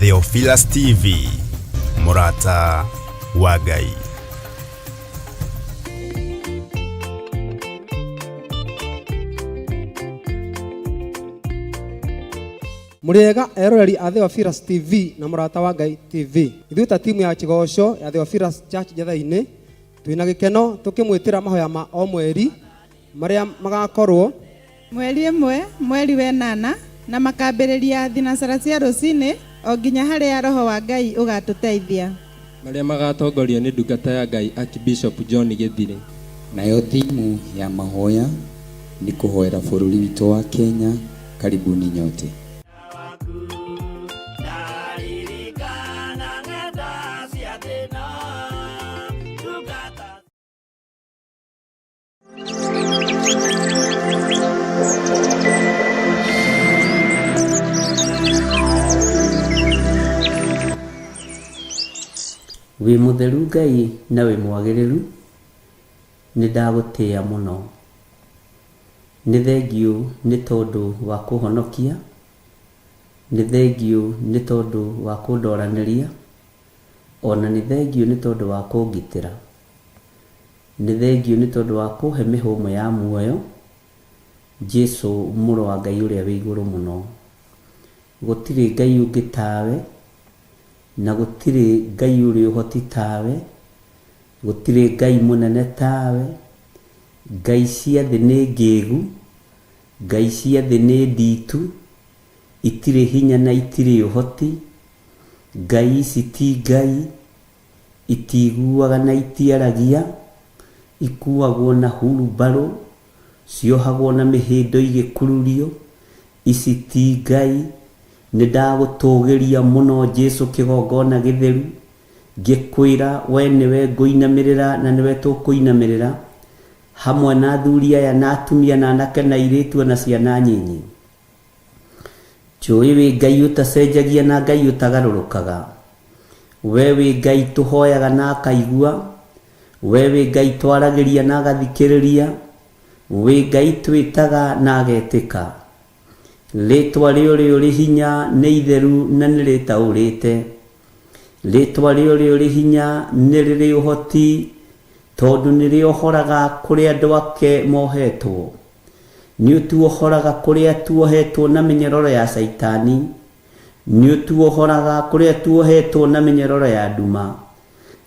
Theophilus TV, mũrata wa Ngai. Mũrĩega eroreri a Theophilus TV na Mũrata wa Ngai TV. Ithuĩ ta timu ya Kĩgoco ya Theophilus Church Njetha-inĩ twĩna gĩkeno tũkĩmwĩtĩra mahoya ma o mweri marĩa magakorwo Mweri ĩmwe, mweri wenana, na makambĩrĩria thinacara cia rũcinĩ o nginya harĩa Roho wa Ngai ũgatũteithia. Marĩa magatongorio nĩ ndungata ya Ngai Archbishop John Gĩthirĩ. Nayo thimu ya mahoya nĩ kũhoera bũrũri witũ wa Kenya. Karibuni nyote. Wĩ mũtheru Ngai na wĩ mwagĩrĩru, nĩ ndagũtĩĩa mũno. Nĩ thengiũ nĩ tondũ wa kũhonokia, nĩ thengiũ nĩ tondũ wa kũndoranĩria, o na nĩ thengiũ nĩ tondũ wa kũngitĩra. Nĩ thengiũ nĩ tondũ wa kũhe mĩhũmũ ya muoyo, Jesu Mũrũ wa Ngai ũrĩa wĩ igũrũ mũno. Gũtirĩ Ngai ũngĩ tawe, na gũtirĩ Ngai ũrĩ ũhoti tawe, gũtirĩ Ngai mũnene tawe. Ngai cia thĩ nĩ ngĩgu, Ngai cia thĩ nĩ nditu, itirĩ hinya na itirĩ ũhoti. Ngai ici ti Ngai, Itiiguaga na itiaragia, ikuuagwo na hurumbarũ, ciohagwo na mĩhĩndo igĩkururio, ici ti Ngai. Nĩndagũtũũgĩria mũno Jesũ kĩgongona gĩtheru, ngĩkwĩra we nĩwe ngũinamĩrĩra na nĩwe tũkũinamĩrĩra, hamwe na athuri aya na atumia na anake na airĩtu o na ciana nyinyi. Njũĩ wĩ Ngai ũtacenjagia na Ngai ũtagarũrũkaga. We wĩ Ngai tũhoyaga na akaigua. We wĩ Ngai twaragĩria na agathikĩrĩria. Wĩ Ngai twĩtaga na agetĩka. Rĩtwa rĩa ũrĩa ũrĩ hinya nĩ itheru na nĩ rĩtaũrĩte. Rĩtwa rĩa ũrĩa ũrĩ hinya nĩ rĩrĩ ũhoti tondũ nĩ rĩohoraga kũrĩa andũ ake mohetwo. Nĩũtuohoraga kũrĩa tuohetwo na mĩnyororo ya Caitani. Nĩũtuohoraga kũrĩa tuohetwo na mĩnyororo ya nduma.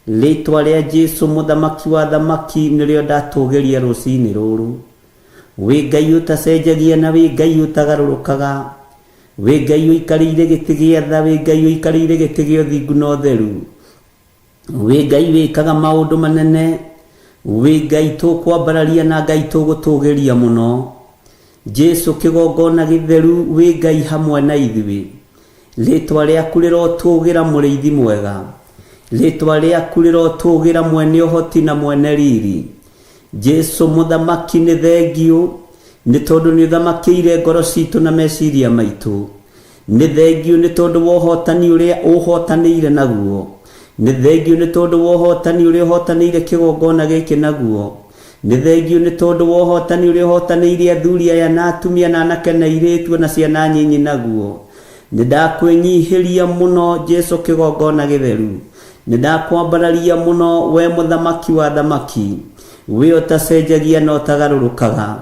Rĩtwa rĩa Jesu mũthamaki wa athamaki nĩrĩo ndatũgĩria rũcinĩ rũrũ. Wĩ Ngai ũtacenjagia na wĩ Ngai ũtagarũrũkaga. Wĩ Ngai ũikarĩire gĩtĩ gĩa tha, wĩ Ngai ũikarĩire gĩtĩ gĩa ũthingu na ũtheru. Wĩ Ngai wĩkaga maũndũ manene, wĩ Ngai tũkwambararia na Ngai tũgũtũgĩria mũno. Jesu kĩgongona gĩtheru wĩ Ngai hamwe na ithuĩ. Rĩtwa rĩaku rĩrotũgĩra mũrĩithi mwega. Rĩtwa rĩaku rĩrotũgĩra mwene ũhoti na mwene riri. Jesu mũthamaki nĩ thengiũ nĩ tondũ nĩ ũthamakĩire ngoro citũ na meciria maitũ. Nĩ thengiũ nĩ tondũ wa ũhotani ũrĩa ũhotanĩire naguo. Nĩ thengiũ nĩ tondũ wa ũhotani ũrĩa ũhotanĩire kĩgongona gĩkĩ naguo. Nĩ thengiũ nĩ tondũ wa ũhotani ũrĩa ũhotanĩire athuri aya na atumia na anake na airĩtu o na ciana nyinyi naguo. Nĩ ndakwĩnyihĩria mũno Jesu kĩgongona gĩtheru. Nĩ ndakwambararia mũno we mũthamaki wa athamaki. We ũtacenjagia na ũtagarũrũkaga.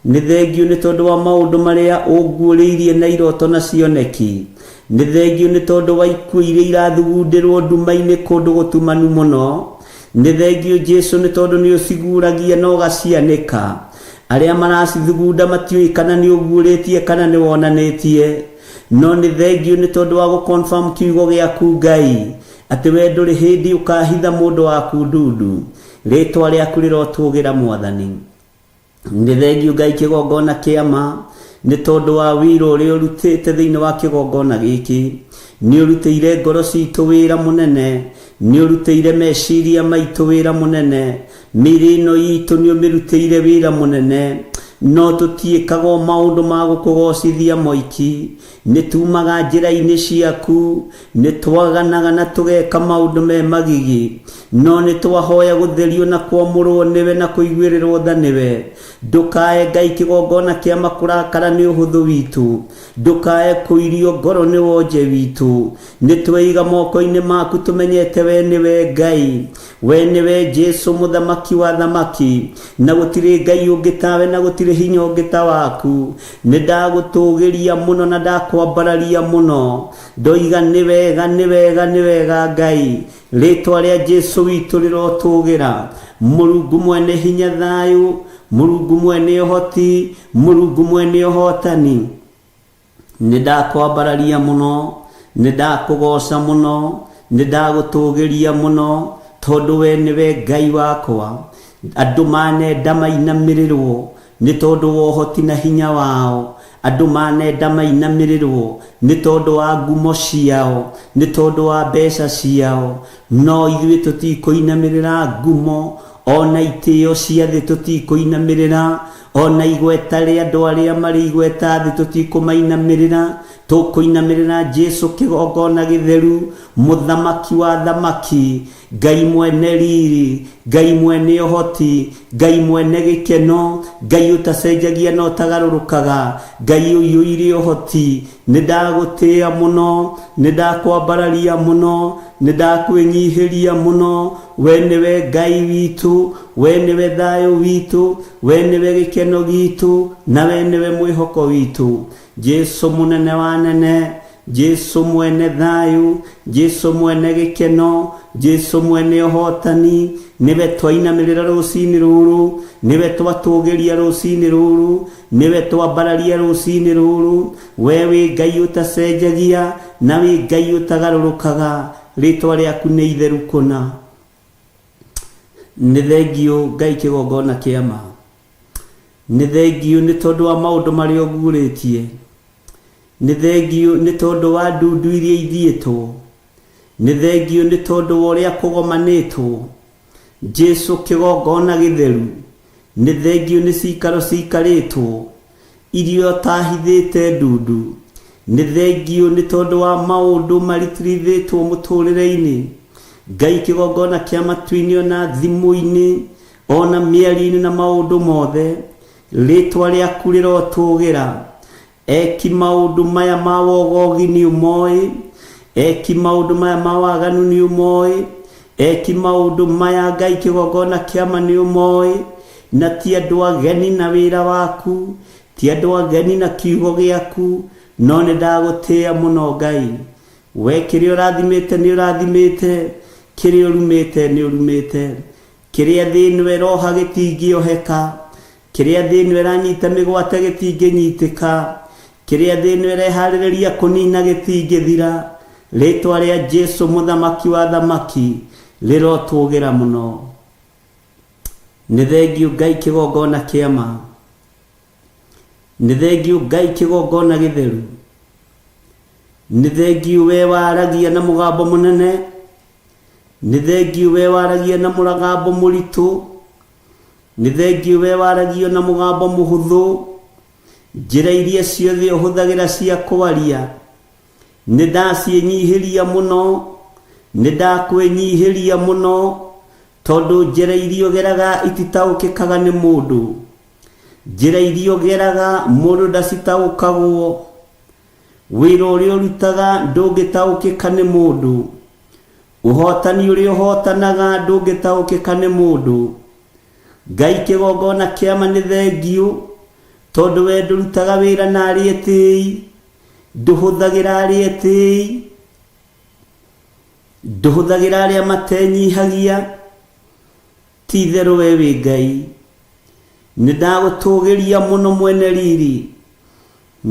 Nĩ thengiũ nĩ tondũ wa maũndũ marĩa ũnguũrĩirie na iroto na cioneki. Nĩ thengiũ nĩ tondũ wa ikuũ iria irathugundĩrwo nduma-inĩ kũndũ gũtumanu mũno. Nĩ thengiũ Jesu nĩ tondũ nĩ ũciguũragia na ũgacianĩka. Arĩa maracithugunda matiũĩ kana nĩ ũguũrĩtie kana nĩ wonanĩtie. No nĩ thengiũ nĩ tondũ wa gũ confirm kiugo gĩaku Ngai, atĩ we ndũrĩ hĩndĩ ũkahitha mũndũ waku ndundu. Rĩtwa rĩaku rĩrotũgĩra Mwathani. Nĩ thengiũ Ngai kĩgongona kĩa ma nĩ tondũ wa wĩra ũrĩa ũrutĩte thĩinĩ wa kĩgongona gĩkĩ. Nĩ ũrutĩire ngoro citũ wĩra mũnene, nĩ ũrutĩire meciria maitũ wĩra mũnene, mĩĩrĩ ĩno itũ nĩ ũmĩrutĩire wĩra mũnene. No tũtiĩkaga o maũndũ ma gũkũgocithia moiki, nĩ tumaga njĩra-inĩ ciaku, nĩ twaganaga na tũgeka maũndũ me magigi, no nĩ twahoya gũtherio na kwamũrwo nĩwe na kũiguĩrĩrwo tha nĩwe. Ndũkae Ngai kĩgongona kĩa makũrakara nĩ ũhũthũ witũ, ndũkae kũirio ngoro nĩ wonje witũ. Nĩ tweiga moko-inĩ maku tũmenyete we nĩwe Ngai, we nĩwe Jesu mũthamaki wa thamaki, na gũtirĩ Ngai ũngĩ tawe na gũtirĩ hinya ũngĩ ta waku. Nĩ ndagũtũgĩria mũno na ndakwambararia mũno, ndoiga nĩ wega nĩ wega nĩ wega Ngai. Rĩtwa rĩa Jesu witũ rĩrotũgĩra. Mũrungu mwene hinya thayũ, Mũrungu mwene ũhoti, Mũrungu mwene ũhotani. Nĩ ndakwambararia mũno, nĩ ndakũgoca mũno, nĩ ndagũtũgĩria mũno, tondũ we nĩwe Ngai wakwa. Andũ manenda mainamĩrĩrwo nĩ tondũ wa ũhoti na hinya wao, andũ manenda mainamĩrĩrwo nĩ tondũ wa ngumo ciao, nĩ tondũ wa mbeca ciao, no ithuĩ tũtikũinamĩrĩra ngumo ona itĩo cia thĩ, tũtikũinamĩrĩra ona igweta rĩa andũ arĩa marĩ igweta thĩ, tũtikũmainamĩrĩra. Tũkũinamĩrĩra Jesu kĩgongona gĩtheru, mũthamaki wa thamaki, Ngai mwene riri, Ngai mwene ũhoti, Ngai mwene gĩkeno, Ngai ũtacenjagia na ũtagarũrũkaga, Ngai ũiyũire ũhoti. Nĩ ndagũtĩĩa mũno, nĩ ndakwambararia mũno, nĩ ndakwĩnyihĩria mũno. We nĩwe Ngai witũ, we nĩwe thayũ witũ, we nĩwe gĩkeno gitũ, na we nĩwe mwĩhoko witũ. Jesu mũnene wa nene, Jesu mwene thayũ, Jesu mwene gĩkeno, Jesu mwene ũhotani, nĩwe twainamĩrĩra rũcinĩ rũrũ, nĩwe twatũgĩria rũcinĩ rũrũ, nĩwe twambararia rũcinĩ rũrũ. We wĩ Ngai ũtacenjagia na wĩ Ngai ũtagarũrũkaga, rĩtwa rĩaku nĩ itheru kũna. Nĩ thengiũ Ngai kĩgongona kĩa ma, nĩ thengiũ nĩ tondũ wa maũndũ marĩa ũguũrĩtie, nĩ thengiũ nĩ tondũ wa ndundu iria ithiĩtwo, nĩ thengiũ nĩ tondũ wa ũrĩa kũgomanĩtwo. Jesu kĩgongona gĩtheru, nĩ thengiũ nĩ cikaro cikarĩtwo iria ũtahithĩte ndundu, nĩ thengiũ nĩ tondũ wa maũndũ maritirithĩtwo mũtũrĩre-inĩ. Ngai kĩgongona kĩa matu-inĩ ona thimũ-inĩ ona mĩario-inĩ na maũndũ mothe, rĩtwa rĩaku rĩrotũgĩra. Eki maũndũ maya ma wogogi nĩ ũmoĩ, eki maũndũ maya ma waganu nĩ ũmoĩ, eki maũndũ maya Ngai kĩgongona kĩama nĩ ũmoĩ, na ti andũ ageni na wĩra waku, ti andũ ageni na kiugo gĩaku, no nĩ ndagũtĩĩa mũno Ngai. We kĩrĩa ũrathimĩte nĩ ũrathimĩte, kĩrĩa ũrumĩte nĩ ũrumĩte, kĩrĩa thĩ ĩno ĩroha gĩtingĩoheka, kĩrĩa thĩ ĩno ĩranyita mĩgwate gĩtingĩnyitĩka, kĩrĩa thĩ ĩno ĩreharĩrĩria kũnina gĩtingĩthira. Rĩtwa rĩa Jesu mũthamaki wa thamaki rĩrotũgĩra mũno. Nĩ thengiũ Ngai kĩgongona kĩa ma, nĩ thengiũ Ngai kĩgongona gĩtheru, nĩ thengiũ we waragia na mũgambo mũnene, nĩ thengiũ we waragia na mũgambo mũritũ, nĩ thengiũ we waragia na mũgambo mũhũthũ. Njĩra iria ciothe ũhũthagĩra cia kwaria nĩ ndaciĩnyihĩria mũno, nĩ ndakwĩnyihĩria mũno, tondũ njĩra iria ũgeraga ititaũkĩkaga nĩ mũndũ, njĩra iria ũgeraga mũndũ ndacitaũkagwo, wĩra ũrĩa ũrutaga ndũngĩtaũkĩka nĩ mũndũ, ũhotani ũrĩa ũhotanaga ndũngĩtaũkĩka nĩ mũndũ. Ngai kĩgongona kĩama nĩ thengiũ, tondũ we ndũrutaga wĩra na arĩa etĩĩi, ndũhũthagĩra arĩa etĩĩi, ndũhũthagĩra arĩa matenyihagia. Ti itherũ we wĩ Ngai. Nĩ ndagũtũgĩria mũno mwene riri,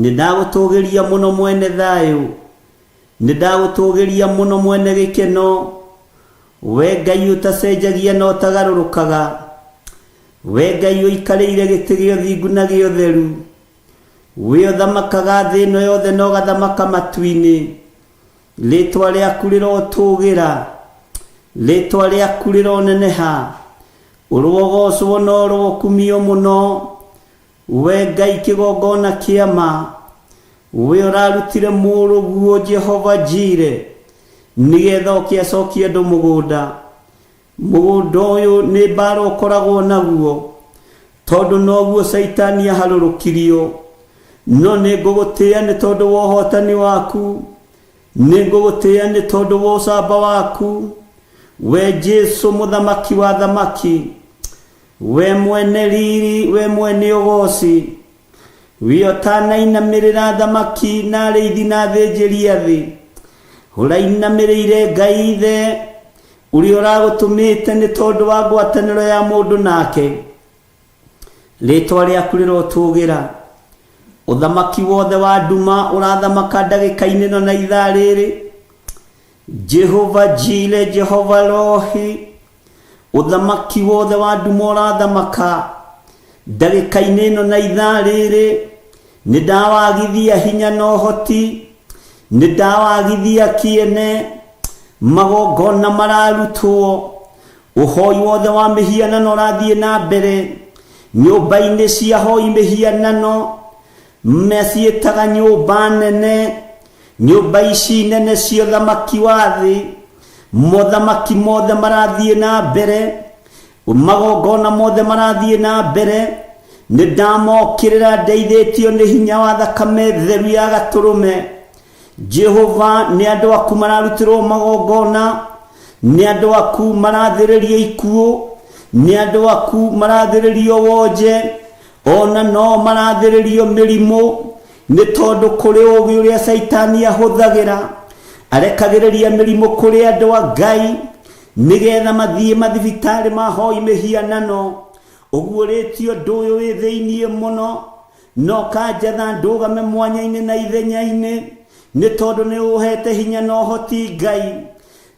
nĩ ndagũtũgĩria mũno mwene thayũ, nĩ ndagũtũgĩria mũno mwene gĩkeno. We Ngai ũtacenjagia na ũtagarũrũkaga, we Ngai ũikarĩire gĩtĩ gĩa ũthingu na gĩa ũtheru, we ũthamakaga thĩ ĩno yothe na ũgathamaka matu-inĩ. Rĩtwa rĩaku rĩrotũgĩra, rĩtwa rĩaku rĩroneneha, ũrogocwo na ũrokumio mũno. We Ngai kĩgongona kĩa ma, we ũrarutire mũrũguo Jehova Jire nĩgetha oke acokie andũ mũgũnda. Mũgũnda ũyũ nĩ mbara ũkoragwo naguo, tondũ noguo Caitani aharũrũkirio. No nĩ ngũgũtĩĩa nĩ tondũ wa ũhotani waku, nĩ ngũgũtĩĩa nĩ tondũ wa ũcamba waku. We Jesu mũthamaki wa thamaki, we mwene riri, we mwene ũgoci, we ũtanainamĩrĩra thamaki na arĩithi na athĩnjĩri a thĩ, ũrainamĩrĩire Ngai Ithe ũrĩa ũragũtũmĩte nĩ tondũ wa ngwatanĩro ya mũndũ nake. Rĩtwa rĩaku rĩrotũgĩra. Ũthamaki wothe wa nduma ũrathamaka ndagĩka-inĩ ĩno na ithaa rĩrĩ. Jehova Jire, Jehova Rohi, ũthamaki wothe wa nduma ũrathamaka ndagĩka-inĩ ĩno na ithaa rĩrĩ. Nĩ ndawagithia hinya na ũhoti, nĩ ndawagithia kĩene, magongona mararutwo, ũhoi wothe wa mĩhianano ũrathiĩ na mbere nyũmba-inĩ cia hoi mĩhianano, meciĩtaga nyũmba nene, nyũmba ici nene cia ũthamaki wa thĩ, mothamaki mothe marathiĩ na mbere, magongona mothe marathiĩ na mbere. Nĩ ndamokĩrĩra ndeithĩtio nĩ hinya wa thakame theru ya gatũrũme. Jehova, nĩ andũ aku mararutĩrwo magongona, nĩ andũ aku marathĩrĩrio ikuũ, nĩ andũ aku marathĩrĩrio wonje, ona no marathĩrĩrio mĩrimũ, nĩ tondũ kũrĩ ũũgĩ ũrĩa Caitani ahũthagĩra. Arekagĩrĩria mĩrimũ kũrĩ andũ a Ngai nĩgetha mathiĩ mathibitarĩ mahoi mĩhianano. Ũguũrĩtio ũndũ ũyũ wĩ thĩiniĩ mũno, no kanjatha ndũgame mwanya-inĩ na ithenya-inĩ, nĩ tondũ nĩ ũhete hinya na ũhoti Ngai.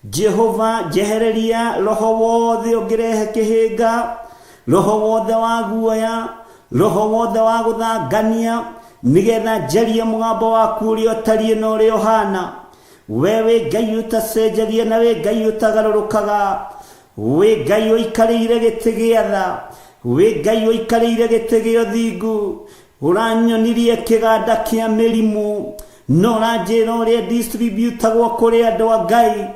Jehova, njehereria roho wothe ũngĩrehe kĩhĩnga, roho wothe wa guoya, roho wothe wa gũthangania, nĩgetha njarie mũgambo waku ũrĩa ũtariĩ na ũrĩa ũhana. We wĩ Ngai ũtacenjagia na wĩ Ngai ũtagarũrũkaga, wĩ Ngai ũikarĩire gĩtĩ gĩa tha, wĩ Ngai ũikarĩire gĩtĩ gĩa ũthingu. Ũranyonirie kĩganda kĩa mĩrimũ, no ũranjĩra ũrĩa distributagwo kũrĩ andũ a Ngai,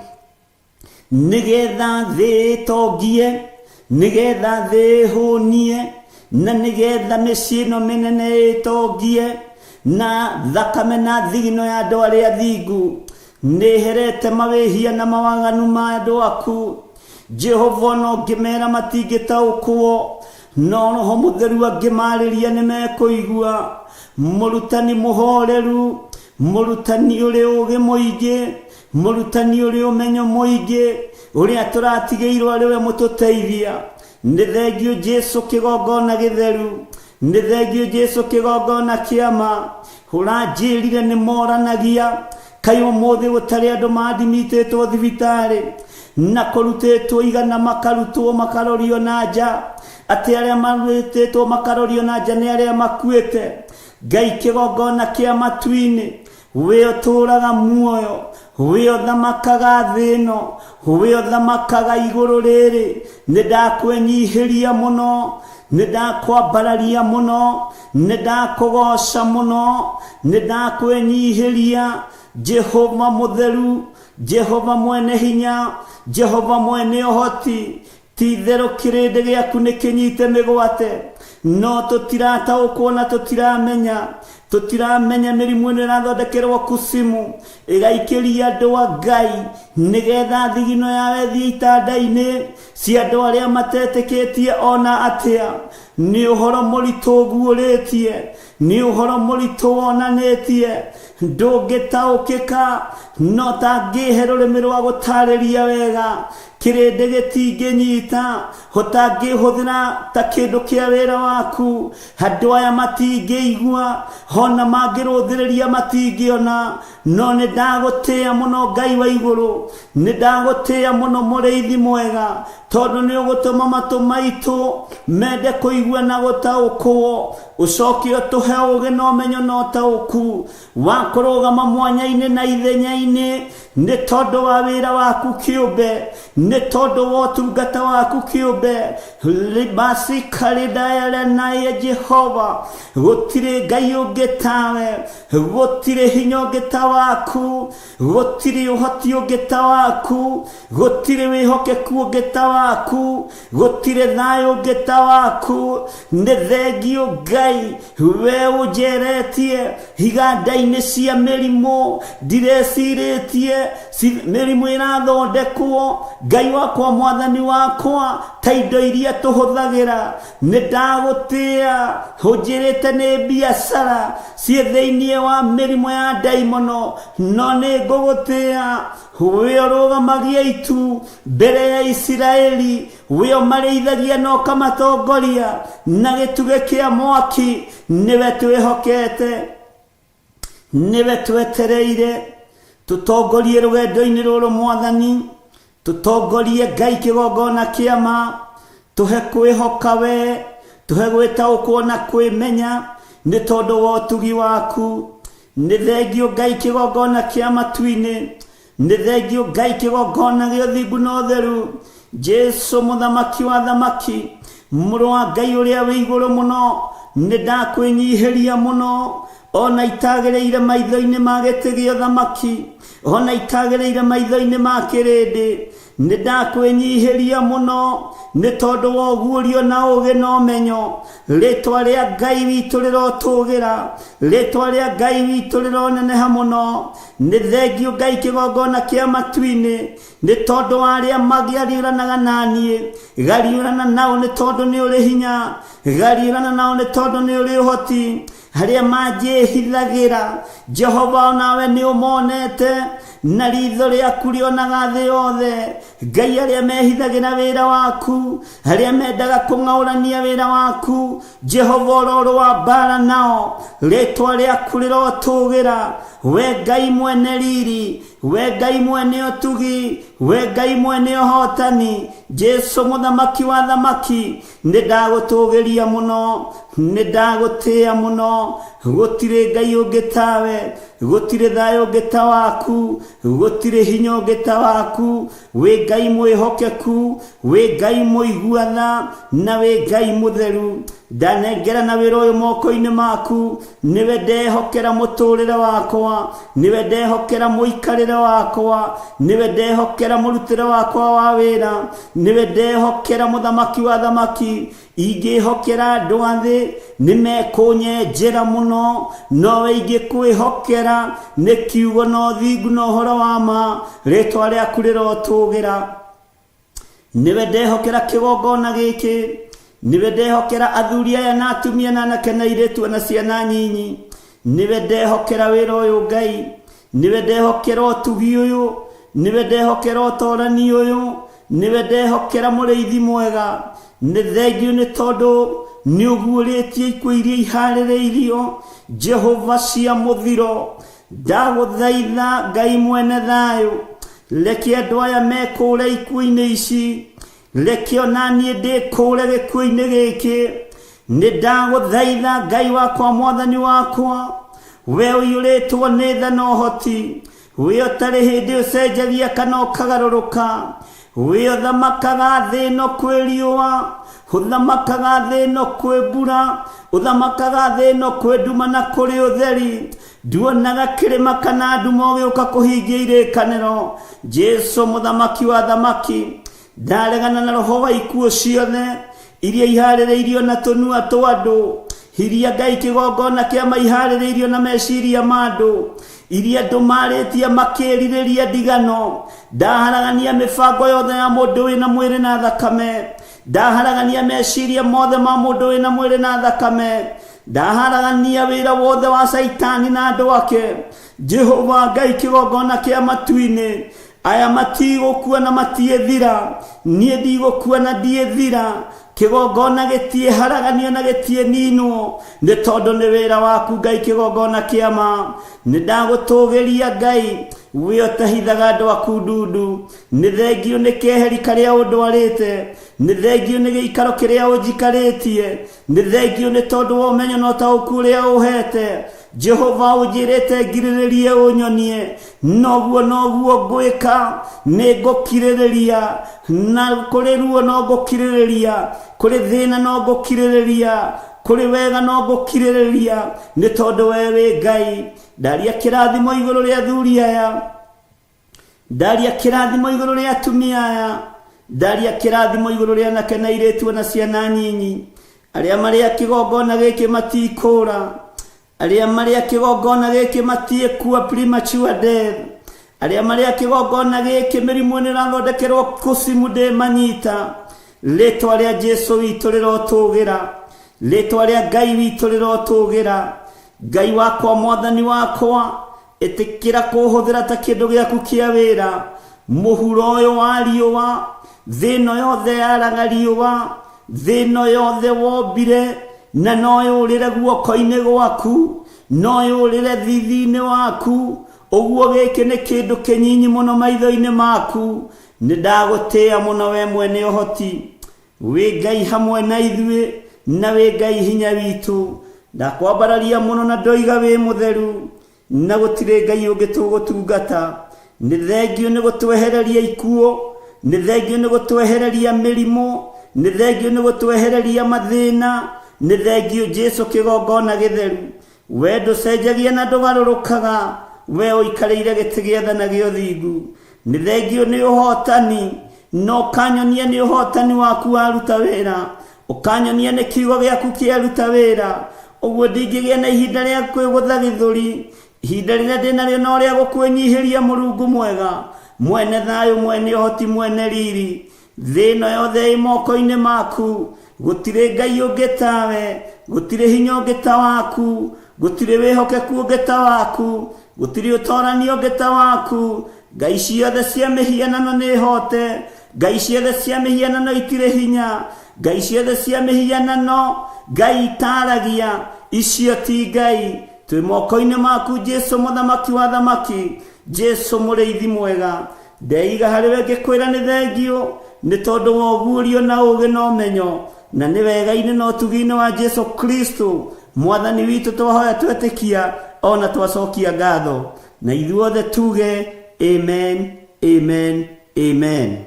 nĩgetha thĩ ĩtongie, nĩgetha thĩ ĩhũnie, na nĩgetha mĩciĩ ĩno mĩnene ĩtongie, na thakame na thigino ya andũ arĩa athingu. Nĩherete mawĩhia na mawaganu ma andũ aku. Jehova, ona ũngĩmera matingĩtaũkwo, no Roho Mũtheru angĩmarĩria nĩ mekũigua. Mũrutani mũhoreru, mũrutani ũrĩ ũũgĩ mũingĩ, mũrutani ũrĩ ũmenyo mũingĩ, ũrĩa tũratigĩirwo arĩ we mũtũteithia. Nĩ thengio Jesu kĩgongona gĩtheru, nĩ thengio Jesu kĩgongona kĩama. Ũranjĩrire nĩ moranagia, kaĩ ũmũthĩ gũtarĩ andũ mandimitĩtwo thibitarĩ na kũrutĩtwo igana makarutwo makarorio na nja, atĩ arĩa marutĩtwo makarorio na nja nĩ arĩa makuĩte. Ngai kĩgongona kĩa matu-inĩ, we ũtũũraga muoyo, we ũthamakaga thĩ ĩno, we ũthamakaga igũrũ rĩrĩ, nĩ ndakwenyihĩria mũno, nĩ ndakwambararia mũno, nĩ ndakũgoca mũno, nĩ ndakwenyihĩria. Jehova mũtheru, Jehova mwene hinya, Jehova mwene ũhoti, ti itherũ kĩrĩndĩ gĩaku nĩ kĩnyite mĩgwate, no tũtirataũkwo na tũtiramenya, tũtiramenya mĩrimũ ĩno ĩrathondekerwo kusimu ĩgaikĩria andũ a Ngai nĩgetha thigino yao ĩthiĩ itanda-inĩ cia andũ arĩa matetĩkĩtie ona atĩa. Nĩ ũhoro mũritũ ũguũrĩtie, nĩ ũhoro mũritũ wonanĩtie, ndũngĩtaũkĩka, no tangĩhe rũrĩmĩ rwa gũtarĩria wega, kĩrĩndĩ gĩtingĩnyita, ũtangĩhũthĩra ta kĩndũ kĩa wĩra waku, andũ aya matingĩigua, ona mangĩrũthĩrĩria matingĩona. No nĩ ndagũtĩĩa mũno Ngai wa igũrũ, nĩ ndagũtĩĩa mũno mũrĩithi mwega, Tondũ nĩ ũgũtũma matũ maitũ mende kũigua na gũtaũkwo, ũcoke ũtũhe ũũgĩ na ũmenyo na ũtaũku wa kũrũgama mwanya-inĩ na ithenya-inĩ, nĩ tondũ wa wĩra waku kĩũmbe, nĩ tondũ wa ũtungata waku kĩũmbe. Libasi karidayalenaye Jehova, gũtirĩ Ngai ũngĩ tawe, gũtirĩ hinya ũngĩ ta waku, gũtirĩ ũhoti ũngĩ ta waku, gũtirĩ wĩhokeku ũngĩ ta waku, gũtirĩ thayũ ũngĩ ta waku. Nĩ thengio Ngai, we ũnjeretie iganda-inĩ cia mĩrimũ, ndirecirĩtie mĩrimũ ĩrathondekwo. Ngai wakwa, mwathani wakwa, ta indo iria tũhũthagĩra, nĩ ndagũtĩa. Ũnjĩrĩte nĩ biacara ciĩ thĩinĩ wa mĩrimũ ya ndaimono, no nĩ ngũgũtĩa. We ũrũgamagia itu mbere ya Isiraeli, we ũmarĩithagia na ũkamatongoria na gĩtugĩ kĩa mwaki, nĩwe twĩhokete, nĩwe twetereire. Tũtongorie rũgendo-inĩ rũrũ mwathani, tũtongorie Ngai kĩgongona kĩa ma, tũhe kwĩhoka we, tũhe gwĩtaũkwo na kwĩmenya nĩ tondũ wa ũtugi waku. Nĩ thengio Ngai kĩgongona kĩa matu-inĩ, nĩ thengio Ngai kĩgongona gĩa ũthingu na ũtheru. Jesu mũthamaki wa thamaki, mũrũ wa Ngai ũrĩa wĩ igũrũ mũno, nĩ ndakwĩnyihĩria mũno, ona itagĩrĩire maitho-inĩ ma gĩtĩ gĩa ũthamaki, ona itagĩrĩire maitho-inĩ ma kĩrĩndĩ, nĩ ndakwĩnyihĩria mũno nĩ tondũ wa ũguũrio na ũũgĩ na ũmenyo. Rĩtwa rĩa Ngai witũ rĩrotũgĩra, rĩtwa rĩa Ngai witũ rĩroneneha mũno. Nĩ thengio Ngai kĩgongona kĩa matu-inĩ, nĩ tondũ wa arĩa magĩariũranaga na niĩ. Gariũrana nao nĩ tondũ nĩ ũrĩ hinya, gariũrana nao nĩ tondũ nĩ ũrĩ ũhoti. Harĩa manjĩhithagĩra, Jehova onawe nĩ ũmonete, na ritho rĩaku rĩonaga thĩ yothe. Ngai, arĩa mehithagĩra wĩra waku, arĩa mendaga kũng'aũrania wĩra waku, Jehova ũrorũ wa mbara nao, rĩtwa rĩaku rĩrotũgĩra. We Ngai mwene riri, we Ngai mwene ũtugi, we Ngai mwene ũhotani, Jesu mũthamaki wa thamaki, nĩ ndagũtũgĩria mũno, nĩ ndagũtĩa mũno. Gũtirĩ Ngai ũngĩ tawe, gũtirĩ thayũ ũngĩ ta waku, gũtirĩ hinya ũngĩ ta waku. Wĩ Ngai mwĩhokeku, wĩ Ngai mũigua tha, na wĩ Ngai mũtheru. Ndanengera na wĩra ũyũ moko-inĩ maku, nĩwe ndehokera mũtũrĩre wakwa, nĩwe ndehokera mũikarĩre wakwa, nĩwe ndehokera mũrutĩre wakwa wa wĩra, nĩwe ndehokera mũthamaki wa thamaki. Ingĩhokera andũ a thĩ nĩ mekũnyenjera mũno, nowe ingĩkwĩhokera nĩ kiugo na ũthingu na ũhoro wa ma, rĩtwa rĩaku rĩrotũgĩra. Nĩwe ndehokera kĩgongona gĩkĩ, nĩwe ndehokera athuri aya na atumia na anake na airĩtu na ciana nyinyi, nĩwe ndehokera wĩra ũyũ Ngai, nĩwe ndehokera ũtugi ũyũ, nĩwe ndehokera ũtorani ũyũ, nĩwe ndehokera mũrĩithi mwega. Nĩ thengio nĩ tondũ nĩ ũguũrĩtie ikuũ iria iharĩrĩirio Jehova cia mũthiro. Ndagũthaitha Ngai mwene thayũ, reke andũ aya mekũũre ikuũ-inĩ ici, reke ona niĩ ndĩkũũre gĩkuũ-inĩ gĩkĩ. Nĩ ndagũthaitha Ngai wakwa, mwathani wakwa, we ũiyũrĩtwo nĩ tha na ũhoti, we ũtarĩ hĩndĩ ũcenjagia kana ũkagarũrũka, we ũthamakaga thĩ ĩno kwĩ riũa, ũthamakaga thĩ ĩno kwĩ mbura, ũthamakaga thĩ ĩno kwĩ nduma na kũrĩ ũtheri. Nduonaga kĩrĩma kana nduma ũgĩũka kũhingia irĩkanĩro. Jesu mũthamaki wa thamaki, ndaregana na roho wa ikuũ ciothe iria iharĩrĩirio na tũnua twa andũ, iria Ngai kĩgongona kĩa maiharĩrĩirio na meciria ma andũ, iria andũ marĩtie makĩrirĩria ndigano. Ndaharagania mĩbango yothe ya mũndũ wĩna mwĩrĩ na thakame, ndaharagania meciria mothe ma mũndũ wĩna mwĩrĩ na thakame, ndaharagania wĩra wothe wa Caitani na andũ ake. Jehova Ngai kĩgongona kĩa matu-inĩ, aya matigũkua na matiĩthira, niĩ ndigũkua na ndiĩthira. Kĩgongona gĩtiĩ haraganio na gĩtiĩ ninwo, nĩ tondũ nĩ wĩra waku Ngai kĩgongona kĩa ma. Nĩ ndagũtũgĩria Ngai, we ũtahithaga andũ aku ndundu. Nĩ thengio nĩ keheri karĩa ũndwarĩte, nĩ thengio nĩ gĩikaro kĩrĩa ũnjikarĩtie, nĩ thengio nĩ tondũ wa ũmenyo na ũtaũku ũrĩa ũhete. Jehova ũnjĩrĩte ngirĩrĩrie ũnyonie, noguo noguo ngwĩka, nĩ ngũkirĩrĩria, na kũrĩ ruo no ngũkirĩrĩria, kũrĩ thĩna no ngũkirĩrĩria, kũrĩ wega no ngũkirĩrĩria, nĩ tondũ we wĩ Ngai. Ndaria kĩrathimo igũrũ rĩa athuri aya, ndaria kĩrathimo igũrũ rĩa atumia aya, ndaria kĩrathimo igũrũ rĩa anake na airĩtu na ciana nyinyi, arĩa marĩ a kĩgongona gĩkĩ matikũra, arĩa marĩ a kĩgongona gĩkĩ matiĩkua premature death, arĩa marĩ a kĩgongona gĩkĩ mĩrimũ nĩ ĩrathondekerwo kũcimu ndĩmanyita. Rĩtwa rĩa Jesu witũ rĩrotũgĩra, rĩtwa rĩa Ngai witũ rĩrotũgĩra. Ngai wakwa, mwathani wakwa, ĩtĩkĩra kũhũthĩra ta kĩndũ gĩaku kĩa wĩra. Mũhuro ũyũ wa riũa, thĩ ĩno yothe yaraga riũa, thĩ ĩno yothe wombire, na no yũrĩre guoko-inĩ gwaku, no yũrĩre thithi-inĩ waku. Ũguo gĩkĩ nĩ kĩndũ kĩnyinyi mũno maitho-inĩ maku. Nĩ ndagũtĩĩa mũno we mwene ũhoti, wĩ Ngai hamwe na ithuĩ, na wĩ Ngai hinya witũ. Ndakwambararia mũno na ndoiga wĩ mũtheru, na gũtirĩ Ngai ũngĩ tũgũtungata. Nĩ thengio nĩ gũtwehereria ikuũ, nĩ thengio nĩ gũtwehereria mĩrimũ, nĩ thengio nĩ gũtwehereria mathĩna, nĩ thengio Jesu kĩgongona gĩtheru. We ndũcenjagia na ndũgarũrũkaga, we ũikarĩire gĩtĩ gĩa tha na gĩa ũthingu. Nĩ thengio nĩ ũhotani, na ũkanyonia nĩ ũhotani waku waruta wĩra, ũkanyonia nĩ kiugo gĩaku kĩaruta wĩra. Ũguo ndingĩgĩa na ihinda rĩa kwĩgũtha gĩthũri, ihinda rĩrĩa ndĩnarĩo no rĩa gũkwĩnyihĩria Mũrungu mwega, mwene thayũ, mwene ũhoti, mwene riri. Thĩ ĩno yothe ĩ moko-inĩ maku, gũtirĩ Ngai ũngĩ tawe, gũtirĩ hinya ũngĩ ta waku, gũtirĩ wĩhokeku ũngĩ ta waku, gũtirĩ ũtorani ũngĩ ta waku. Ngai ciothe cia mĩhianano nĩ hote, Ngai ciothe cia mĩhianano itirĩ hinya, Ngai ciothe cia mĩhianano Ngai itaragia, icio ti Ngai. Twĩ moko-inĩ maku Jesu mũthamaki wa thamaki, Jesu mũrĩithi mwega. Ndeiga harĩ we ngĩkwĩra nĩ thengio, nĩ tondũ wa ũguũrio na ũũgĩ na ũmenyo, na nĩ wega-inĩ na ũtugi-inĩ wa Jesu Kristo mwathani witũ twahoya twetĩkia ona twacokia ngatho, na ithuothe tuge amen, amen, amen.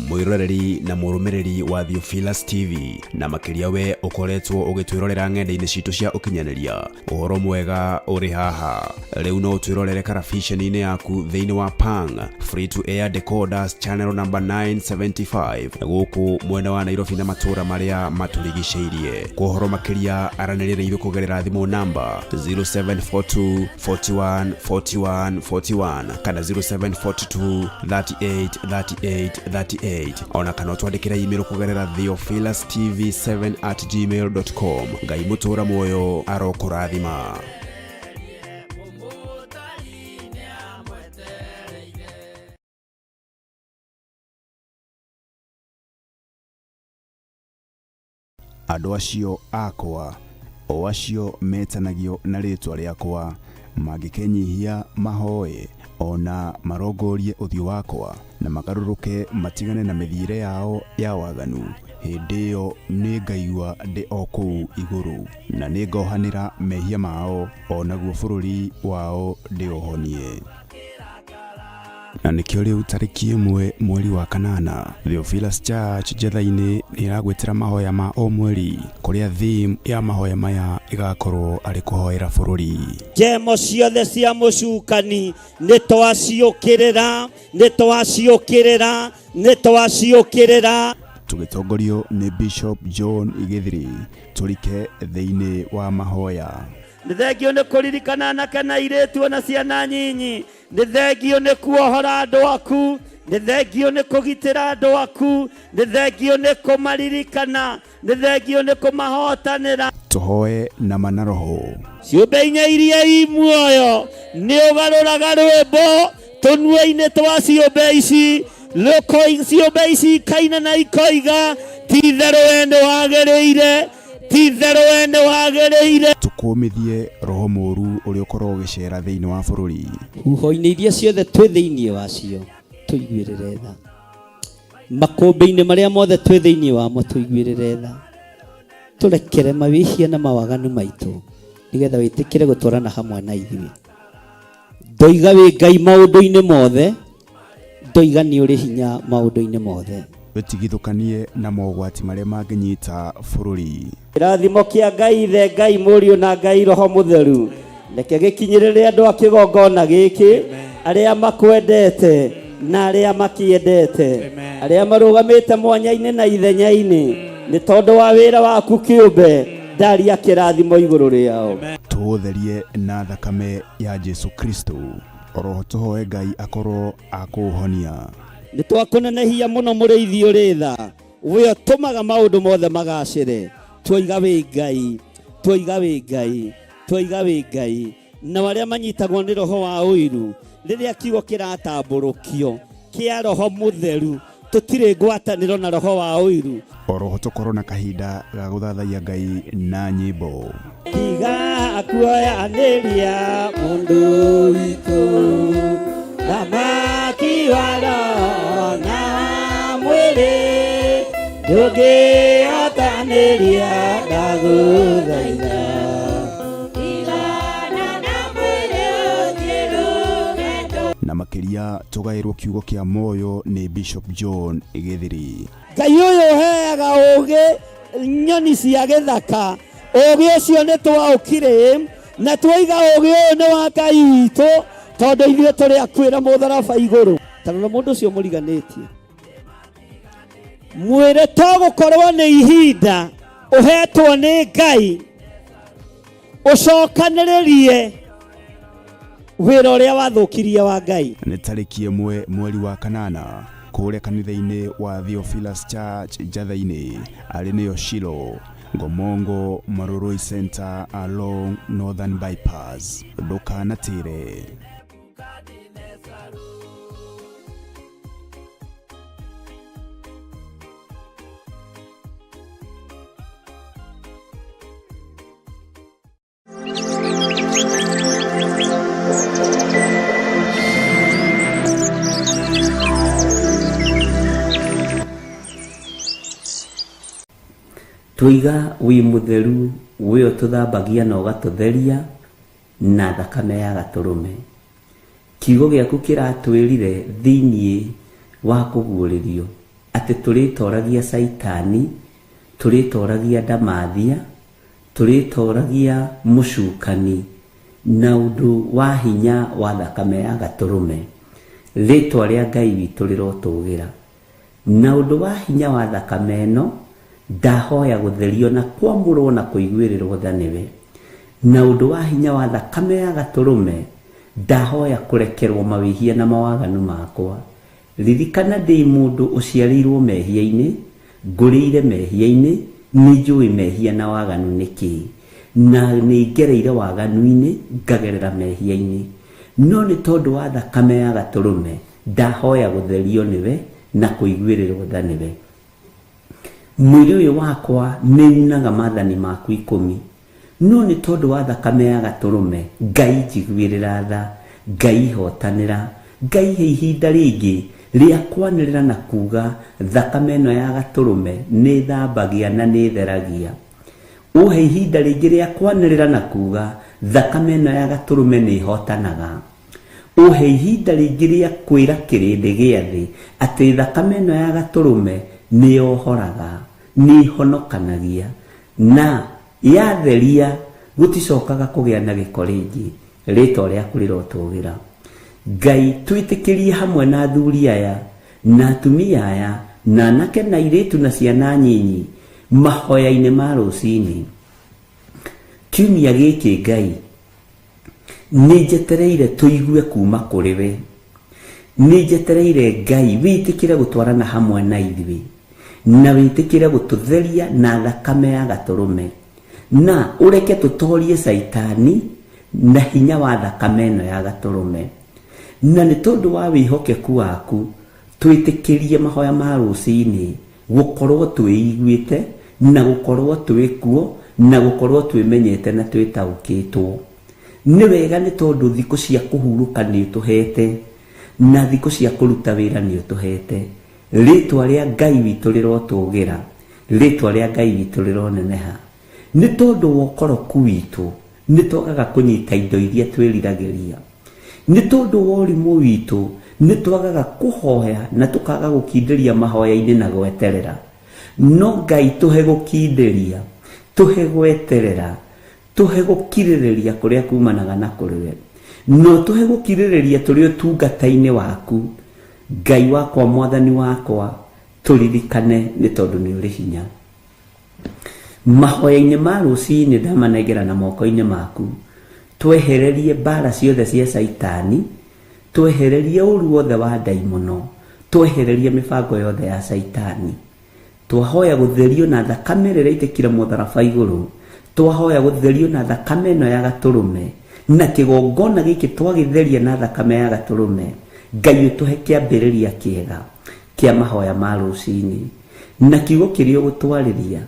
Mwiroreri na mũrũmĩrĩri wa Theophilus TV, na makĩria we ũkoretwo ũgĩtwĩrorera ng'enda-inĩ citũ cia ũkinyanĩria, ũhoro mwega ũrĩ haha. Rĩu no ũtwĩrorere karabiceni-inĩ yaku thĩinĩ wa Pang Free to Air Decoders channel number 975 gũkũ mwena wa Nairobi na matũũra marĩa matũrigicĩirie. Kwa ũhoro makĩria aranĩria na ithuĩ kũgerera thimũ namba 0742 41 41 41 kana 0742 38 38 38, ona kana ũtwandĩkĩre email kũgerera theophilustv7@gmail.com. Ngai mũtũra muoyo arokũrathima. Andũ acio akwa, o acio metanagio na rĩĩtwa rĩakwa, mangĩkenyihia mahoe, o na marongorie ũthiũ wakwa, na magarũrũke matigane na mĩthiĩre yao ya waganu, hĩndĩ ĩyo nĩngaigua ndĩ o kũu igũrũ, na nĩngohanĩra mehia mao, o naguo bũrũri wao ndĩũhonie. Na nĩkĩo rĩu tarĩki 1 mweri wa 8 Theophilus Church Njetha-inĩ nĩ ĩragwĩtĩra mahoya ma o mweri, kũrĩa theme ya mahoya maya ĩgakorwo arĩ kũhoera bũrũri. Njemo ciothe cia mũcukani nĩ twaciũkĩrĩra, nĩ twaciũkĩrĩra, nĩ twaciũkĩrĩra. Tũgĩtongorio nĩ Bishop John Githiri, tũrike thĩinĩ wa mahoya. Nĩ thengio nĩ kũririkana anake na airĩtu ona ciana nyinyi. Nĩ thengio nĩ kuohora andũ aku. Nĩ thengio nĩ kũgitĩra andũ aku. Nĩ thengio nĩ kũmaririkana. Nĩ thengio nĩ kũmahotanĩra. Tũhoe na ma na roho. Ciũmbe inya iria i muoyo nĩ ũgarũraga rwĩmbo tũnua-inĩ twa ciũmbe ici. Ciũmbe ici ikaina na ikoiga ti itherũ we nĩ wagĩrĩire, ti itherũ we nĩ wagĩrĩire. Tũkũmithie roho mũũru ũrĩa ũkoragwo ũgĩcera thĩinĩ wa bũrũri. Huho-inĩ iria ciothe twĩ thĩinĩ wacio tũiguĩrĩre tha. Makũmbĩ-inĩ marĩa mothe twĩ thĩinĩ wamo tũiguĩrĩre tha. Tũrekere mawĩhia na mawaganu maitũ nĩgetha wĩtĩkĩre gũtwarana hamwe na ithuĩ. Ndoiga wĩ Ngai maũndũ-inĩ mothe, ndoiga nĩ ũrĩ hinya maũndũ-inĩ mothe. Tũtigithũkanie na mogwati marĩa mangĩnyita bũrũri. Kĩrathimo kĩa Ngai Ithe, Ngai Mũriũ na Ngai Roho Mũtheru reke gĩkinyĩrĩre andũ a kĩgongona gĩkĩ, arĩa makwendete na arĩa makĩendete, arĩa marũgamĩte mwanya-inĩ na ithenya-inĩ nĩ tondũ wa wĩra waku kĩũmbe, ndaria kĩrathimo igũrũ rĩao. Tũũtherie na thakame ya Jesu Kristo. Oroho tũhoe Ngai akorwo akũũhonia. Nĩ twakũnenehia mũno mũrĩithi ũrĩ tha, we ũtũmaga maũndũ mothe magacĩre. Twoiga wĩ Ngai, twoiga wĩ Ngai, twoiga wĩ Ngai. Na arĩa manyitagwo nĩ roho wa ũiru, rĩrĩa kiugo kĩratambũrũkio kĩa roho mũtheru, tũtirĩ ngwatanĩro na roho wa ũiru. Oroho tũkorwo na kahinda ga gũthathaiya Ngai na nyĩmbo. Tiga kuoyanĩria mũndũ witũ, thamaki wa roho na wa mwĩrĩ, ndũngĩhotanĩria ndagũthaitha. Na makĩria tũgaĩrwo kiugo kĩa muoyo nĩ Bishop John Gĩthiri. Ngai ũyũ ũheaga ũũgĩ nyoni cia gĩthaka, ũũgĩ ũcio nĩ twaũkire na twoiga ũũgĩ ũyũ nĩ wa Ngai witũ tondũ ithuĩ tũrĩ akuĩra mũtharaba igũrũ. Ta rora mũndũ ũcio mũriganĩtie, mwĩre to gũkorwo nĩ ihinda ũhetwo nĩ Ngai ũcokanĩrĩrie wĩra ũrĩa wathũkirie wa Ngai. Nĩ tarĩki 1 mweri wa 8 kũrĩa kanitha-inĩ wa Theophilus Church Njatha-inĩ, arĩ nĩyo Shilo, Ngomongo Marurui Center along Northern Bypass. Ndũkanatĩre. Twoiga wĩ mũtheru, we ũtũthambagia na ũgatũtheria na thakame ya gatũrũme. Kiugo gĩaku kĩratwĩrire thĩinĩ wa kũguũrĩrio atĩ tũrĩtoragia Caitani, tũrĩtoragia ndamathia, tũrĩtoragia mũcukani na ũndũ wa hinya wa thakame ya gatũrũme. Rĩtwa rĩa Ngai witũ rĩrotũgĩra. Na ũndũ wa hinya wa thakame ĩno ndahoya gũtherio na kwamũrwo na kũiguĩrĩrwo tha nĩwe. Na ũndũ wa hinya wa thakame ya gatũrũme ndahoya kũrekerwo mawĩhia na mawaganu makwa. Ririkana ndĩ mũndũ ũciarĩirwo mehia-inĩ, ngũrĩire mehia-inĩ, nĩ njũĩ mehia na waganu nĩ kĩĩ, na nĩ ngereire waganu-inĩ ngagerera mehia-inĩ. No nĩ tondũ wa thakame ya gatũrũme ndahoya gũtherio nĩwe na kũiguĩrĩrwo tha nĩwe. Mwĩrĩ ũyũ wakwa nĩ unaga maathani maku 10, no nĩ tondũ wa thakame ya gatũrũme Ngai njiguĩrĩra tha, Ngai hotanĩra, Ngai he ihinda rĩngĩ rĩa kwanĩrĩra na kuga thakame ĩno ya gatũrũme nĩ thambagia na nĩ theragia. Ũhe ihinda rĩngĩ rĩa kwanĩrĩra na kuga thakame ĩno ya gatũrũme nĩ hotanaga. Ũhe ihinda rĩngĩ rĩa kwĩra kĩrĩndĩ gĩa thĩ atĩ thakame ĩno ya gatũrũme nĩ yohoraga, nĩ ĩhonokanagia, na yatheria gũticokaga kũgĩa na gĩko rĩngĩ. Rĩtwa rĩaku rĩrotũgĩra. Ngai twĩtĩkĩrie hamwe na athuri aya na atumia aya na anake na airĩtu na ciana nyinyi mahoya-inĩ ma rũcinĩ. Kiumia gĩkĩ Ngai nĩ njetereire tũigue kuma kũrĩ we. Nĩ njetereire Ngai wĩtĩkĩre gũtwarana hamwe na ithuĩ, na wĩtĩkĩre gũtũtheria na thakame ya gatũrũme, na ũreke tũtorie Caitani na hinya wa thakame ĩno ya gatũrũme. Na nĩ tondũ wa wĩhokeku waku twĩtĩkĩrie mahoya ma rũcinĩ gũkorwo twĩiguĩte na gũkorwo twĩkuo na gũkorwo twĩmenyete na twĩtaũkĩtwo. Nĩ wega nĩ tondũ thikũ cia kũhurũka nĩ ũtũhete na thikũ cia kũruta wĩra nĩ ũtũhete. Rĩtwa rĩa Ngai witũ rĩrotũgĩra, rĩtwa rĩa Ngai witũ rĩroneneha. Nĩ tondũ wa ũkoroku witũ nĩ twagaga kũnyita indo iria twĩriragĩria. Nĩ tondũ wa ũrimũ witũ nĩ twagaga kũhoya na tũkaga gũkindĩria mahoya-inĩ na gweterera. No Ngai tũhe gũkindĩria, tũhe gweterera, tũhe gũkirĩrĩria kũrĩa kumanaga na kũrĩ we. No tũhe gũkirĩrĩria tũrĩ ũtungata-inĩ waku. Ngai wakwa, Mwathani wakwa, tũririkane nĩ tondũ nĩ ũrĩ hinya. Mahoya-inĩ ma rũcinĩ ndamanengera na moko-inĩ maku. Twehererie mbara ciothe cia Caitani, twehererie ũru wothe wa ndaimono, twehererie mĩbango yothe ya Caitani. Twahoya gũtherio na thakame ĩrĩa ĩraitĩkire mũtharaba igũrũ, twahoya gũtherio na thakame ĩno ya gatũrũme, na kĩgongona gĩkĩ twagĩtheria na thakame ya gatũrũme. Ngai ũtũhe kĩambĩrĩria kĩega kĩa mahoya ma rũcinĩ, na kiugo kĩrĩa ũgũtwarĩria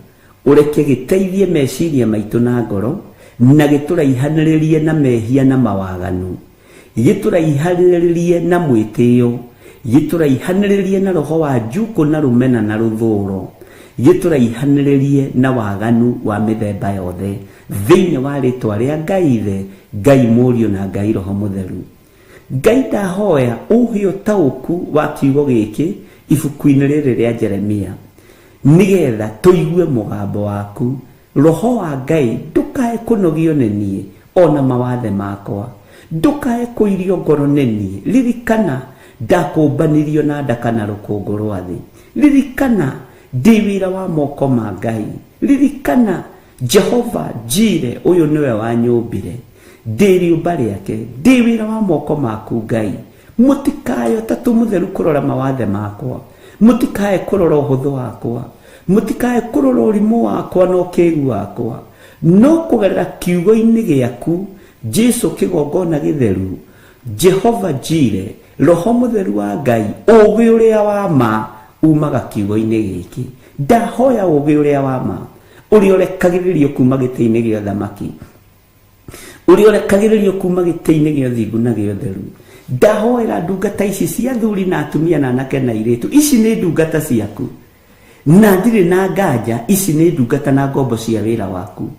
ũreke gĩteithie meciria maitũ na ngoro, na gĩtũraihanĩrĩrie na mehia na mawaganu, gĩtũraihanĩrĩrie na mwĩtĩo, gĩtũraihanĩrĩrie na roho wa njukũ na rũmena na rũthũro, gĩtũraihanĩrĩrie na waganu wa mĩthemba yothe, thĩinĩ wa rĩtwa rĩa Ngai Ithe, Ngai Mũriũ na Ngai Roho Mũtheru. Ngai ndahoya ũhe ũtaũku wa kiugo gĩkĩ ibuku-inĩ rĩrĩ rĩa Jeremia, nĩgetha tũigue mũgambo waku. Roho wa Ngai ndũkae kũnogio nĩ niĩ ona mawathe makwa, ndũkae kũirio ngoro nĩ niĩ. Ririkana ndakũmbanirio na ndaka na rũkũngũ rwa thĩ. Ririkana ndĩ wĩra wa moko ma Ngai. Ririkana Jehova Jire ũyũ nĩwe wanyũmbire, ndĩ rĩũmba rĩake, ndĩ wĩra wa moko maku Ngai. Mũtikae ũtatũ mũtheru kũrora mawathe makwa, mũtikae kũrora ũhũthũ wakwa, mũtikae kũrora ũrimũ wakwa na ũkĩgu wakwa, no kũgerera kiugo-inĩ gĩaku Jesu kĩgongona gĩtheru, Jehova Jire, Roho Mũtheru wa Ngai, ũũgĩ ũrĩa wa ma umaga kiugo-inĩ gĩkĩ. Ndahoya ũũgĩ ũrĩa wa ma ũrĩa ũrekagĩrĩrio kuma gĩtĩ-inĩ gĩa ũthamaki, ũrĩa ũrekagĩrĩrio kuma gĩtĩ-inĩ gĩa ũthingu na gĩa ũtheru. Ndahoera ndungata ici cia athuri na atumia na anake na airĩtu, ici nĩ ndungata ciaku na ndirĩ na nganja, ici nĩ ndungata na ngombo cia wĩra waku.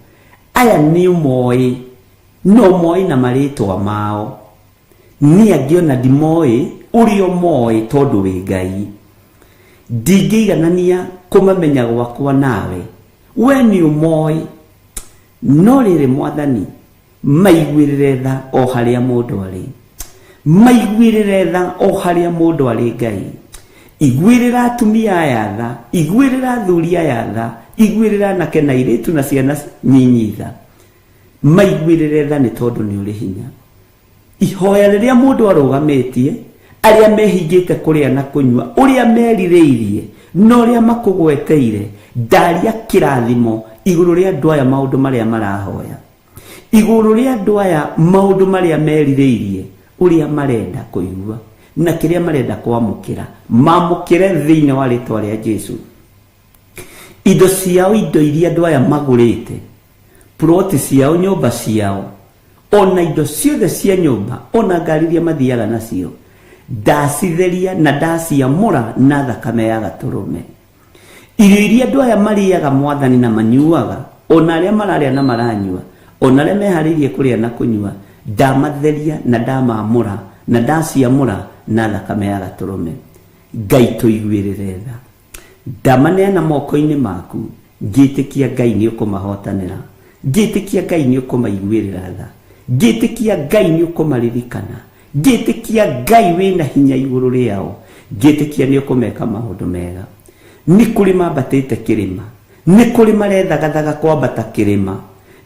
Aya nĩ ũmoĩ, no moĩ na marĩtwa mao, niĩ angĩ ona ndimoĩ ũrĩa ũmoĩ tondũ wĩ Ngai. Ndingĩiganania kũmamenya gwakwa nawe, we nĩ ũmoĩ. No rĩrĩ Mwathani, maiguĩrĩre tha o harĩa mũndũ arĩ, maiguĩrĩre tha o harĩa mũndũ arĩ. Ngai, iguĩrĩra atumia aya tha, iguĩrĩra athuri aya tha, iguĩrĩra anake na airĩtu na ciana nyinyi tha, maiguĩrĩre tha nĩ tondũ nĩ ũrĩ hinya. Ihoya rĩrĩa mũndũ arũgamĩtie, arĩa mehingĩte kũrĩa na kũnyua, ũrĩa merirĩirie na ũrĩa makũgweteire, ndaria kĩrathimo igũrũ rĩa andũ aya maũndũ marĩa marahoya, igũrũ rĩa andũ aya maũndũ marĩa merirĩirie, ũrĩa marenda kũigua na kĩrĩa marenda kwamũkĩra, mamũkĩre thĩinĩ wa rĩtwa rĩa Jesu. Indo ciao, indo iria andũ aya magũrĩte, ploti ciao, nyũmba ciao, ona indo ciothe cia nyũmba, ona ngari iria mathiaga nacio, ndacitheria na ndaciamũra na thakame ya gatũrũme. Irio iria andũ aya marĩaga Mwathani na manyuaga, ona arĩa mararĩa na maranyua, ona arĩa meharĩirie kũrĩa na kũnyua, ndamatheria na ndamamũra na ndaciamũra na thakame ya gatũrũme. Ngai tũiguĩrĩre tha. Ndamaneana moko-inĩ maku, ngĩtĩkia Ngai nĩ ũkũmahotanĩra, ngĩtĩkia Ngai nĩ ũkũmaiguĩrĩra tha, ngĩtĩkia Ngai nĩ ũkũmaririkana, ngĩtĩkia Ngai wĩna hinya igũrũ rĩao, ngĩtĩkia nĩ ũkũmeka maũndũ mega. Nĩ kũrĩ mambatĩte kĩrĩma, nĩ kũrĩ marethagathaga kwambata kĩrĩma.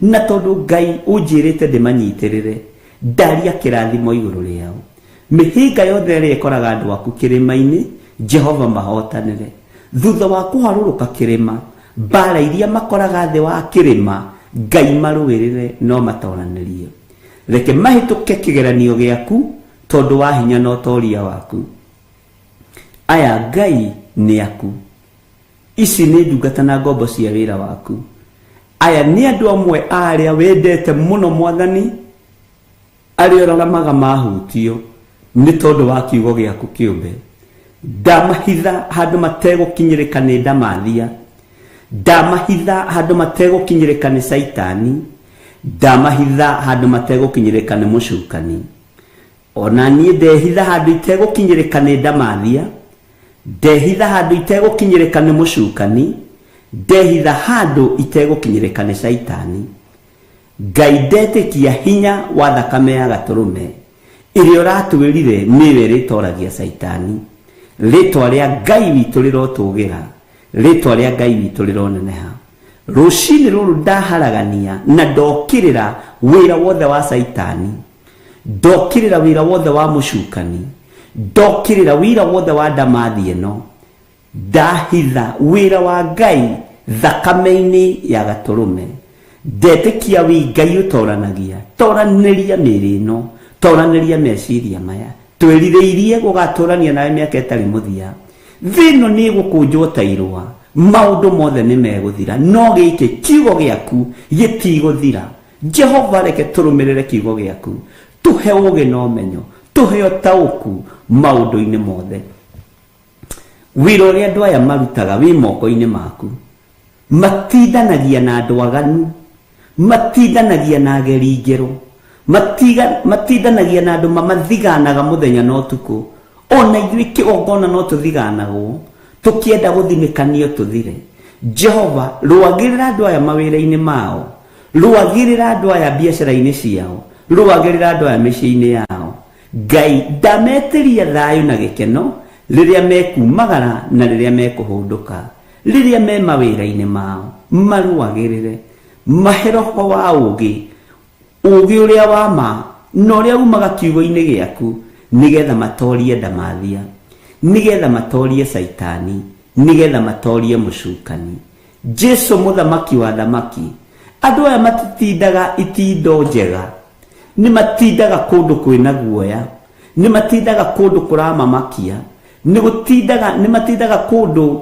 Na tondũ Ngai ũnjĩrĩte ndĩmanyitĩrĩre, ndaria kĩrathimo igũrũ rĩao. Mĩhĩnga yothe ĩrĩa ĩkoraga andũ aku kĩrĩma-inĩ, Jehova mahotanĩre. Thutha wa kũharũrũka kĩrĩma, mbaara iria makoraga thĩ wa kĩrĩma, Ngai marũĩrĩre no matoranĩrie. Reke mahĩtũke kĩgeranio gĩaku tondũ wa hinya na ũtoria waku. Aya Ngai nĩ aku. Ici nĩ ndungata na ngombo cia wĩra waku. Aya nĩ andũ amwe a arĩa wendete mũno Mwathani, arĩa ũraramaga mahutio nĩ tondũ wa kiugo gĩaku kĩũmbe. Ndamahitha handũ mategũkinyĩrĩka nĩ ndamathia. Ndamahitha handũ mategũkinyĩrĩka nĩ Caitani. Ndamahitha handũ mategũkinyĩrĩka nĩ mũcukani. Ona niĩ ndehitha handũ itegũkinyĩrĩka nĩ ndamathia. Ndehitha handũ itegũkinyĩrĩka nĩ mũcukani. Ndehitha handũ itegũkinyĩrĩka nĩ Caitani. Ngai ndetĩkia hinya wa thakame ya gatũrũme ĩrĩa ũratwĩrire nĩyo ĩrĩtoragia Caitani. Rĩtwa rĩa Ngai witũ rĩrotũgĩra, rĩtwa rĩa Ngai witũ rĩroneneha. Rũcinĩ rũrũ ndaharagania na ndokĩrĩra wĩra wothe wa Caitani, ndokĩrĩra wĩra wothe wa mũcukani, ndokĩrĩra wĩra wothe wa ndamathi ĩno, ndahitha wĩra wa Ngai thakame-inĩ ya gatũrũme. Ndetĩkia wĩ Ngai ũtoranagia, toranĩria mĩĩrĩ ĩno, toranĩria meciria maya. Twĩrirĩirie gũgatũrania nawe mĩaka ĩtarĩ mũthia. Thĩ ĩno nĩ ĩgũkũnjwo ta irũa, maũndũ mothe nĩ megũthira, no gĩkĩ kiugo gĩaku gĩtigũthira. Jehova reke tũrũmĩrĩre kiugo gĩaku, tũhe ũũgĩ na ũmenyo, tũhe ũtaũku maũndũ-inĩ mothe. Wĩra ũrĩa andũ aya marutaga wĩ moko-inĩ maku. Matindanagia na andũ aganu, matindanagia na ageri ngero, matindanagia na andũ mamathiganaga mũthenya na ũtukũ. Ona ithuĩ kĩgongona no tũthiganagwo, tũkĩenda gũthinĩkanio tũthire. Jehova, rũagĩrĩra andũ aya mawĩra-inĩ mao, rũagĩrĩra andũ aya biacara-inĩ ciao, rũagĩrĩra andũ aya mĩciĩ-inĩ yao. Ngai ndametĩria thayũ na gĩkeno rĩrĩa mekumagara na rĩrĩa mekũhũndũka, rĩrĩa me mawĩra-inĩ mao, marũagĩrĩre, mahe roho wa ũũgĩ, ũũgĩ ũrĩa wa ma na ũrĩa umaga kiugo-inĩ gĩaku, nĩgetha matorie ndamathia, nĩgetha matorie Caitani, nĩgetha matorie mũcukani. Jesu mũthamaki wa thamaki, andũ aya matitindaga itindo njega, nĩ matindaga kũndũ kwĩna guoya, nĩ matindaga kũndũ kũramamakia, nĩ matindaga kũndũ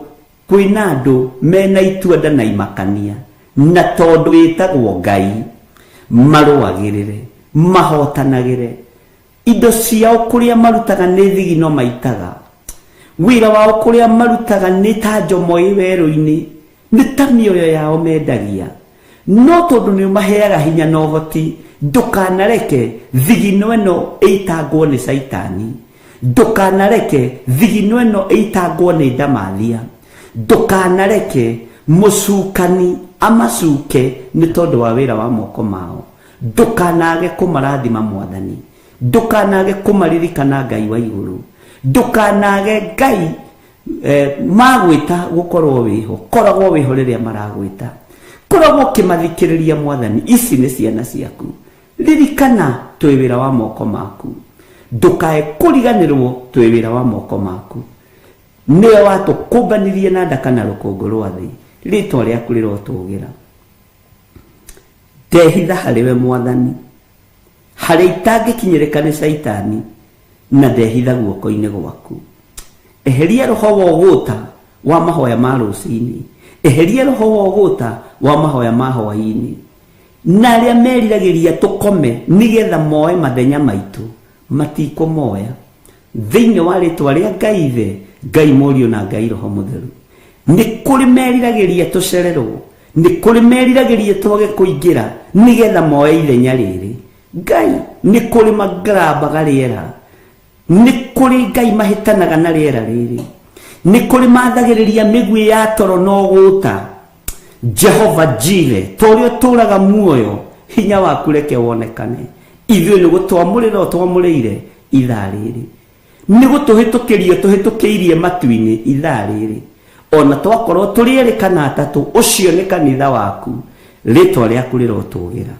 kwĩna andũ mena itua nda na imakania, na tondũ wĩtagwo Ngai, marũagĩrĩre, mahotanagĩre. Indo ciao kũrĩa marutaga nĩ thigino maitaga, wĩra wao kũrĩa marutaga nĩ ta njomo ĩ werũ-inĩ, nĩ ta mĩoyo yao mendagia. No tondũ nĩ ũmaheaga hinya na ũhoti, ndũkanareke thigino ĩno ĩitangwo nĩ Caitani, ndũkanareke thigino ĩno ĩitangwo nĩ ndamathia, ndũkanareke mũcukani amacuke nĩ tondũ wa wĩra wa moko mao. Ndũkanage kũmarathima Mwathani, ndũkanage kũmaririkana Ngai wa igũrũ, ndũkanage Ngai magwĩta gũkorwo wĩho, koragwo wĩho rĩrĩa maragwĩta, koragwo ũkĩmathikĩrĩria Mwathani. Ici nĩ ciana ciaku, ririkana twĩ wĩra wa moko maku, ndũkae kũriganĩrwo twĩ wĩra wa moko maku. Nĩwe watũkũmbanirie na ndaka na rũkũngũ rwa thĩ, rĩtwa rĩaku rĩrotũgĩra. Ndehitha harĩ we Mwathani, harĩa itangĩkinyĩrĩka nĩ Caitani, na ndehitha guoko-inĩ gwaku. Eheria roho wa ũgũta wa mahoya ma rũcinĩ, eheria roho wa ũgũta wa mahoya ma hwaĩ-inĩ, na arĩa meriragĩria tũkome nĩgetha moe mathenya maitũ, matikũmoya. Thĩinĩ wa rĩtwa rĩa Ngai Ithe, Ngai Mũriũ na Ngai Roho Mũtheru. Nĩ kũrĩ meriragĩria tũcererwo, nĩ kũrĩ meriragĩria twage kũingĩra nĩgetha moe ithenya rĩrĩ. Ngai nĩ kũrĩ magarambaga rĩera, nĩ kũrĩ Ngai mahĩtanaga na rĩera rĩrĩ, nĩ kũrĩ mathagĩrĩria mĩguĩ ya toro na ũgũta. Jehova Jire, ta ũrĩa ũtũũraga muoyo, hinya waku reke wonekane. Ithuĩ nĩ gũtwamũrĩra ũtwamũrĩire ithaa rĩrĩ, nĩ gũtũhĩtũkĩria ũtũhĩtũkĩirie matu-inĩ ithaa rĩrĩ. Ona twakorwo tũrĩ erĩ kana atatũ, ũcio nĩ kanitha waku. Rĩtwa rĩaku rĩrotũgĩra,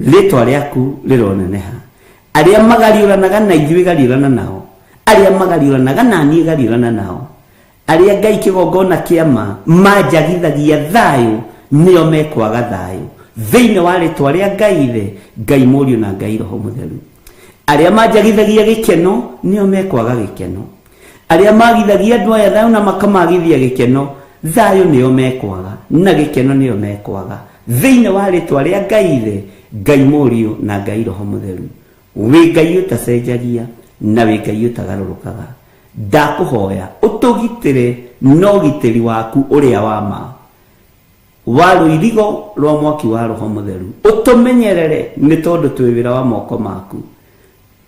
rĩtwa rĩaku rĩroneneha. Arĩa magariũranaga na ithuĩ gariũrana nao, arĩa magariũranaga na niĩ gariũrana nao, arĩa Ngai kĩgongona kĩama manjagithagia thayũ nĩo mekwaga thayũ thĩinĩ wa rĩtwa rĩa Ngai Ithe, Ngai Mũriũ na Ngai Roho Mũtheru. Arĩa manjagithagia gĩkeno nĩo mekwaga gĩkeno, arĩa magithagia andũ aya thayũ na makamagithia gĩkeno, thayũ nĩo mekwaga na gĩkeno nĩo mekwaga thĩinĩ wa rĩtwa rĩa Ngai Ithe, Ngai Mũriũ na Ngai Roho Mũtheru. Wĩ Ngai ũtacenjagia na wĩ Ngai ũtagarũrũkaga, ndakũhoya ũtũgitĩre na ũgitĩri waku ũrĩa wa ma wa rũirigo rwa mwaki wa Roho Mũtheru, ũtũmenyerere nĩ tondũ twĩ wĩra wa moko maku.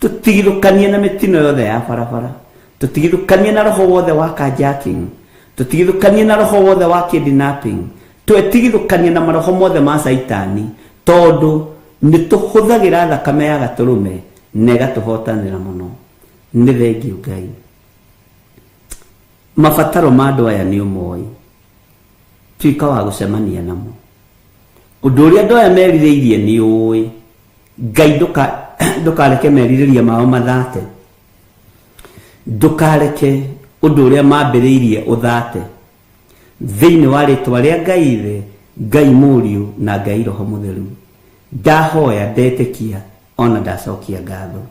Tũtigithũkanie na mĩtino yothe ya barabara, tũtigithũkanie na roho wothe wa carjacking, tũtigithũkanie na roho wothe wa kidnapping, twetigithũkanie na maroho mothe ma Caitani, tondũ nĩ tũhũthagĩra thakame ya gatũrũme na ĩgatũhotanĩra mũno. Nĩ thengiũ Ngai, mabataro ma andũ aya nĩ ũmoĩ, tuĩka wa gũcemania namo. Ũndũ ũrĩa andũ aya merirĩirie nĩ ũĩ. Ngai ndũkareke merirĩria mao mathate, ndũkareke ũndũ ũrĩa mambĩrĩirie ũthate thĩinĩ wa rĩtwa rĩa Ngai Ithe, Ngai Mũriũ na Ngai Roho Mũtheru. Ndahoya, ndetĩkia ona ndacokia ngatho,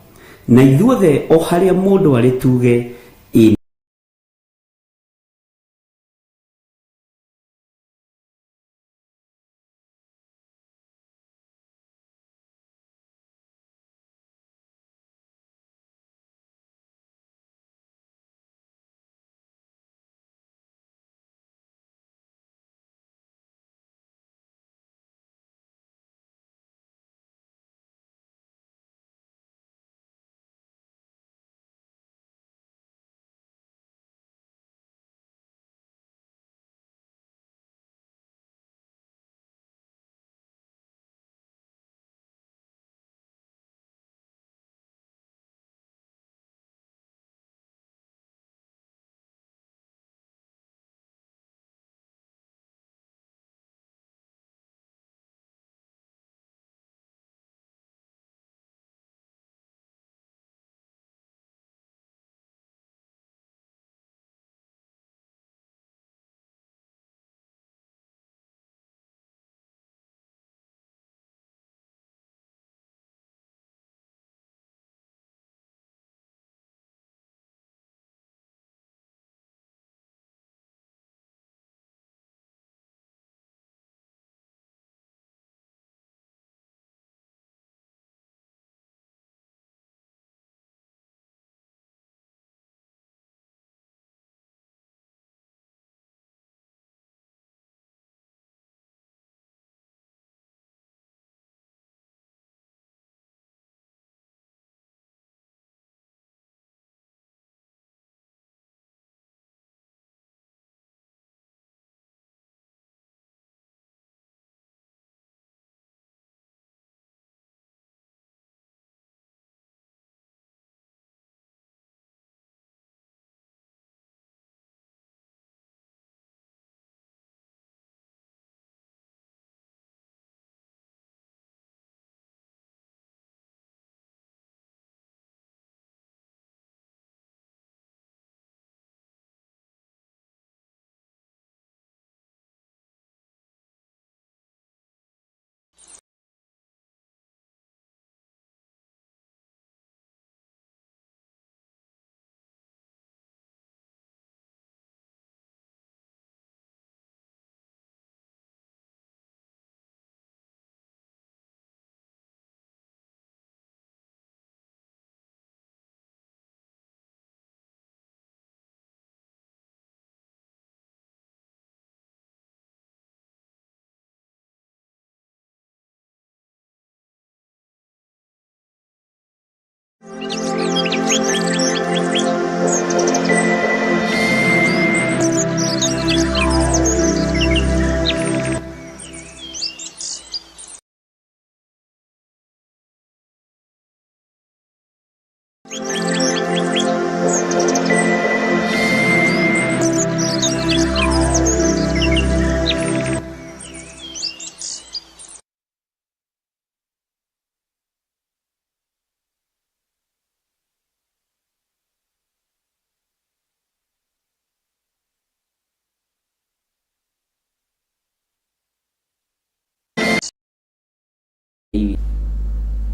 na ithuothe o harĩa mũndũ arĩ tuge ĩ.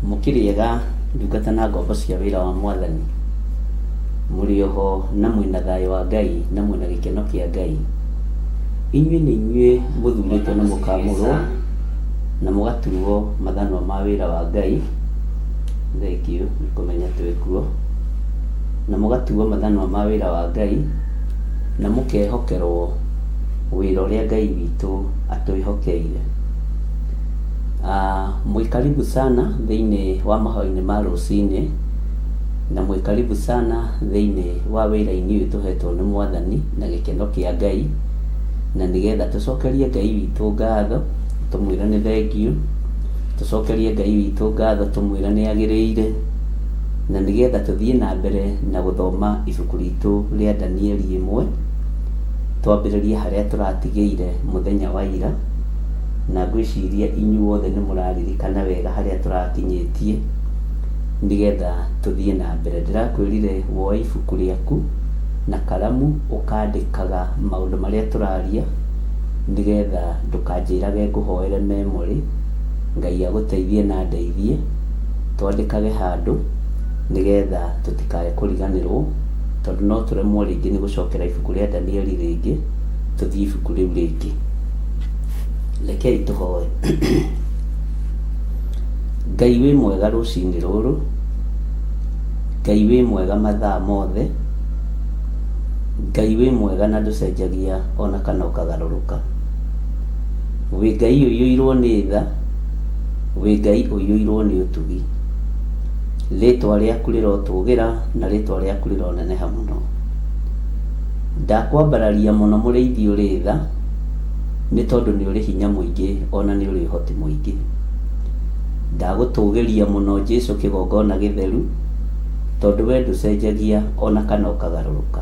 Mũkĩrĩega ndungata na ngombo cia wĩra wa mwathani, mũrĩ oho na mwĩna thayũ wa Ngai na mwĩna gĩkeno kĩa Ngai. Inyuĩ nĩ inyuĩ mũthurĩtwo na mũkamũrwo na mũgatuo mathanwa ma wĩra wa Ngai. Thengiũ nĩ kũmenya twĩ kuo. Na mũgatuo mathanwa ma wĩra wa Ngai na mũkehokerwo wĩra ũrĩa Ngai witũ atwĩhokeire. Mwĩ karibu sana thĩinĩ wa mahoya-inĩ ma rũcinĩ, na mwĩ karibu sana thĩinĩ wa wĩra-inĩ ũyũ tũhetwo nĩ mwathani na gĩkeno kĩa Ngai, na nĩgetha tũcokerie Ngai witũ ngatho, tũmwĩre nĩ thengiũ, tũcokerie Ngai witũ ngatho tũmwĩre nĩ agĩrĩire, na nĩgetha tũthiĩ na mbere na gũthoma ibuku ritũ rĩa Danieli 1, twambĩrĩrie harĩa tũratigĩire mũthenya wa ira, na ngwĩciria inyuothe nĩ mũraririkana wega harĩa tũrakinyĩtie, nĩgetha tũthiĩ na mbere. Ndĩrakwĩrire woe ibuku rĩaku na karamu ũkandĩkaga maũndũ marĩa tũraria, nĩgetha ndũkanjĩrage ngũhoere memory, Ngai agũteithie na andeithie, twandĩkage handũ nĩgetha tũtikae kũriganĩrwo, tondũ no tũremwo rĩngĩ nĩ gũcokera ibuku rĩa Danieli rĩngĩ, tũthiĩ ibuku rĩu rĩngĩ. Rekei tũhoe. Ngai wĩ mwega rũcinĩ rũrũ, Ngai wĩ mwega mathaa mothe, Ngai wĩ mwega na ndũcenjagia ona kana ũkagarũrũka. Wĩ Ngai ũiyũirwo nĩ tha, wĩ Ngai ũiyũirwo nĩ ũtugi. Rĩtwa rĩaku rĩrotũgĩra na rĩtwa rĩaku rĩroneneha mũno. Ndakwambararia mũno mũrĩithi ũrĩ tha, nĩ tondũ nĩ ũrĩ hinya mũingĩ ona nĩ ũrĩ ũhoti mũingĩ. Ndagũtũgĩria mũno Jesu kĩgongona gĩtheru, tondũ we ndũcenjagia ona kana ũkagarũrũka.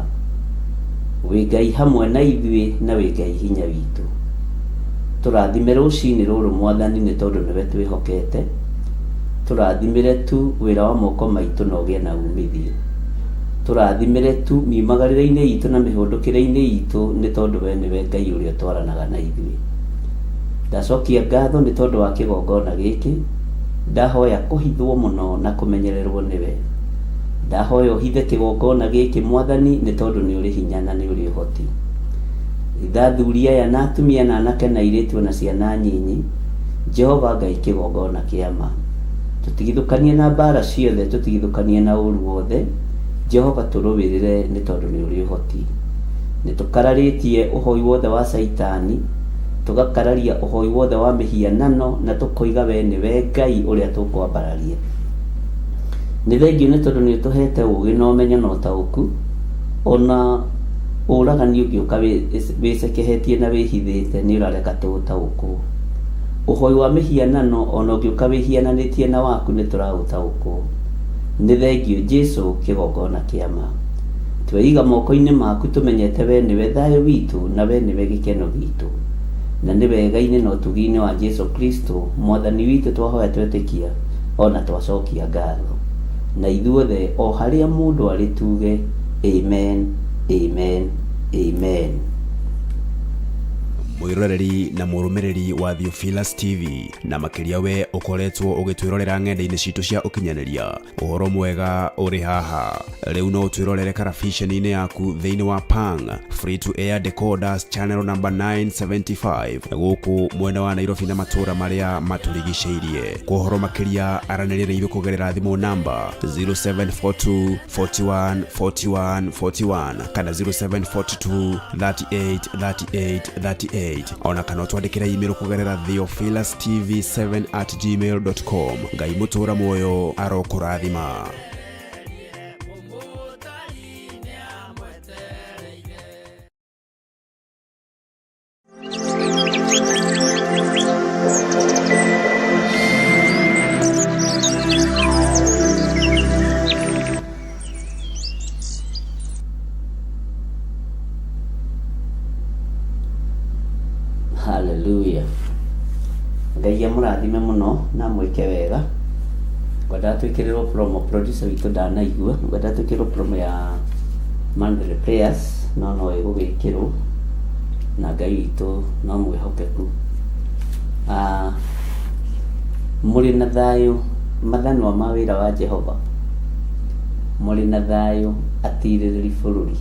Wĩ Ngai hamwe na ithuĩ na wĩ Ngai hinya witũ. Tũrathime rũcinĩ rũrũ mwathani nĩ tondũ nĩwe twĩhokete. Tũrathimĩre tu wĩra wa moko maitũ na ũgĩe na umithio. Tũrathimĩre tu miumagarĩre-inĩ itũ na mĩhũndũkĩre-inĩ itũ nĩ tondũ we nĩwe Ngai ũrĩa ũtwaranaga na ithuĩ. Ndacokia ngatho nĩ tondũ wa kĩgongona gĩkĩ, ndahoya kũhithwo mũno na kũmenyererwo nĩwe. Ndahoya ũhithe kĩgongona gĩkĩ mwathani nĩ tondũ nĩ ũrĩ hinya na nĩ ũrĩ ũhoti. Hitha athuri aya na atumia na anake na airĩtu na ciana nyinyi, Jehova Ngai kĩgongona kĩa ma. Tũtigithũkanie na mbara ciothe, tũtigithũkanie na ũru wothe, Jehova tũrũĩrĩre nĩ tondũ nĩ ũrĩ ũhoti. Nĩ tũkararĩtie ũhoi wothe wa Caitani, tũgakararia ũhoi wothe wa mĩhianano na tũkoiga we nĩwe Ngai ũrĩa tũkwambararia. Nĩ thengiũ nĩ tondũ nĩ ũtũhete ũũgĩ na ũmenyo na ũtaũku, ona ũragani ũngĩũka wĩcekehetie na wĩhithĩte nĩ ũrareka tũũtaũkwo. Ũhoi wa mĩhianano ona ũngĩũka wĩhiananĩtie na waku nĩ tũraũtaũkwo. Nĩ thengiũ Jesu kĩgongona kĩa ma. Tweiga moko-inĩ maku tũmenyete we nĩwe thayũ witũ na we nĩwe gĩkeno gitũ. Na nĩ wega-inĩ na ũtugi-inĩ wa Jesu Kristo mwathani witũ twahoya twetĩkia ona twacokia ngatho. Na ithuothe o harĩa mũndũ arĩ tuge amen, amen, amen. Mwĩroreri na mũrũmĩrĩri wa Theophilus TV na makĩria we ũkoretwo ũgĩtwĩrorera ng'enda-inĩ citũ cia ũkinyanĩria, ũhoro mwega ũrĩ haha. Rĩu no ũtwĩrorere karabiceni-inĩ yaku thĩinĩ wa Pang Free to Air Decoders channel number 975 gũkũ mwena wa Nairobi na matũũra marĩa matũrigicĩirie. Kwa ũhoro makĩria aranĩria na ithuĩ kũgerera thimũ namba 0742 41 41 41 kana 0742 38 38 38 ona kana ũtwandĩkĩre email kũgerera theophilustv7@gmail.com. Ngai mũtũũra muoyo arokũrathima. Hallelujah. Ngai amũrathime mũno na amwĩke wega. Ngwendaga twĩkĩrĩrwo promo, producer witũ ndanaigua, ngwendaga twĩkĩrĩrwo promo ya monthly prayers no no ĩgũgĩkĩrwo na Ngai witũ no mwĩhokeku. Mũrĩ na thayũ mathanwa ma wĩra wa Jehova? Mũrĩ na thayũ atirĩrĩri bũrũri?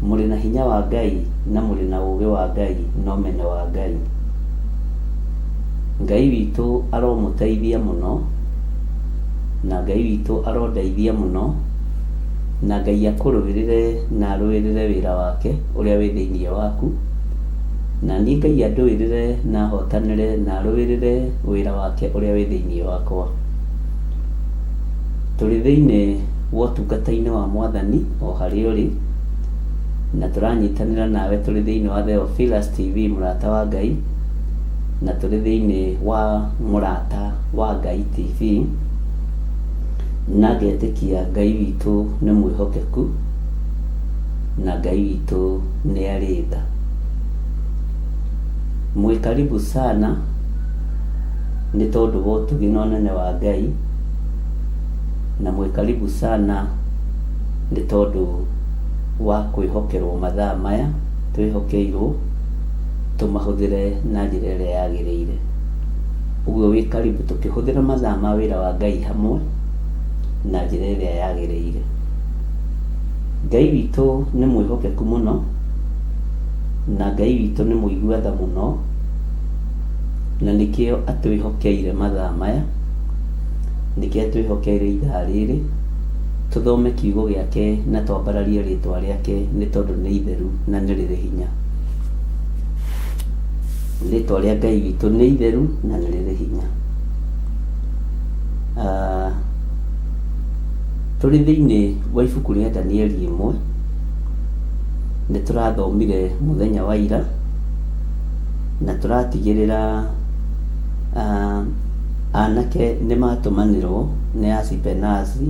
Mũrĩ na hinya wa Ngai na mũrĩ na ũũgĩ wa Ngai na ũmenyo wa Ngai? Ngai witũ aromũteithia mũno, na Ngai witũ arondeithia mũno, na Ngai akũrũĩrĩre na arũĩrĩre wĩra wake ũrĩa wĩ thĩinĩ waku. Na niĩ Ngai andũĩrĩre na ahotanĩre na arũĩrĩre wĩra wake ũrĩa wĩ thĩinĩ wakwa. Tũrĩ thĩinĩ wa ũtungata-inĩ wa Mwathani o harĩa ũrĩ, na tũranyitanĩra nawe tũrĩ thĩinĩ wa Theophilus TV mũrata wa Ngai, na tũrĩ thĩinĩ wa Mũrata wa Ngai TV, na ngetĩkia Ngai witũ nĩ mwĩhokeku, na Ngai witũ nĩ arĩ tha. Mwĩ karibu sana nĩ tondũ wa ũtugi na ũnene wa Ngai, na mwĩ karibu sana nĩ tondũ wa kwĩhokerwo mathaa maya twĩhokeirwo tũmahũthĩre na njĩra ĩrĩa yagĩrĩire. Ũguo wĩ karibu tũkĩhũthĩra mathaa ma wĩra wa Ngai hamwe na njĩra ĩrĩa yagĩrĩire. Ngai witũ nĩ mwĩhokeku mũno, na Ngai witũ nĩ mũigua tha mũno, na nĩkĩo atwĩhokeire mathaa maya, nĩkĩo atwĩhokeire ithaa rĩrĩ, tũthome kiugo gĩake na twambararie rĩtwa rĩake nĩ tondũ nĩ itheru na nĩ rĩrĩ hinya. Rĩtwa rĩa Ngai witũ nĩ itheru na nĩ rĩrĩ hinya. Tũrĩ thĩinĩ wa ibuku rĩa Danieli ĩmwe, nĩ tũrathomire mũthenya wa ira, na tũratigĩrĩra anake nĩ matũmanĩrwo nĩ Asipenazi,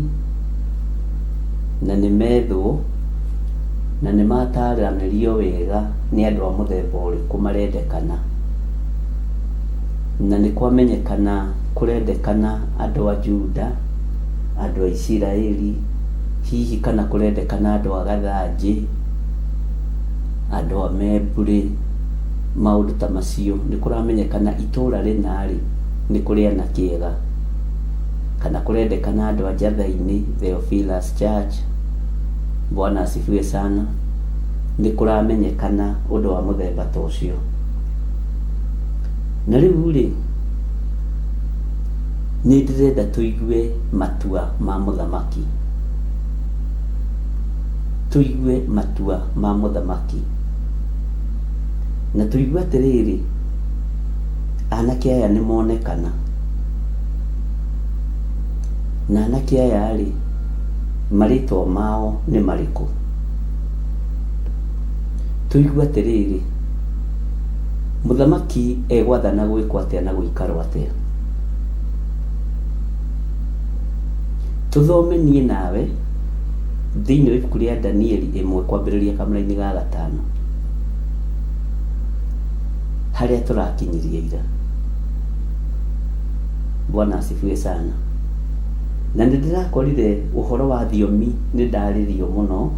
na nĩ methwo, na nĩ mataranĩrio wega nĩ andũ a mũthemba ũrĩkũ marendekana. Na nĩ kwamenyekana kũrendekana andũ a Juda, andũ a Isiraeli, hihi kana kũrendekana andũ a Gathanjĩ, andũ a Membure, maũndũ ta macio. Nĩ kũramenyekana itũra rĩna-rĩ, nĩ kũrĩ anake ega. Kana kũrendekana andũ a Njatha-inĩ, Theophilus Church, Bwana asifiwe sana, nĩ kũramenyekana ũndũ wa mũthemba ta ũcio. Na rĩu-rĩ, nĩ ndĩrenda tũigue matua ma mũthamaki. Tũigue matua ma mũthamaki. Na tũigue atĩrĩrĩ, anake aya nĩ monekana. Na anake aya-rĩ, marĩtwa mao nĩ marĩkũ? Tũigue atĩrĩrĩ, mũthamaki egwathana gwĩkwo atĩa na gũikarwo atĩa? Tũthome niĩ nawe thĩinĩ wa ibuku rĩa Danieli ĩmwe kwambĩrĩria kamũra-inĩ ga gatano harĩa tũrakinyirie ira. Bwana asifiwe sana. Na nĩ ndĩrakorire ũhoro wa thiomi nĩ ndarĩrio mũno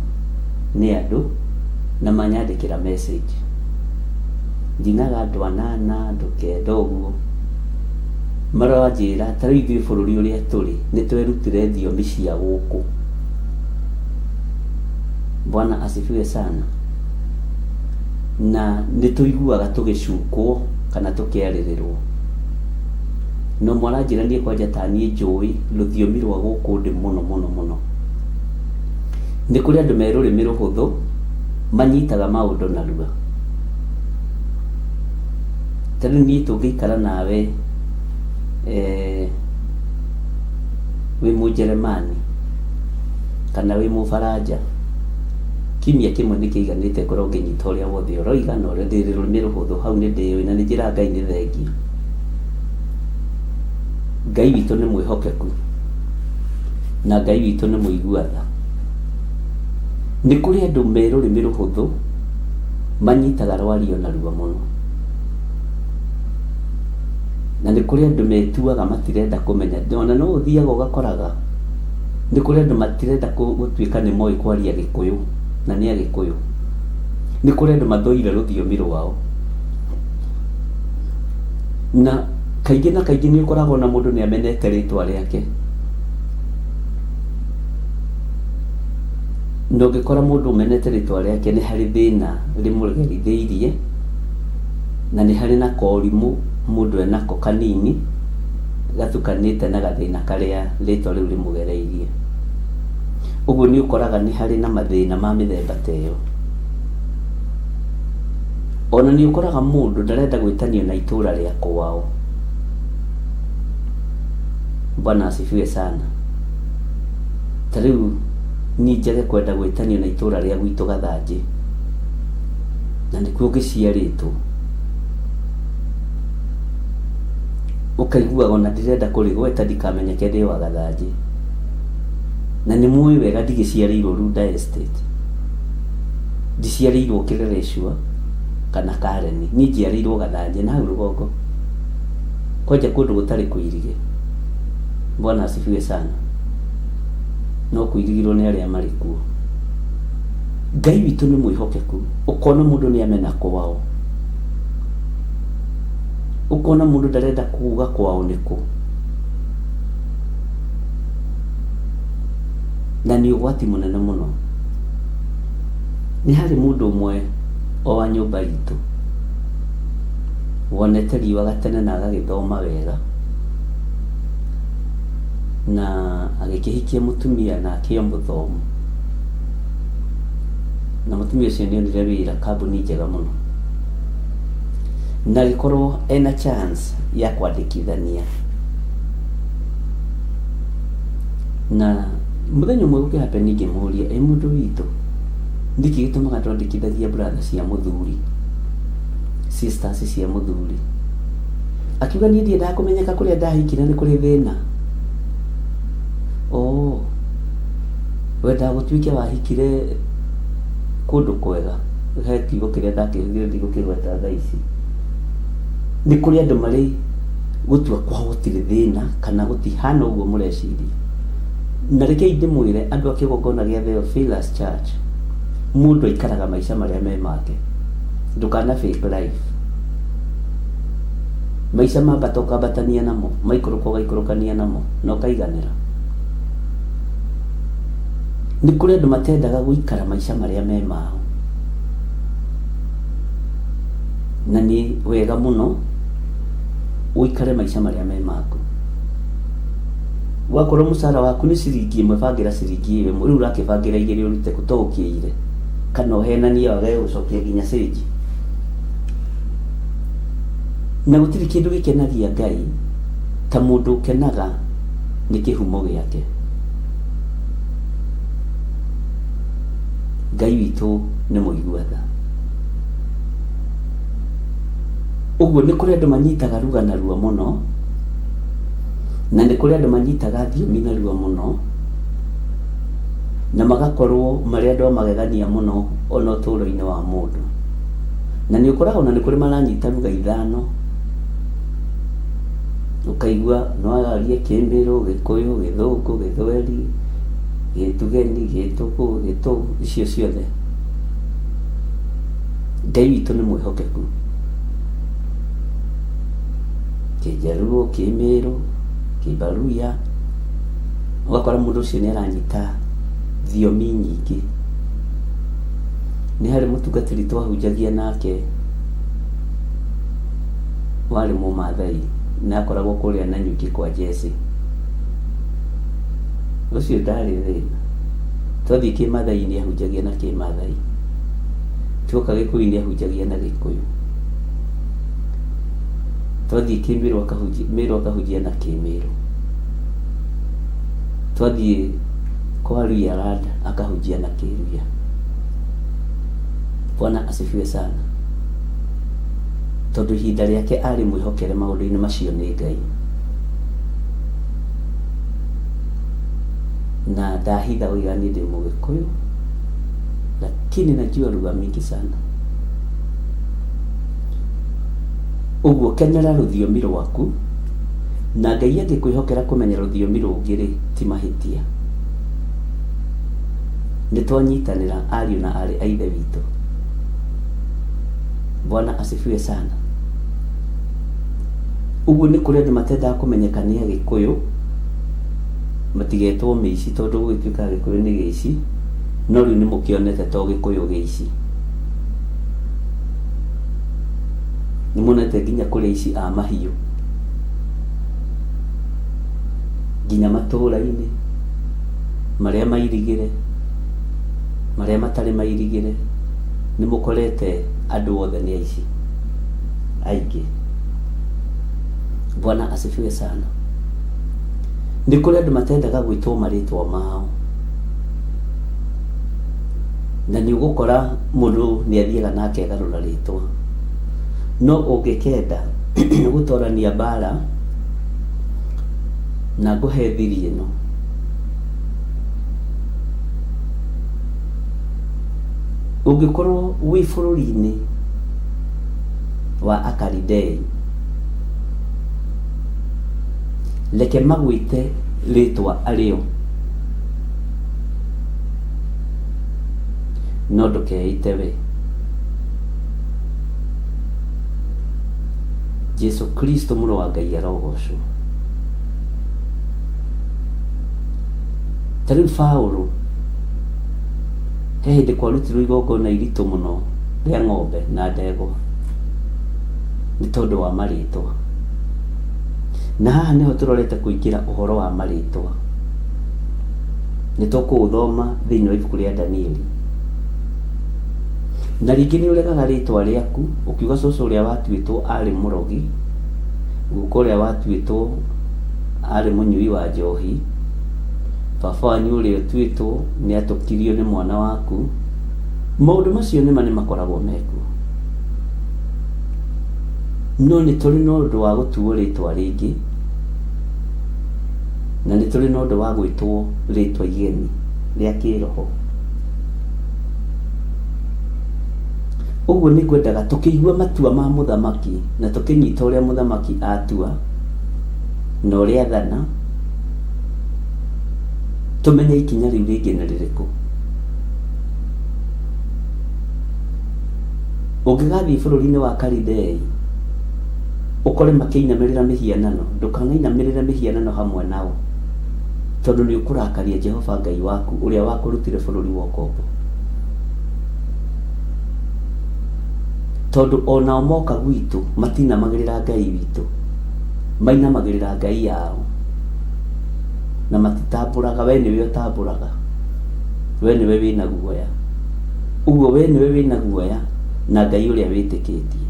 nĩ andũ na manyandĩkĩra message. Njinaga andũ anana, andũ kenda ũguo, maranjĩra ta rĩu ithuĩ bũrũri ũrĩa tũrĩ nĩ twerutire thiomi cia gũkũ. Bwana asifiwe sana. Na nĩ tũiguaga tũgĩcukwo kana tũkĩarĩrĩrwo. Na ũmwe aranjĩra niĩ kwanja ta niĩ njũĩ rũthiomi rwa gũkũ ndĩ mũno mũno mũno. Nĩ kũrĩ andũ me rũrĩmĩ rũhũthũ manyitaga maũndũ narua. Ta rĩu niĩ tũngĩikara nawe wĩ Mũnjeremani kana wĩ Mũbaranja, kiumia kĩmwe nĩ kĩiganĩte ngorwo ngĩnyita ũrĩa wothe ũroiga na ũrĩa ndĩ rũrĩmĩ rũhũthũ, hau nĩ ndĩũĩ na nĩ njĩraga Ngai nĩ thengiũ. Ngai witũ nĩ mwĩhokeku na Ngai witũ nĩ mũigua tha. Nĩ kũrĩ andũ me rũrĩmĩ rũhũthũ manyitaga rwario narua mũno. Na nĩ kũrĩ andũ metuaga matirenda kũmenya. Ona no ũthiaga ũgakoraga nĩ kũrĩ andũ matirenda gũtuĩka nĩ moĩ kwaria Gĩkũyũ na nĩ Agĩkũyũ. Nĩ kũrĩ andũ mathũire rũthiomi rwao. Na Kaingĩ na kaingĩ nĩ ũkoragwo na mũndũ nĩ amenete rĩtwa rĩake. Na ũngĩkora mũndũ ũmenete rĩtwa rĩake nĩ harĩ thĩna rĩmũgerithĩirie, na nĩ harĩ na korimũ mũndũ enako kanini gatukanĩte na gathĩna karĩa rĩtwa rĩu rĩmũgereirie. Ũguo nĩ ũkoraga nĩ harĩ na mathĩna ma mĩthemba ta ĩyo. Ona nĩ ũkoraga mũndũ ndarenda gwĩtanio na itũra rĩa kwao. Bwana asifiwe sana. Ta rĩu niĩ njage kwenda gwĩtanio na itũra rĩa gwitũ Gathanjĩ, na nĩkuo ngĩciarĩtwo. Ũkaiguaga ona ndirenda kũrĩgweta ndikamenyeke ndĩ wa Gathanjĩ. Na nĩ mũĩ wega ndigĩciarĩirwo Runda Estate. Ndiciarĩirwo Kĩrereshua kana Kareni. Niĩ njiarĩirwo Gathanjĩ na hau rũgongo. Kwanja kũndũ gũtarĩ kũirige. Bwana asifiwe sana. No kũirigirwo nĩ arĩa marĩ kuo. Ngai witũ nĩ mwĩhokeku. Ũkona mũndũ nĩ amena kwao. Ũkona mũndũ ndarenda kuga kwao nĩkũ. Na nĩ ũgwati mũnene mũno. Nĩ harĩ mũndũ ũmwe o wa nyũmba itũ wonete riũa gatene na agagĩthoma wega na agĩkĩhikia mũtumia nake o mũthomu, na mũtumia ũcio nĩ onire wĩra kambuni njega mũno na agĩkorwo ena chance ya kwandĩkithania. Na mũthenya ũmwe gũkĩ happen ngĩmũria, ĩ mũndũ witũ, nĩkĩ gĩtũmaga twandĩkithagia brother cia mũthuri, sisters cia mũthuri? Akiuga niĩ ndiendaga kũmenyeka kũrĩa ndahikire nĩ kũrĩ thĩna. Oh, wendaga gũtuĩke wahikire kũndũ kwega. He kiugo kĩrĩa ndakĩhũthĩrire ndigũkĩgweta thaa ici. Nĩ kũrĩ andũ marĩ gũtua kwao gũtirĩ thĩna kana gũtihana ũguo mũreciria. Na rekei ndĩmwĩre andũ a kĩgongona gĩa Theophilus Church, mũndũ aikaraga maica marĩa me make. Ndũkana fake life. Maica mambata ũkambatania namo, maikũrũka ũgaikũrũkania namo na ũkaiganĩra. Nĩ kũrĩ andũ matendaga gũikara maica marĩa me mao. Na nĩ wega mũno ũikare maica marĩa me maku. Wakorwo mũcara waku nĩ ciringi ĩmwe, bangĩra ciringi ĩyo ĩmwe. Rĩu ũrakĩbangĩra igĩrĩ ũrute kũ to ũkĩire, kana ũhenanie wage gũcokia nginya cĩnji. Na gũtirĩ kĩndũ gĩkenagia Ngai ta mũndũ ũkenaga nĩ kĩhumo gĩake. Ngai witũ nĩ mũigua tha. Ũguo nĩ kũrĩ andũ manyitaga ruga narua mũno, na nĩ kũrĩ andũ manyitaga thiomi narua mũno, na magakorwo marĩ andũ a magegania mũno ona ũtũũro-inĩ wa mũndũ. Na nĩ ũkoraga ona nĩ kũrĩ maranyita ruga ithano, ũkaigua no arie Kĩmĩrũ, Gĩkũyũ, Gĩthũngũ, Gĩthweri, Gĩtugeni, Gĩtũkũ, Gĩtũ, icio ciothe. Ngai witũ nĩ mwĩhokeku. Kĩnjaruo, Kĩmĩrũ, Kĩbaruya, ũgakora mũndũ ũcio nĩ aranyita thiomi nyingĩ. Nĩ harĩ mũtungatĩri twahunjagia nake warĩ Mũmathai na akoragwo kũrĩa Nanyuki kwa Jesse. Ũcio ndarĩ thĩna. Twathiĩ Kĩmathai nĩ ahunjagia na Kĩmathai. Tuoka Gĩkũyũ nĩ ahunjagia na Gĩkũyũ. Twathiĩ Kĩmĩrũ akahunjia, Mĩrũ akahunjia na Kĩmĩrũ. Twathiĩ kwa Luhya Land akahunjia na Kĩluhya. Bwana asifiwe sana. Tondũ ihinda rĩake arĩ mwĩhokere maũndũ-inĩ macio nĩ Ngai. Na ndahitha ũiga niĩ ndĩ Mũgĩkũyũ, lakini najua lugha mingi sana. Ũguo kenera rũthiomi rwaku, na Ngai angĩkwĩhokera kũmenya rũthiomi rũngĩ rĩ, ti mahĩtia. Nĩ twanyitanĩra ariũ na aarĩ a Ithe witũ. Bwana asifiwe sana. Ũguo nĩ kũrĩ andũ matendaga kũmenyeka nĩ Agĩkũyũ, matigetwo mĩici tondũ gũgĩtuĩka Agĩkũyũ nĩ gĩici, no rĩu nĩ mũkĩonete to Gĩkũyũ gĩici. Nĩ muonete nginya kũrĩ aici a mahiũ, nginya matũũra-inĩ marĩa mairigĩre, marĩa matarĩ mairigĩre, nĩ mũkorete andũ othe nĩ aici aingĩ. Bwana asifiwe sana. Nĩ kũrĩ andũ matendaga gwĩtwo marĩtwa mao, na nĩ ũgũkora mũndũ nĩ athiaga na akegarũra rĩtwa. No ũngĩkenda gũtorania mbara na ngũhe thiri ĩno, ũngĩkorwo wĩ bũrũri-inĩ wa Akalidei, reke magwĩte rĩtwa arĩo, no ndũkeĩte we. Jesu Kristo mũrũ wa Ngai arogocwo. Ta rĩu Paũlũ he hĩndĩ kwarutirwo igongona iritũ mũno rĩa ng'ombe na ndegwa nĩ tondũ wa marĩtwa. Na haha nĩho tũrorete kũingĩra ũhoro wa marĩtwa. Nĩ tũkũũthoma thĩinĩ wa ibuku rĩa Danieli. Na rĩngĩ nĩ ũregaga rĩtwa rĩaku ũkiuga cũcũ ũrĩa watuĩtwo arĩ mũrogi, guka ũrĩa watuĩtwo arĩ mũnyui wa njohi, baba wanyu ũrĩa ũtuĩtwo nĩ atũkirio nĩ mwana waku. Maũndũ macio nĩma nĩ makoragwo mekuo. No nĩ tũrĩ na ũndũ wa gũtuo rĩtwa rĩngĩ, na nĩ tũrĩ na ũndũ wa gwĩtwo rĩtwa igeni rĩa kĩroho. Ũguo nĩ ngwendaga tũkĩigua matua ma mũthamaki na tũkĩnyita ũrĩa mũthamaki atua na ũrĩa athana, tũmenye ikinya rĩu rĩngĩ nĩ rĩrĩkũ. Ũngĩgathiĩ bũrũri-inĩ wa Kalidei ũkore makĩinamĩrĩra mĩhianano, ndũkanainamĩrĩre mĩhianano hamwe nao, tondũ nĩ ũkũrakaria Jehova Ngai waku ũrĩa wakũrutire bũrũri wa ũkombo. Tondũ o nao moka gwitũ matinamagĩrĩra Ngai witũ, mainamagĩrĩra ngai yao, na matitambũraga, we nĩwe ũtambũraga, we nĩwe wĩna guoya. Ũguo we nĩwe wĩna guoya na Ngai ũrĩa wĩtĩkĩtie.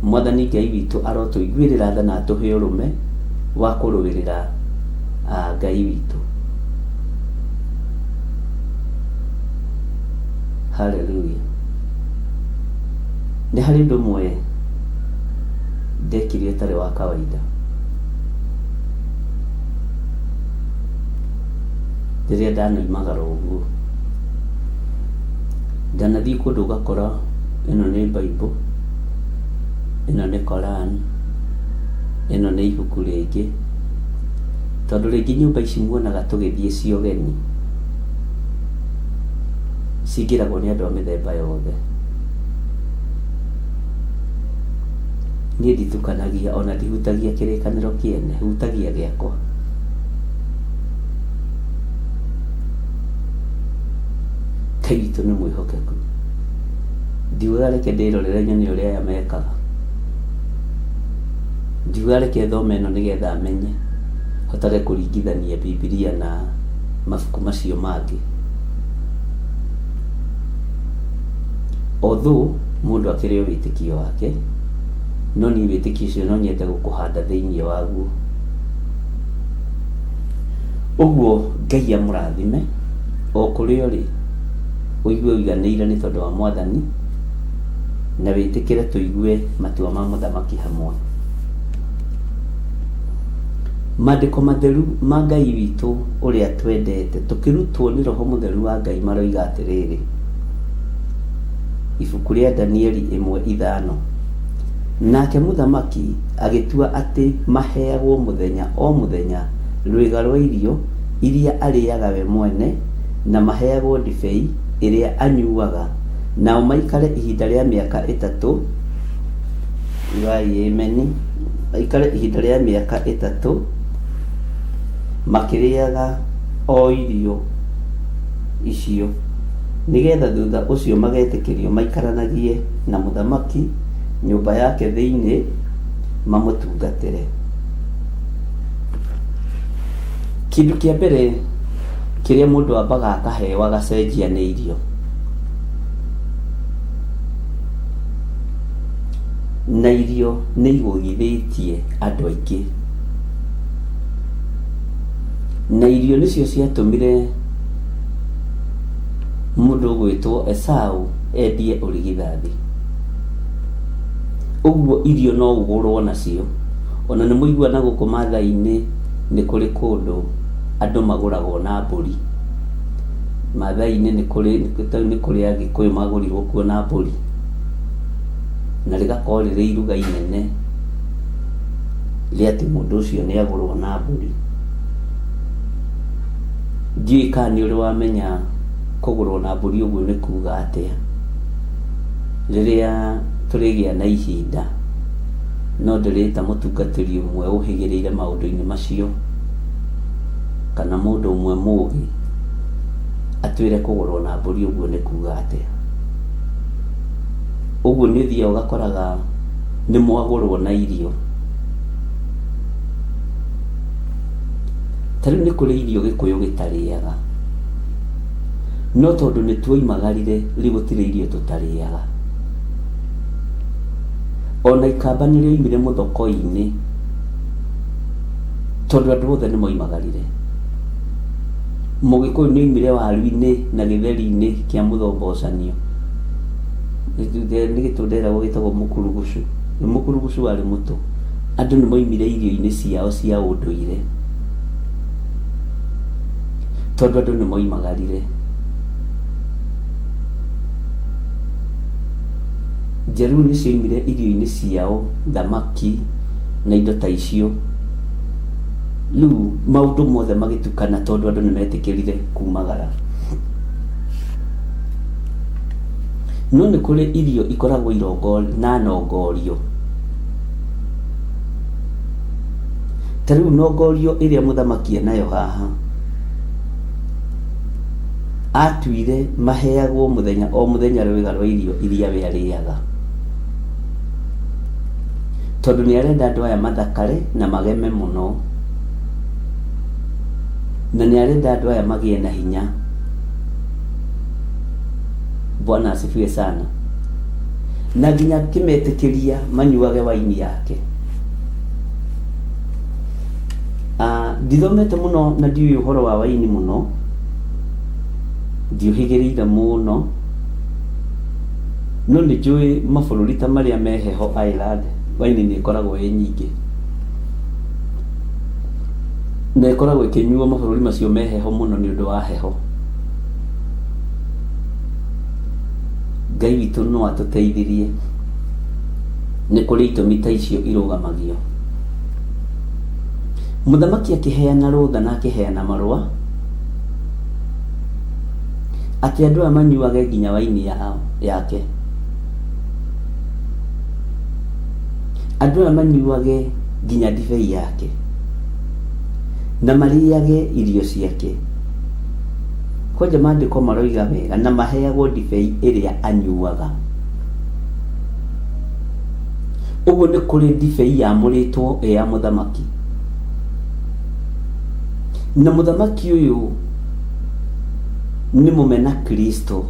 Mwathani Ngai witũ arotũiguĩrĩra tha na atũhe ũrũme wa kũrũĩrĩra Ngai witũ. Hallelujah. Nĩ harĩ ũndũ ũmwe ndekire ũtarĩ wa kawaida. Rĩrĩa ndanoimagara ũguo, ndanathiĩ kũndũ ũgakora ĩno nĩ Bible, ĩno nĩ Koran, ĩno nĩ ibuku rĩngĩ, tondũ rĩngĩ nyũmba ici muonaga tũgĩthiĩ cia ũgeni, cingĩragwo nĩ andũ a mĩthemba yothe. Niĩ nditukanagia ona ndihutagia kĩrĩkanĩro kĩene, hutagia gĩakwa. Ngai witũ nĩ mwĩhokeku. Ndiugaga reke ndĩrorere nyone ũrĩa aya mekaga. Ndiugaga reke thome ĩno nĩgetha menye, hotage kũringithania Bibilia na mabuku macio mangĩ. Although mũndũ akĩrĩ o wĩtĩkio wake, no niĩ wĩtĩkio ũcio no nyende gũkũhanda thĩinĩ waguo. Ũguo Ngai amũrathime o kũrĩa ũrĩ, ũigue ũiganĩire nĩ tondũ wa Mwathani, na wĩtĩkĩre tũigue matua ma mũthamaki hamwe. Maandĩko matheru ma Ngai witũ ũrĩa twendete tũkĩrutwo nĩ Roho Mũtheru wa Ngai maroiga atĩrĩrĩ, ibuku rĩa Danieli 1:5, Nake mũthamaki agĩtua atĩ maheagwo mũthenya o mũthenya rwĩga rwa irio iria arĩaga we mwene, na maheagwo ndibei ĩrĩa anyuaga, nao maikare ihinda rĩa mĩaka ĩtatũ. Ugai ameni. Maikare ihinda rĩa mĩaka ĩtatũ makĩrĩaga o irio icio, nĩgetha thutha ũcio magetĩkĩrio maikaranagie na mũthamaki nyũmba yake thĩinĩ mamũtungatĩre. Kĩndũ kĩa mbere kĩrĩa mũndũ ambaga akaheo agacenjia nĩ irio. Na irio nĩ igũithĩtie andũ aingĩ. Na irio nĩcio ciatũmire mũndũ ũgwĩtwo Esau endie ũrigithathi. Ũguo irio no ũgũrwo nacio. Ona nĩ mũigua na gũkũ Maathai-inĩ nĩ kũrĩ kũndũ andũ magũragwo na mbũri. Maathai-inĩ nĩ kũrĩ, nĩ kũrĩ Agĩkũyũ magũrirwo kuo na mbũri. Na rĩgakorwo rĩrĩ iruga inene rĩa atĩ mũndũ ũcio nĩ agũrwo na mbũri. Ndiũĩ kana nĩ ũrĩ wamenya kũgũrwo na mbũri ũguo nĩ kuga atĩa. Rĩrĩa tũrĩgĩa na ihinda, no ndĩrĩta mũtungatĩri ũmwe ũhĩgĩrĩire maũndũ-inĩ macio, kana mũndũ ũmwe mũgĩ, atwĩre kũgũrwo na mbũri ũguo nĩ kuga atĩa. Ũguo nĩ ũthiaga ũgakoraga nĩ mwagũrwo na irio. Ta rĩu nĩ kũrĩ irio Gĩkũyũ gĩtarĩaga, no tondũ nĩ tuoimagarire rĩu gũtirĩ irio tũtarĩaga. Ona ikamba nĩ rĩoimire mũthokoi-inĩ tondũ andũ othe nĩ moimagarire. Mũgĩkũyũ nĩ oimire waru-inĩ na gĩtheri-inĩ kĩa mũthombocanio. Nĩ gĩtunda ĩragwo gĩtagwo mũkurugucu. Mũkurugucu warĩ mũtũ. Andũ nĩ moimire irio-inĩ ciao cia ũndũire tondũ andũ nĩ moimagarire. Njaruo nĩ cioimire irio-inĩ ciao, thamaki na indo ta icio. Rĩu maũndũ mothe magĩtukana tondũ andũ nĩ metĩkĩrire kumagara. No nĩ kũrĩ irio ikoragwo irongo na nongorio. Ta rĩu nongorio ĩrĩa mũthamaki enayo haha, atuire maheagwo mũthenya o mũthenya rwĩga rwa irio iria we arĩaga. Tondũ nĩ arenda andũ aya mathakare na mageme mũno. Na nĩ arenda andũ aya magĩe na hinya. Bwana asifiwe sana. Na nginya akĩmetĩkĩria manyuage waini yake. Ah, ndithomete mũno na ndiũĩ ũhoro wa waini mũno, ndiũhĩgĩrĩire mũno, no nĩ njũĩ mabũrũri ta marĩa me heho Ireland, waini nĩ ĩkoragwo ĩ nyingĩ. Na ĩkoragwo ĩkĩnyuo mabũrũri macio me heho mũno nĩ ũndũ wa heho. Ngai witũ no atũteithirie. Nĩ kũrĩ itũmi ta icio irũgamagio. Mũthamaki akĩheana rũtha na akĩheana marũa atĩ andũ aya manyuage nginya waini yao yake. Andũ aya manyuage nginya ndibei yake na marĩage irio ciake. Kwanja maandĩko maroiga wega na maheagwo ndibei ĩrĩa anyuaga. Ũguo nĩ kũrĩ ndibei yamũrĩtwo ĩ ya mũthamaki. Na mũthamaki ũyũ nĩ mũmena Kristo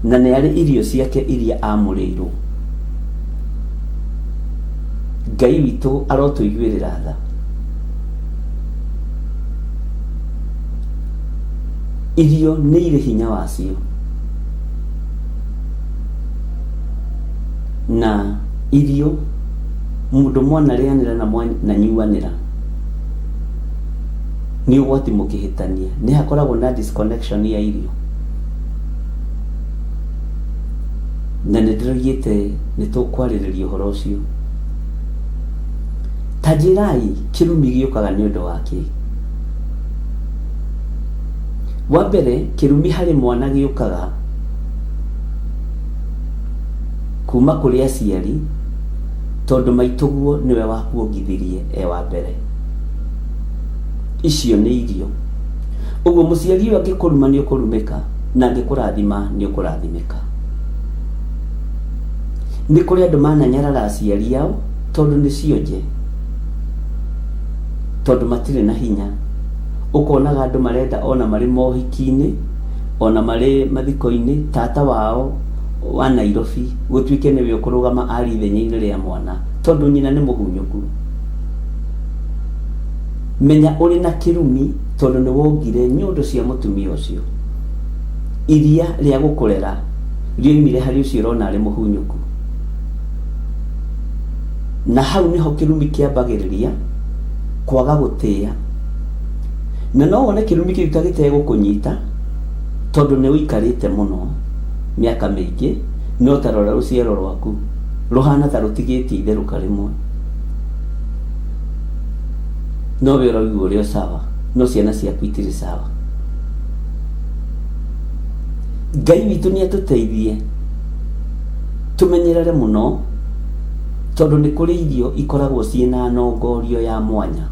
na nĩ arĩ irio ciake iria amũrĩirwo. Ngai witũ arotũiguĩrĩra tha. Irio nĩ irĩ hinya wacio. Na irio mũndũ mwanarĩanĩra na mwananyuanĩra nĩ ũgwati mũkĩhĩtania. Nĩ hakoragwo na disconnection ya irio. Na nĩ ndĩroigĩte nĩ tũkwarĩrĩria ũhoro ũcio. Ta njĩrai kĩrumi gĩũkaga nĩ ũndũ wa kĩ? Wa mbere, kĩrumi harĩ mwana gĩũkaga kuma kũrĩ aciari. Tondũ maitũguo nĩwe wakuongithirie e wa mbere. Icio nĩ irio. Ũguo mũciari ũyũ angĩkũruma nĩ ũkũrumĩka na angĩkũrathima nĩ ũkũrathimĩka. Nĩ kũrĩ andũ mananyarara aciari ao tondũ nĩ cionje, tondũ matirĩ na hinya. Ũkonaga andũ marenda ona marĩ mohiki-inĩ, ona marĩ mathiko-inĩ, tata wao wa Nairobi gũtuĩke nĩwe ũkũrũgama arie ithenya-inĩ rĩa mwana tondũ nyina nĩ mũhunyũku. Menya ũrĩ na kĩrumi tondũ nĩ wongire nyondo cia mũtumia ũcio. Iria rĩa gũkũrera rĩoimire harĩ ũcio ũrona arĩ mũhunyũku. Na hau nĩho kĩrumi kĩambagĩrĩria kwaga gũtĩa. Na no wone kĩrumi kĩu ta gĩtegũkũnyita tondũ nĩ ũikarĩte mũno mĩaka mĩingĩ, no ta rora rũciaro rwaku rũhana ta rũtigĩtie itherũka rĩmwe. No we ũraigua ũrĩ o sawa, no ciana ciaku itirĩ sawa. Ngai witũ nĩ atũteithie tũmenyerere mũno tondũ nĩ kũrĩ irio ikoragwo ciĩna nongorio ya mwanya.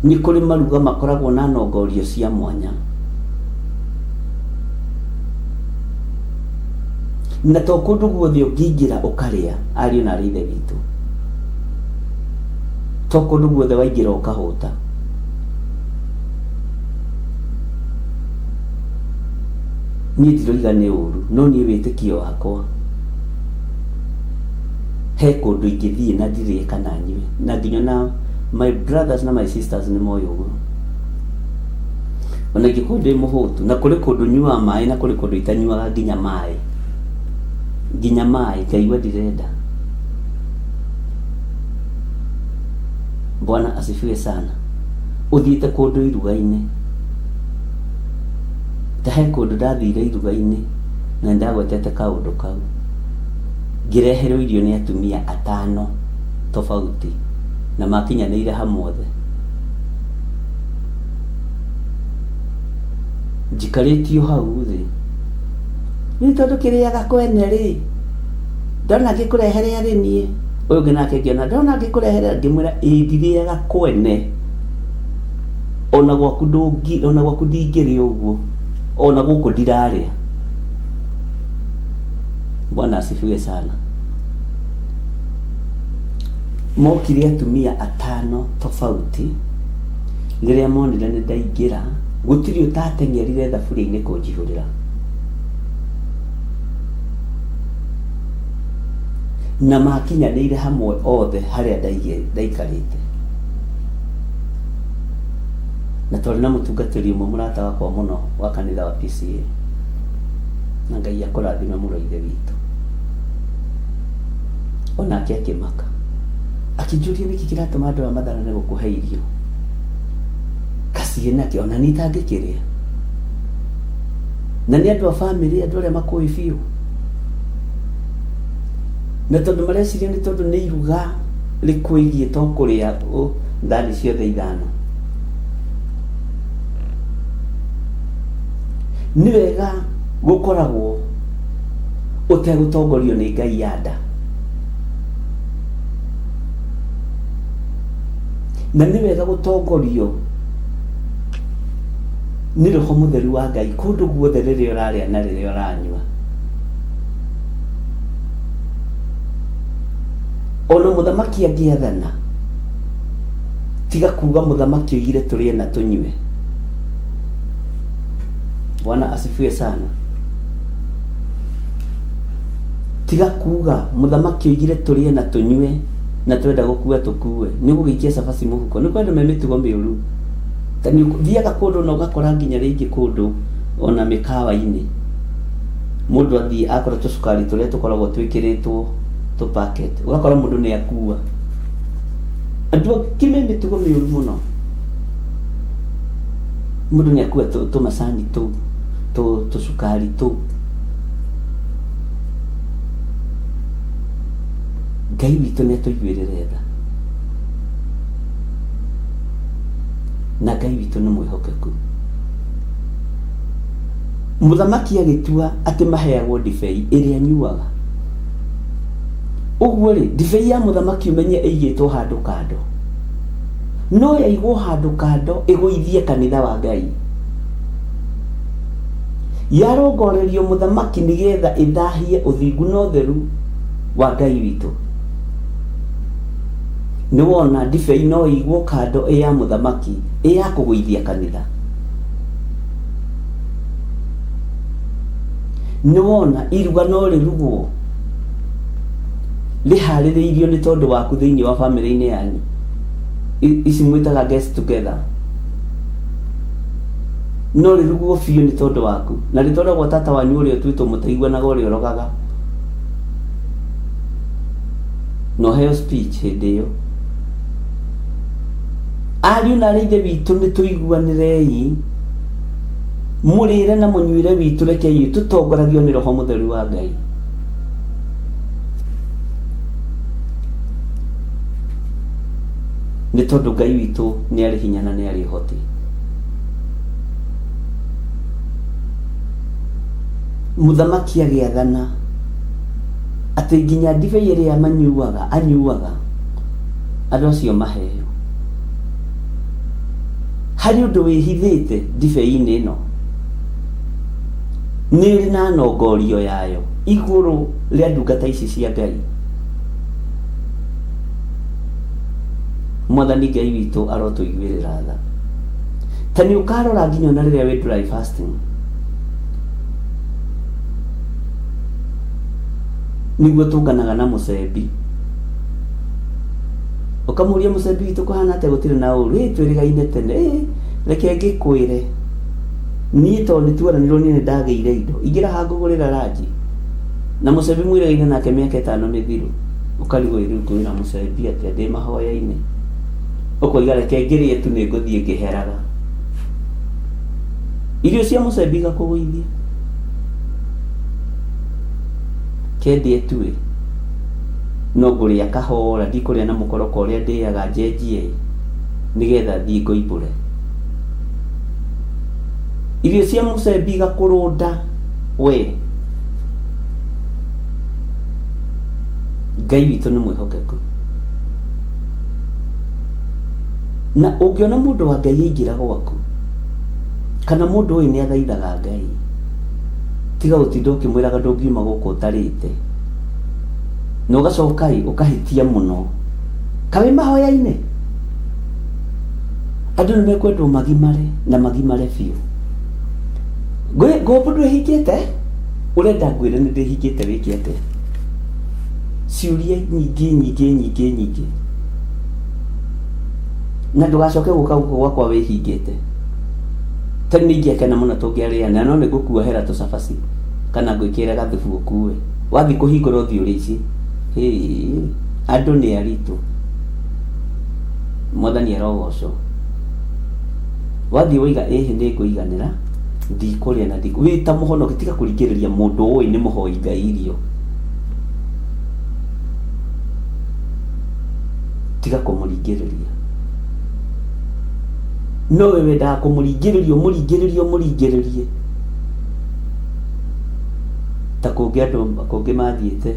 Nĩ kũrĩ maruga makoragwo na nongorio cia mwanya. Na to kũndũ guothe ũngĩingĩra ũkarĩa, ariũ na aarĩ a Ithe witũ. To kũndũ guothe waingĩra ũkahũta. Niĩ ndiroiga nĩ ũru, no niĩ wĩtĩkio wakwa he kũndũ ingĩthiĩ na ndirĩe kana nyue, na nginya na my brothers na my sisters nĩ moĩ ũguo. Ona ingĩkorwo ndĩ mũhũtu, na kũrĩ kũndũ nyuaga maĩ na kũrĩ kũndũ itanyuaga nginya maĩ, nginya maĩ ngaigua ndirenda. Bwana asifiwe sana. Ũthiĩte kũndũ iruga-inĩ, ta he kũndũ ndathire iruga-inĩ na nĩndagwetete kaũndũ kau, ngĩreherwo irio nĩ atumia atano tofauti na makinyanĩire hamwe othe. Njikarĩtio hau thĩ, rĩu tondũ kĩrĩaga kwene rĩ, ndona ngĩkũrehere arĩ niĩ, ũyũ ũngĩ nake ngĩona ndona ngĩkũrehere, ngĩmwĩra ĩĩ ndirĩaga kwene, ona gwaku ndũngĩ, ona gwaku ndingĩrĩa ũguo, ona gũkũ ndirarĩa. Bwana asifiwe sana. Mokire atumia atano tofauti, rĩrĩa monire nĩ ndaingĩra, gũtirĩ ũtateng'erire thaburia-inĩ kũnjihũrĩra. Na makinyanĩire hamwe othe harĩa ndaikarĩte. Na twarĩ na mũtungatĩri ũmwe mũrata wakwa mũno wa kanitha wa PCA. Na Ngai akũrathime mũno ithe witũ. Onake akĩmaka. Akĩnjũria nĩkĩ kĩratũma andũ aya matharane gũkũhe irio. Kaciĩ nakĩ ona niĩ itangĩkĩrĩa. Na nĩ andũ a bamĩrĩ, andũ arĩa makũĩ biũ. Na tondũ mareciria nĩ tondũ nĩ iruga rĩkwĩgiĩ to kũrĩa thani ciothe ithano. Nĩ wega gũkoragwo ũtegũtongorio nĩ ngai ya nda. Na nĩ wega gũtongorio nĩ roho mũtheru wa Ngai kũndũ guothe rĩrĩa ũrarĩa na rĩrĩa ũranyua. Ona mũthamaki angĩathana, tiga kuga mũthamaki oigire tũrĩe na tũnyue. Bwana asifiwe sana. Tiga kuga mũthamaki oigire tũrĩe na tũnyue na twenda gũkua tũkue. Nĩ ũgũgĩikia cabaci mũhuko. Nĩ kwenda me mĩtugo mĩũru. Ta nĩ ũthiaga kũndũ na ũgakora nginya rĩngĩ kũndũ ona mĩkawa-inĩ. Mũndũ athiĩ akora tũcukari tũrĩa tũkoragwo twĩkĩrĩtwo tũ packet. Ũgakora mũndũ nĩ akua. Andũ angĩ me mĩtugo mĩũru mũno. Mũndũ nĩ akua tũmacani tũu, tũcukari tũu. Ngai witũ nĩ atũiguĩrĩre tha. Na Ngai witũ nĩ mwĩhokeku. Mũthamaki agĩtua atĩ maheagwo ndibei ĩrĩa anyuaga. Ũguo rĩ, ndibei ya mũthamaki ũmenye ĩigĩtwo handũ kando. No yaigwo handũ kando ĩgũithie kanitha wa Ngai. Yarongorerio mũthamaki nĩgetha ĩthahie ũthingu na ũtheru wa Ngai witũ. Nĩ wona ndibei no ĩigwo kando ĩ ya mũthamaki ĩ ya kũgũithia kanitha. Nĩ wona iruga no rĩrugwo rĩharĩrĩirio nĩ tondũ waku thĩinĩ wa bamĩrĩ-inĩ yanyu. Ici mwĩtaga guest together. No rĩrugwo biũ nĩ tondũ waku na rĩtwaragwo tata wanyu ũrĩa ũtuĩtwo mũtaiguanaga ũrĩa ũrogaga. Na ũheo speech hĩndĩ ĩyo. Ariũ na arĩ ithe witũ nĩ tũiguanĩrei mũrĩre na mũnyuĩre witũ rekei tũtongoragio nĩ Roho Mũtheru wa Ngai. Nĩ tondũ Ngai witũ nĩ arĩ hinya na nĩ arĩ ũhoti. Mũthamaki agĩathana atĩ nginya ndibei ĩrĩa manyuaga anyuaga andũ acio maheo. Harĩ ũndũ wĩhithĩte ndibei-inĩ ĩno, nĩ ĩrĩ na nongorio yayo igũrũ rĩa ndungata ici cia Ngai. Mwathani Ngai witũ arotũiguĩrĩra tha. Ta nĩ ũkarora nginya ona rĩrĩa wĩ dry fasting. Nĩguo tũnganaga na mũcembi. Ũkamũria mũcembi witũ kũhana atĩa gũtirĩ na ũru. Ĩ twĩrĩgaine tene. Ĩ reke ngĩkwĩre. Niĩ tondũ nĩ tuoranirwo niĩ nĩ ndagĩire indo. Ingĩra ha ngũgũrĩra ranji. Na mũcembi mwĩrĩgaine nake mĩaka ĩtano mĩthiru. Ũkarigwo ĩ rĩu ngwĩra mũcembi atĩa ndĩ mahoya-inĩ. Ũkoiga reke ngĩrĩe tu nĩ ngũthiĩ ngĩheraga. Irio cia mũcembi igakũgũithia. Kendĩe tu ĩ. No ngũrĩa kahora ndikũrĩa na mũkoroko ũrĩa ndĩaga njenjie ĩ. Nĩgetha thiĩ ngoimbũre. Irio cia mũcembi igakũrũnda we. Ngai witũ nĩ mwĩhokeku. Na ũngĩona mũndũ wa Ngai aingĩra gwaku, kana mũndũ ũyũ nĩ athaithaga Ngai, tiga gũtinda ũkĩmwĩraga ndũngiuma gũkũ ũtarĩte. Na ũgacoka ĩ, ũkahĩtia mũno. Kaĩ wĩ mahoya-inĩ? Andũ nĩ mekwendwo magimare na magimare biũ. Ngombo ndwĩhingĩte? Ũrenda ngwĩre nĩ ndĩhingĩte wĩke atĩa? Ciũria nyingĩ nyingĩ nyingĩ nyingĩ. Na ndũgacoke gũka gũkũ gwakwa wĩhingĩte. Ta rĩu nĩ ingĩakena mũno tũngĩarĩanĩra no nĩ ngũkuohera tũcabaci kana ngwĩkĩre gathubu ũkue. Wathiĩ kũhingũra ũthiĩ ũrĩe ici. Hĩĩ, andũ nĩ aritũ. Mwathani arogocwo. Wathiĩ waiga ĩhĩ nĩ ngũiganĩra, ndikũrĩa na ndikũ. Wĩ ta mũhonoki tiga kũringĩrĩria mũndũ ũĩ nĩ mũhoi Ngai irio. Tiga kũmũringĩrĩria. No we wendaga kũmũringĩrĩria ũmũringĩrĩrie ũmũringĩrĩrie. Ta kũngĩ andũ kũngĩ mathiĩte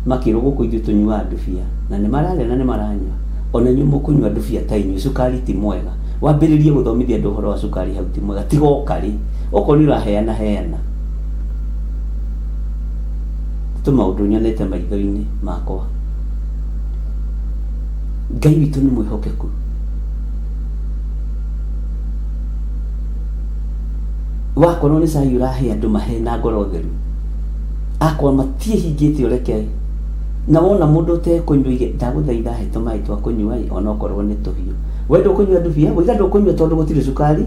makĩrwo gũkũ ithuĩ tũnyuaga ndubia na nĩ mararĩa na nĩ maranyua. Ona inyuĩ mũkũnyua ndubia ta inyuĩ, cukari ti mwega. Wambĩrĩrie gũthomithia andũ ũhoro wa cukari hau ti mwega. Tiga ũkarĩ. Okorwo nĩ ũraheana heana. Nĩ tũmaũndũ nyonete maitho-inĩ makwa. Ngai witũ nĩ mwĩhokeku. Wakorwo nĩ cai ũrahe andũ mahe na ngoro theru. Akorwo matiĩhingĩte ũreke. Na wona mũndũ ũtekũnyua ige ndagũthaitha he tũmaĩ twa kũnyua ĩ onokorwo nĩ tũhiũ. We ndũkũnyua ndubia? Waiga ndũkũnyua tondũ gũtirĩ cukari?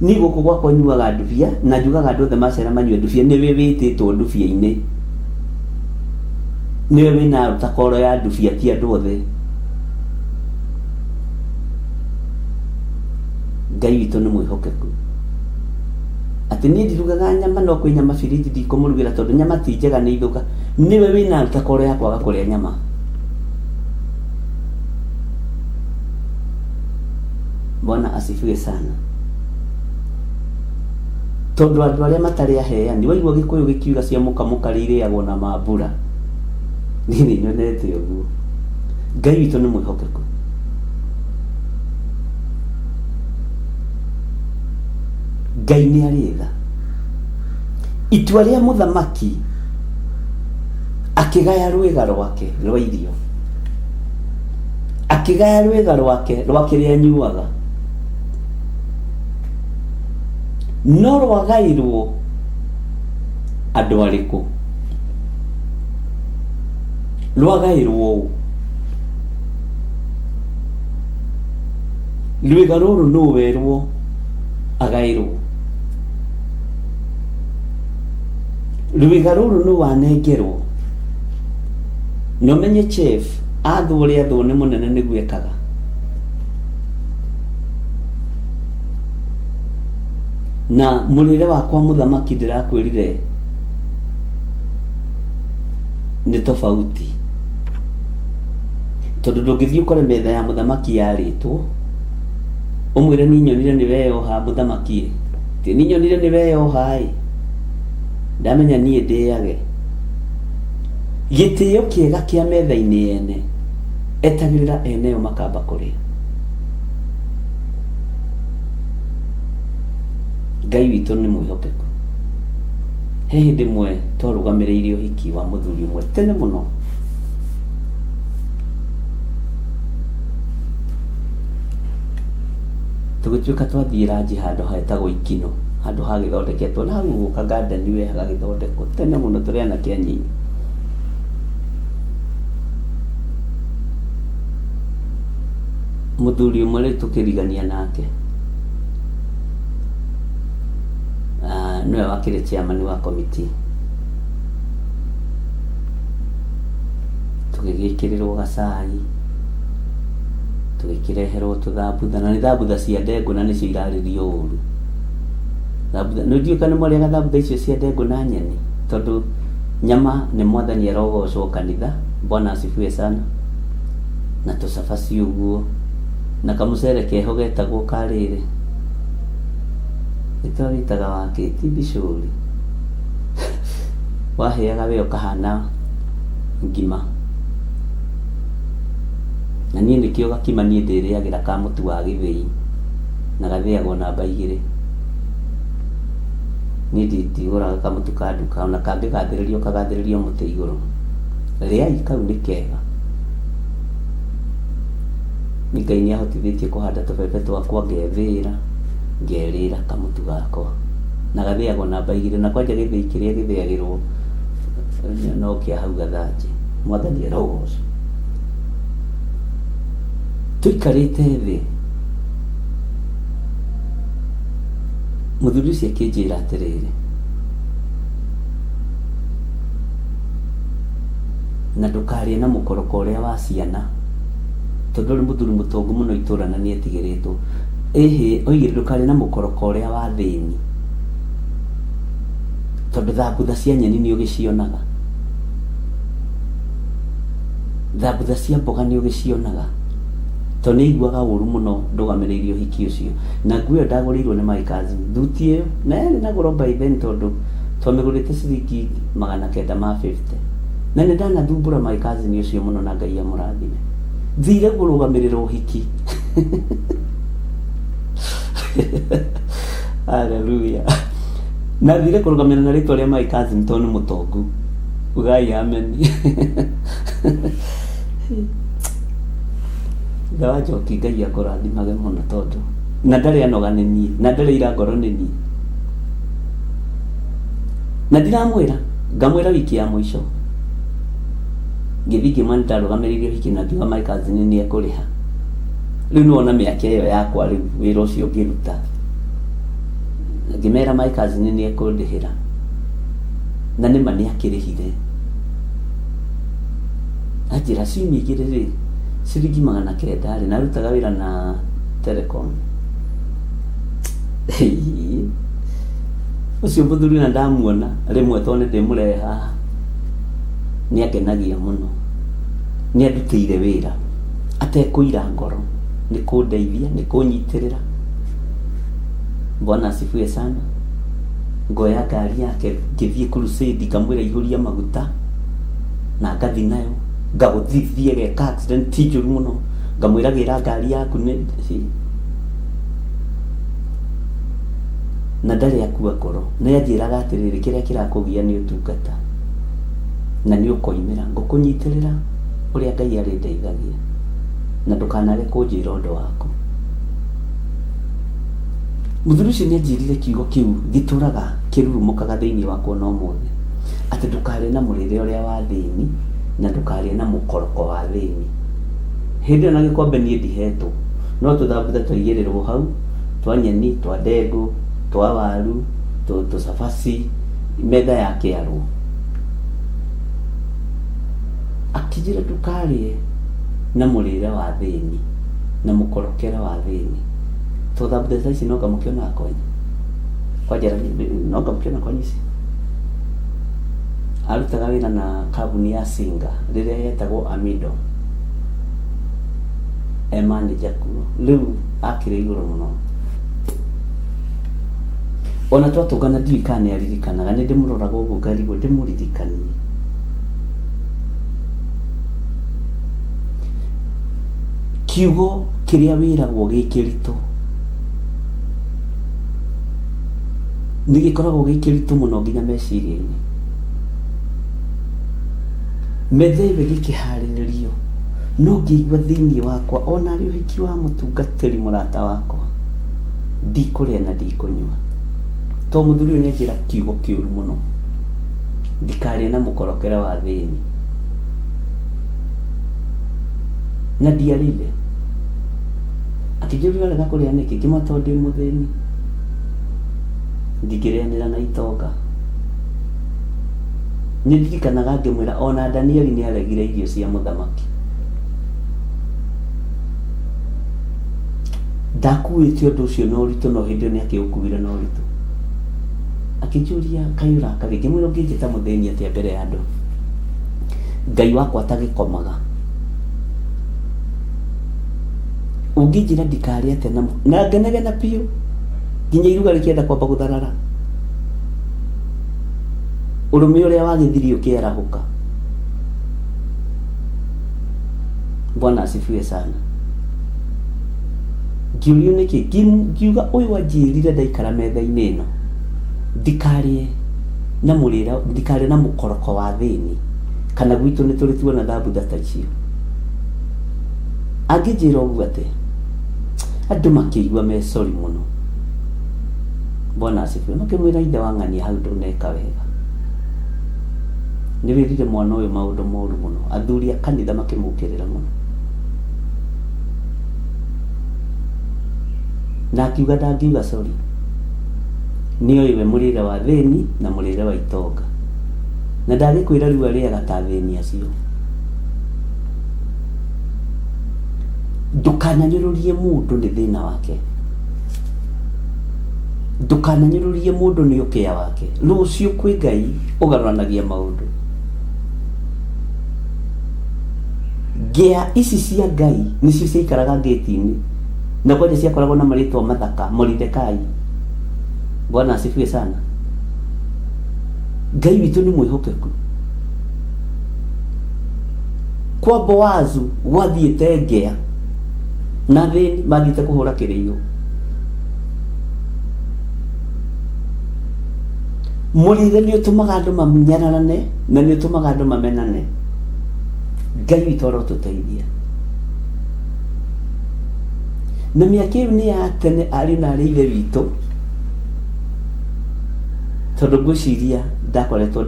Niĩ gũkũ gwakwa nyuaga ndubia na njugaga andũ othe macera manyue ndubia nĩwe wĩtĩtwo ndubia-inĩ. Nĩwe wĩna takoro ya ndubia ti andũ othe. Ngai witũ nĩ mwĩhokeku. Atĩ niĩ ndirugaga nyama no kwĩ nyama biriji ndikũmũrugĩra tondũ nyama ti njega nĩ ithũka. Nĩwe wĩna takoro ya kwaga kũrĩa nyama. Bwana asifiwe sana. Tondũ andũ arĩa matarĩ aheani, waigua Gĩkũyũ gĩkiuga cia mũkamũkarĩ irĩagwo na mambura. Niĩ nĩ nyonete ũguo. Ngai witũ nĩ mwĩhokeku. Ngai nĩ arĩ tha. Itua rĩa mũthamaki akĩgaya rwĩga rwake rwa irio, akĩgaya rwĩga rwake rwa kĩrĩa anyuaga, no rwagairwo andũ arĩkũ? Rwagairwo ũ? Rwĩga rũrũ nũ werwo agaĩrwo? Rwĩga rũrũ nũ wanengerwo? Na ũmenye chef athwo ũrĩa athwo nĩ mũnene nĩguo ekaga. Na mũrĩre wakwa mũthamaki ndĩrakwĩrire nĩ tofauti. Tondũ ndũngĩthiĩ ũkore metha ya mũthamaki yarĩtwo, ũmwĩre niĩ nyonire nĩ weyoha mũthamaki ĩ. Ti niĩ nyonire nĩ weyoha ĩ, ndamenya niĩ ndĩage. Gĩtĩo kĩega kĩa metha-inĩ yene, etagĩrĩra eneyo makamba kũrĩa. Ngai witũ nĩ mwĩhokeku. He hĩndĩ ĩmwe twarũgamĩrĩire ũhiki wa mũthuri ũmwe tene mũno. Tũgĩtuĩka twathiĩ ranji handũ hetagwo Ikino, handũ hagĩthondeketwo na hau ũguo ka garden we hagagĩthondekwo tene mũno tũrĩ anake anyinyi. Mũthuri ũmwe rĩu tũkĩrigania nake, ah, nĩwe wakĩrĩ chairman wa committee. Tũgĩgĩkĩrĩrwo gacai, tũgĩkĩreherwo tũthambutha, na nĩ thambutha cia ndengũ na nĩcio irarĩrio ũru. Thambutha, nĩ ndiũĩ kana nĩ mwarĩaga thambutha icio cia ndengũ na nyeni, tondũ nyama nĩ mwathani arogocwo kanitha, Bwana asifiwe sana, na tũcabaci ũguo, na kamũcere keho getagwo ka rĩrĩ, nĩ twawĩtaga wakĩ, ti mbicũri, wahĩaga we ũkahana ngima. Na niĩ nĩkĩo gakima niĩ ndĩrĩagĩra ka mũtu wa gĩthĩi, na gathĩagwo namba igĩrĩ. Niĩ ndigũraga kamũtu ka nduka, ona kangĩgathĩrĩrio kagathĩrĩrio mũtĩ igũrũ. Rĩai kau nĩ kega. Niĩ Ngai nĩ ahotithĩtie kũhanda tũbebe twakwa ngethĩĩra, ngerĩra kamũtu gakwa. Na gathĩagwo namba igĩrĩ, na kwanja gĩthĩi kĩrĩa gĩthĩagĩrwo no kĩa hau gathanjĩ. Mwathani arogocwo. Tũikarĩte thĩ, mũthuri ũcio akĩnjĩra atĩrĩrĩ, na ndũkarĩe na mũkoroko ũrĩa wa ciana, tondũ arĩ mũthuri mũtongu mũno itũra na nĩetigĩrĩtwo. Ĩhĩ, oigire ndũkarĩe na mũkoroko ũrĩa wa thĩni, tondũ thambutha cia nyeni nĩũgĩcionaga, thambutha cia mboga nĩũgĩcionaga, tondũ nĩaiguaga ũru mũno ndũgamĩrĩire ũhiki ũcio. Na nguo ĩyo ndagũrĩirwo nĩ my cousin, thuti ĩyo, na yarĩ na goro by then tondũ twamĩgũrĩte ciringi 950. Na nĩ ndanathumbũra my cousin ũcio mũno na Ngai amũrathime. Thire kũrũgamĩrĩra ũhiki. Hallelujah. Na thire kũrũgamĩrĩra na rĩtwa rĩa my cousin tondũ nĩ mũtongu. Ugai amen. Ithe wa Njoki Ngai akũrathimage mũno tondũ na ndarĩ anoga nĩ niĩ na ndarĩ ira ngoro nĩ niĩ. Na ndiramwĩra, ngamwĩra wiki ya mũico. Ngĩthiĩ ngĩmwĩra nĩndarũgamĩrĩire ũhiki na ngiuga my cousin nĩ ekũrĩha. Rĩu nĩwona mĩaka ĩyo yakwa rĩu wĩra ũcio ngĩruta. Ngĩmera my cousin nĩ ekũndĩhĩra. Na nĩma nĩ akĩrĩhire. Anjĩra ciumia igĩrĩ rĩ, ciringi 900 rĩ, na arutaga wĩra na Telecom. Ũcio mũthuri na ndamuona rĩmwe tondũ nĩ ndĩmũrehe haha, nĩ angenagia mũno. Nĩ andutĩire wĩra atekũira ngoro, nĩ kũndeithia, nĩ kũnyitĩrĩra. Bwana asifiwe sana. Ngoya ngari yake ngĩthiĩ crusade ngamwĩra ihũria maguta. Na ngathi nayo ngagũthithia geka accident njũru mũno, ngamwĩra gĩra ngari yaku nĩ na ndarĩ akua ngoro. Nĩ anjĩraga atĩrĩrĩ, kĩrĩa kĩrakũgia nĩ ũtungata na nĩ ũkoimĩra, ngũkũnyitĩrĩra ũrĩa Ngai arĩndeithagia, na ndũkanage kũnjĩra ũndũ waku. Mũthuri ũcio nĩ anjĩrire kiugo kĩu gĩtũraga kĩrurumũkaga thĩinĩ wakwa na ũmũthĩ, atĩ ndũkarĩe na mũrĩre ũrĩa wa thĩni na ndũkarĩe na mũkoroko wa thĩni. Hĩndĩ ĩyo na gĩkombe niĩ ndihetwo, no tũthambutha twaigĩrĩrwo hau, twa nyeni, twa ndengũ, twa waru, tũcabaci, metha yakĩarwo. Akĩnjĩra ndũkarĩe na mũrĩre wa thĩni na mũkorokere wa thĩni. To thambutha ta ici no anga mũkĩonaga kwanyu? Kwanja no anga mũkĩona kwanyu ici? Arutaga wĩra na kambuni ya Singer rĩrĩa yetagwo Amido, e manager kuo. Rĩu akĩrĩ igũrũ mũno. Ona twatũngana ndiũĩ kana nĩ aririkanaga, nĩ ndĩmũroraga ũguo ngarigwo ndĩmũririkanie. Kiugo kĩrĩa wĩragwo gĩ kĩritũ nĩ gĩkoragwo gĩ kĩritũ mũno nginya meciria-inĩ. Metha ĩyo ĩgĩkĩharĩrĩrio, no ngĩigua thĩinĩ wakwa ona arĩ ũhiki wa mũtungatĩri mũrata wakwa, ndikũrĩa na ndikũnyua. To mũthuri ũyũ nĩ anjĩra kiugo kĩũru mũno, ndikarĩe na mũkorokere wa thĩni. Na ndiarĩire. Akĩnjũria ũrarega kũrĩa nĩkĩ? Ngĩmwĩra tondũ ndĩ mũthĩni, ndingĩrĩanĩra na itonga. Nĩ ndirikanaga ngĩmwĩra ona Danieli nĩ aregire irio cia mũthamaki. Ndakuĩte ũndũ ũcio na ũritũ no hĩndĩ ĩyo nĩ akĩũkuire na ũritũ. Akĩnjũria kaĩ ũrakarĩ? Ngĩmwĩra ũngĩnjĩta mũthĩni atĩa mbere ya andũ? Ngai wakwa atagĩkomaga. Ũngĩnjĩra ndikarĩe atĩa na na ngenegena biũ nginya iruga rĩkĩenda kwamba gũtharara. Ũrũme ũrĩa wagĩthirie ũkĩarahũka. Bwana asifiwe sana. Ngĩũrio nĩkĩ, ngiuga ũyũ anjĩrire ndaikara metha-inĩ ĩno ndikarĩe na mũrĩre, ndikarĩe na mũkoroko wa thĩni, kana gwitũ nĩ tũrĩ tuona thambutha ta icio. Angĩnjĩra ũguo atĩa? Andũ makĩigua me sorry mũno. Bwana asifiwe. Makĩmwĩra ithe wa ng'ania hau ndũneka wega. Nĩ wĩrire mwana ũyũ maũndũ moru mũno. Athuri a kanitha makĩmũkĩrĩra mũno. Na akiuga ndangiuga sorry. Nĩ oĩ we mũrĩre wa thĩni na mũrĩre wa itonga. Na ndagĩkwĩra rĩu arĩaga ta athĩni acio. Ndũkananyũrũrie mũndũ nĩ thĩna wake. Ndũkananyũrũrie mũndũ nĩ ũkĩa wake. Rũciũ kwĩ Ngai ũgarũranagia maũndũ. Ngĩa ici cia Ngai nĩcio ciaikaraga ngĩti-inĩ na kwanja ciakoragwo na marĩtwa mathaka, Moridekai. Bwana asifiwe sana. Ngai witũ nĩ mwĩhokeku. Kwa Boazu gwathiĩte ngĩa na athĩni mathiĩte kũhũra kĩrĩiũ. Mũrĩre nĩ ũtũmaga andũ manyararane na nĩ ũtũmaga andũ mamenane. Ngai witũ arotũteithia. Na mĩaka ĩyo nĩ ya tene ariũ na arĩ ithe witũ, tondũ ngwĩciria ndakoretwo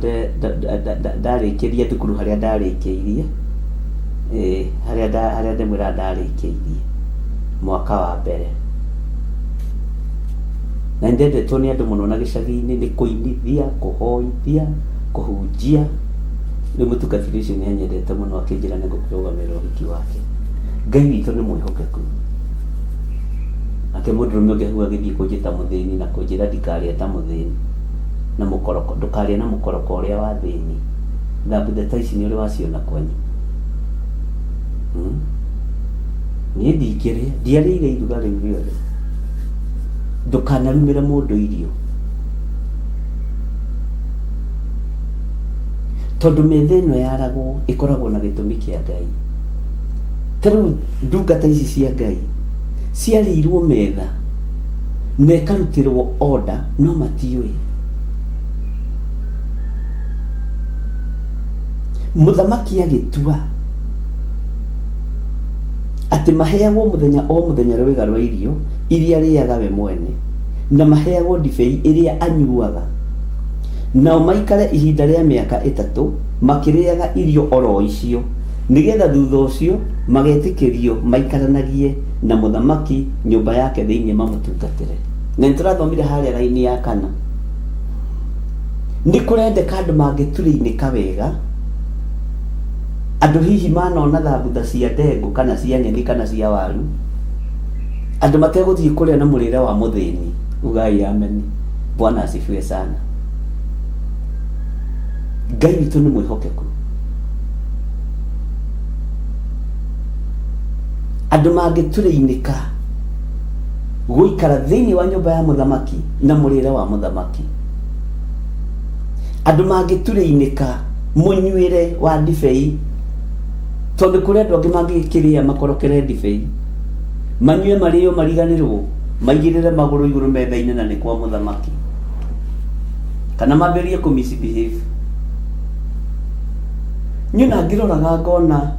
ndarĩkĩria thukuru harĩa ndarĩkĩirie, harĩa harĩa ndĩmwĩraga ndarĩkĩirie mwaka wa mbere. Na nĩ ndendetwo nĩ andũ mũno na gĩcagi-inĩ nĩ kũinithia, kũhoithia, kũhunjia. Rĩu mũtungatĩri ũcio nĩ anyendete mũno akĩnjĩra nĩ ngũkĩrũgamĩrĩra ũhiki wake. Ngai witũ nĩ mwĩhokeku. Nake mũndũrũme ũngĩ hau agĩthiĩ kũnjĩta mũthĩni na kũnjĩra ndikarĩe ta mũthĩni na mũkoroko, ndũkarĩe na mũkoroko ũrĩa wa thĩni. Thambutha ta ici nĩ ũrĩ waciona kwanyu? Hmm? Niĩ ndingĩrĩa, ndiarĩire iruga rĩu rĩothe. Ndũkanarumĩre mũndũ irio. Tondũ metha ĩno yaragwo ĩkoragwo na gĩtũmi kĩa Ngai. Ta rĩu ndungata ici cia Ngai ciarĩirwo metha na ĩkarutĩrwo order no matiũĩ. Mũthamaki agĩtua atĩ maheagwo mũthenya o mũthenya rwĩga rwa irio iria arĩaga we mwene, na maheagwo ndibei ĩrĩa anyuaga, nao maikare ihinda rĩa mĩaka ĩtatũ makĩrĩaga irio o ro icio, nĩ getha thutha ũcio magetĩkĩrio maikaranagie na mũthamaki nyũmba yake thĩinĩ mamũtungatĩre. Na nĩtũrathomire harĩa raini ya kana, nĩ kũrendeka andũ mangĩturĩinĩka wega, andũ hihi manona thambutha cia ndengũ kana cia nyeni kana cia waru, andũ mategũthiĩ kũrĩa na mũrĩre wa mũthĩni. Ugai ameni. Bwana asifiwe sana. Ngai witũ nĩ mwĩhokeku. Andũ mangĩturĩinĩka gũikara thĩinĩ wa nyũmba ya mũthamaki na mũrĩre wa mũthamaki, andũ mangĩturĩinĩka mũnyuĩre wa ndibei, tondũ kũrĩ andũ angĩ mangĩkĩrĩa makorokere ndibei, manyue marĩo mariganĩrwo, maigĩrĩre magũrũ igũrũ metha-inĩ na nĩ kwa mũthamaki, kana mambĩrĩrie kũ misbehave. Niĩ na ngĩroraga ngona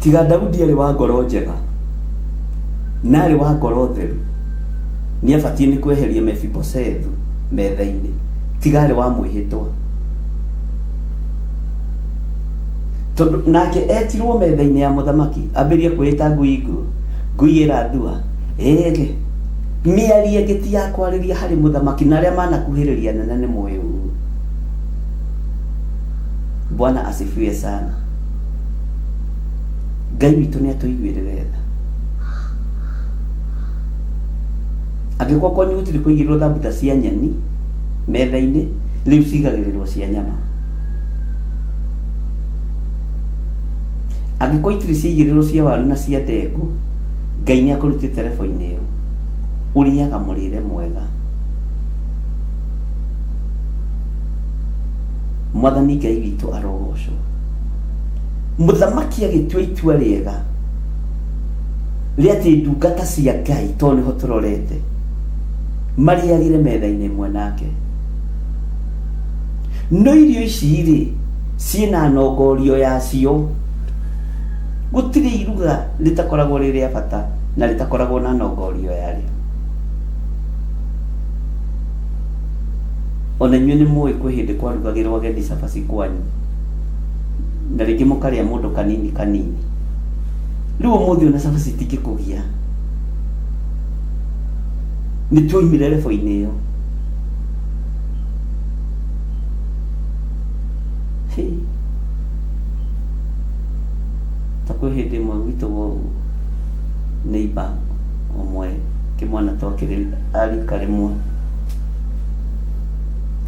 tiga Daudi arĩ wa ngoro njega na arĩ wa ngoro theru, nĩ abatiĩ nĩ kweheria Mefiboshethu metha-inĩ, tiga arĩ wa mwĩhĩtwa. Tondũ nake etirwo metha-inĩ ya mũthamaki, ambĩrĩrie kwĩĩta ngui nguũ, ngui ĩrathua, ĩĩ mĩario ĩngĩ ti ya kwarĩria harĩ mũthamaki, na arĩa manakuhĩrĩria anene nĩ moĩ ũguo. Bwana asifiwe sana. Ngai witũ nĩ atũiguĩrĩre tha. Angĩkorwo kwanyu gũtirĩ kũigĩrĩrwo thambutha cia nyeni metha-inĩ, rĩu cigagĩrĩrwo cia nyama. Angĩkorwo itirĩ ciaigĩrĩrwo cia waru na cia ndengũ, Ngai nĩ akũrutĩte rebo-inĩ ĩyo. Ũrĩaga mũrĩre mwega. Mwathani Ngai witũ arogocwo. Mũthamaki agĩtua itua rĩega rĩa atĩ ndungata cia Ngai, tondũ nĩho tũrorete, marĩagĩre metha-inĩ ĩmwe nake. No irio ici rĩ, ciĩna nongorio yacio. Gũtirĩ iruga rĩtakoragwo rĩ rĩa bata na rĩtakoragwo na nongorio yarĩo. Ona inyuĩ nĩ mũĩ kwĩ hĩndĩ kwarugagĩrwo ageni cabaci kwanyu, na rĩngĩ mũkarĩa mũndũ kanini kanini. Rĩu ũmũthĩ ona cabaci itingĩkũgia. Nĩ tuoimire rebo-inĩ ĩyo. Hĩ. Ta kwĩ hĩndĩ ĩmwe gwitũ neighbor ũmwe kĩmwana twakĩrĩ a rika rĩmwe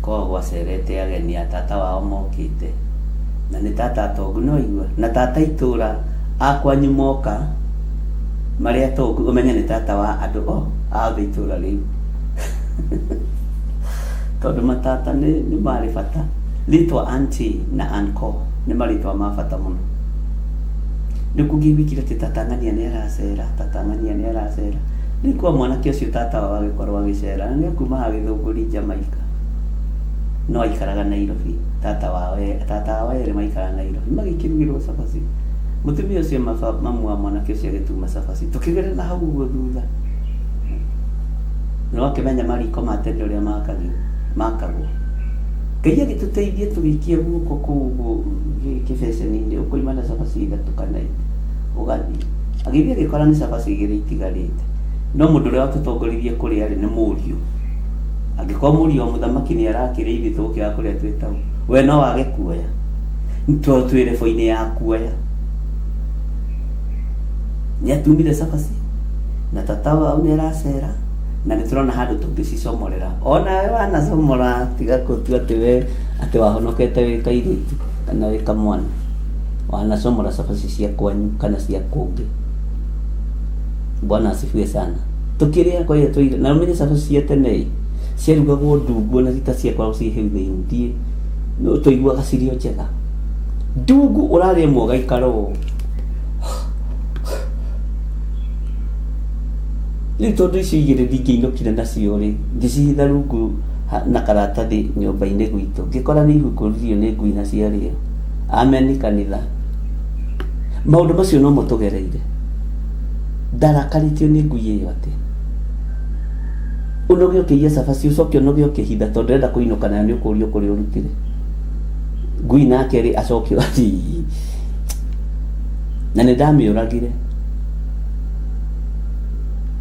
kwao gwacerete ageni a tata wao mokĩte na nĩ tata atongu nĩ waigua na tata itũra a kwanyu moka marĩ atongu ũmenye nĩ tata wa andũ o a othe itũra rĩu tondũ matata nĩ marĩ bata. Rĩtwa auntie na uncle nĩ marĩtwa ma bata mũno. Rĩu kũngĩiguĩkire atĩ tata ng'ania nĩ aracera, tata ng'ania nĩ aracera, rĩu kwa mwanake ũcio tata wao agĩkorwo agĩcera, na nĩ akumaga Gĩthũngũri Jamaica, no aikaraga Nairobi, tata wao tata wao erĩ maikaraga Nairobi, magĩkĩrugĩrwo cabaci. Mũtumia ũcio mamu wa mwanake ũcio agĩtuma cabaci, tũkĩgerera hau ũguo thutha, na wakĩmenya mariko ma tene ũrĩa makagwo. Ngai agĩtũteithia tũgĩikia guoko kũu ũguo kĩbeceni-inĩ, ũkoima na cabaci ithatũ kana inya, ũgathiĩ. Agĩthiĩ agĩkora nĩ cabaci igĩrĩ itigarĩte. No mũndũ ũrĩa watũtongoririe kũrĩa rĩ, nĩ mũriũ. Angĩkorwo mũriũ wa mũthamaki nĩ arakĩrĩa ithuĩ tũgũkĩaga kũrĩa twĩ tau, we no wage kuoya? Tondũ twĩ rebo-inĩ ya kuoya. Nĩ atumire cabaci, na tata wao nĩ aracera, na nĩ tũrona handũ tũngĩcicomorera. Onawe wanacomora, tiga gũtua atĩ we atĩ wahonokete wĩ kairĩtu kana wĩ kamwana. Wanacomora cabaci cia kwanyu kana cia kũngĩ. Bwana asifiwe sana. Tukĩrĩa kwaire twaire na ũmenye cabaci cia tene ĩ ciarugagwo ndungu ona ti ta ciakoragwo ciĩ hĩu thĩinĩ. Ndiĩ No tũiguaga cirio njega. Ndungu ũrarĩa ĩmwe ũgaikara ũũ. Rĩu tondũ icio igĩrĩ ndingĩinũkire nacio rĩ, ngĩcihitha rungu na karatathi nyũmba-inĩ gwitũ. Ngĩkora nĩ ihukũririo nĩ ngui na ciarĩo. Amen kanitha. Maũndũ macio nomo tũgereire. Ndarakarĩtio nĩ ngui ĩyo atĩa? Ũnoge ũkĩiya cabaci ũcoke ũnoge ũkĩhitha tondũ ndĩrenda kũinũka nayo nĩ ũkũrio kũrĩa ũrutire. Ngui nake rĩ acoke na nĩ ndamĩũragire.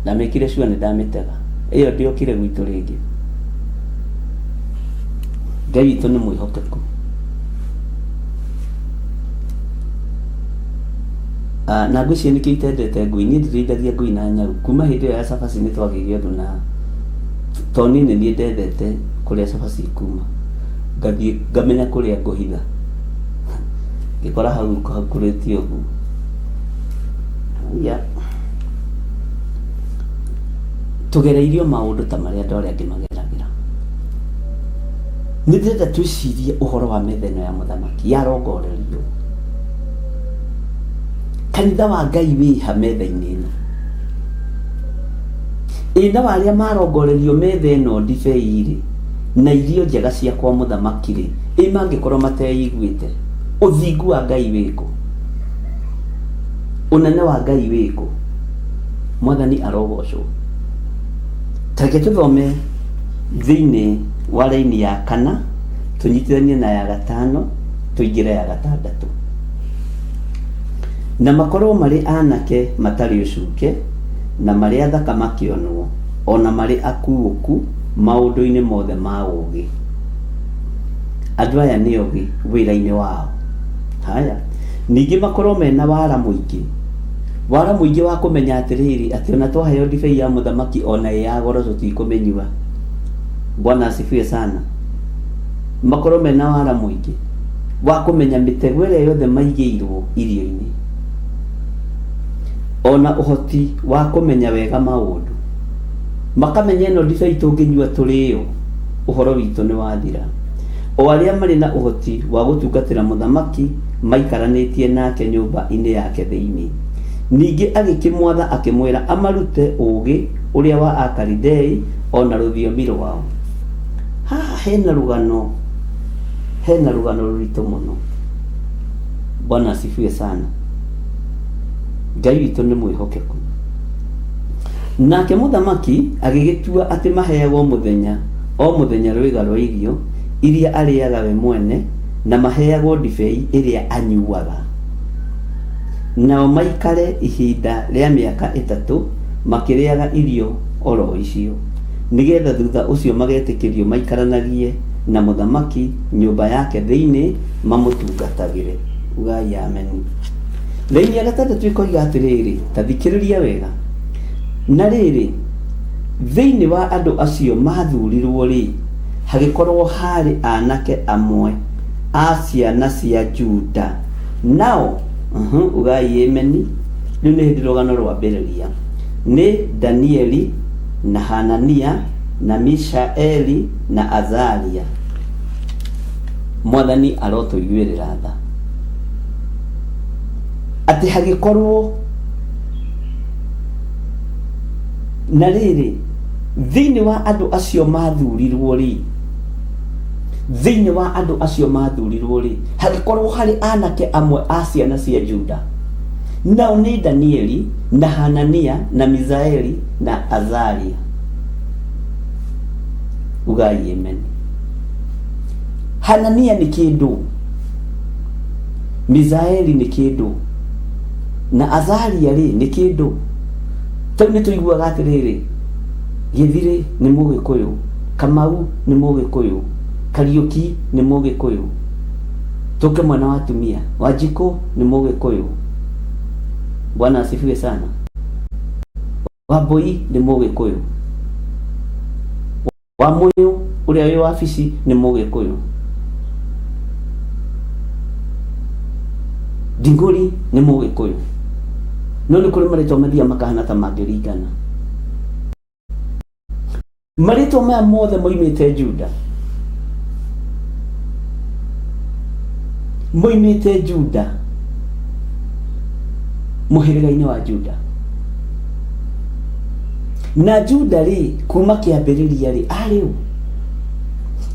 Ndamĩkire sure nĩ ndamĩtega. Ĩyo ndĩokire gwitũ rĩngĩ. Ngai witũ nĩ mwĩhokeku. Ah, na ngwĩciria nĩkĩo itendete ngui. Niĩ ndirĩithagia ngui na nyau. Kuma hĩndĩ ĩyo ya cabaci nĩ twagĩire ũndũ na tondũ niĩ nĩ niĩ ndethete kũrĩa cabaci ikuma. Ngathiĩ ngamenya kũrĩa ngũhitha. Ngĩkora hau hakurĩtie ũguo. Yeah. Tũgereirio maũndũ ta marĩa andũ arĩa angĩ mageragĩra. Nĩ ndĩrenda twĩcirie ũhoro wa metha ĩno ya mũthamaki yarongorerio. Kanitha wa Ngai wĩha metha-inĩ ĩno. Ĩ nao arĩa marongorerio metha ĩno ndibei-rĩ, na irio njega cia kwa mũthamaki-rĩ, ĩ mangĩkorwo mateiguĩte? Ũthingu wa Ngai wĩkũ? Ũnene wa Ngai wĩkũ? Mwathani arogocwo. Ta reke tũthome thĩinĩ wa raini ya kana, tũnyitithanie na ya gatano, tũingĩre ya gatandatũ. Na makorwo marĩ anake matarĩ ũcuke, na marĩ athaka makĩonwo, o na marĩ akuũku maũndũ-inĩ mothe ma ũũgĩ. Andũ aya nĩ ogĩ wĩra-inĩ wao. Haya. Ningĩ makorwo mena wara mũingĩ. Wara mũingĩ wa kũmenya atĩrĩrĩ, atĩ ona twaheo ndibei ya mũthamaki ona ĩ ya goro tũtikũmĩnyua. Bwana asifiwe sana. Makorwo mena wara mũingĩ wa kũmenya mĩtego ĩrĩa yothe maigĩirwo irio-inĩ. Ona ũhoti wa kũmenya wega maũndũ. Makamenya ĩno ndibei tũngĩnyua tũrĩo, ũhoro witũ nĩ wathira. O arĩa marĩ na ũhoti wa gũtungatĩra mũthamaki maikaranĩtie nake nyũmba-inĩ yake thĩinĩ. Ningĩ agĩkĩmwatha akĩmwĩra amarute ũũgĩ ũrĩa wa Akalidei o na rũthiomi rwao. Haha hena rũgano, hena rũgano rũritũ mũno. Bwana asifiwe sana. Ngai witũ nĩ mwĩhokeku. Nake mũthamaki agĩgĩtua atĩ maheagwo mũthenya o mũthenya rwĩga rwa irio iria arĩaga we mwene, na maheagwo ndibei ĩrĩa anyuaga. Nao maikare ihinda rĩa mĩaka ĩtatũ makĩrĩaga irio o ro icio, nĩgetha thutha ũcio magetĩkĩrio maikaranagie na mũthamaki nyũmba yake thĩinĩ mamũtungatagĩre. Ugai ameni. Raini ya gatandatũ ĩkoiga atĩrĩrĩ, ta thikĩrĩria wega. Na rĩrĩ, thĩinĩ wa andũ acio maathuurirũo-rĩ, hagĩkorũo haarĩ anake amwe a ciana cia Juda, nao, uh-huh, ugai ameni, rĩu nĩ hĩndĩ rũgano rwambĩrĩria, nĩ Danieli, na Hanania, na Mishaeli, na Azaria. Mwathani arotũiguĩrĩra tha. Atĩ hagĩkorwo na rĩrĩ, thĩinĩ wa andũ acio mathurirwo rĩ, thĩinĩ wa andũ acio mathurirwo rĩ, hagĩkorwo harĩ anake amwe a ciana cia Juda, nao nĩ Danieli na Hanania na Misaeli na Azaria. Ugai amen. Hanania nĩ kĩndũ, Misaeli nĩ kĩndũ, na Azaria rĩ nĩ kĩndũ. Tau nĩ tũiguaga atĩrĩrĩ, Gĩthirĩ nĩ Mũgĩkũyũ, Kamau nĩ Mũgĩkũyũ, Kariũki nĩ Mũgĩkũyũ. Tũke mwena wa atumia, Wanjikũ nĩ Mũgĩkũyũ. Bwana asifiwe sana. Wambũi nĩ Mũgĩkũyũ. Wamũyũ ũrĩa wĩ wabici nĩ Mũgĩkũyũ. Ndingũri nĩ Mũgĩkũyũ. No nĩ kũrĩ marĩtwa mathiaga makahana ta mangĩringana. Marĩtwa maya mothe moimĩte Juda. Moimĩte Juda, mũhĩrĩga-inĩ wa Juda. Na Juda rĩ, kuma kĩambĩrĩria rĩ, arĩ ũ?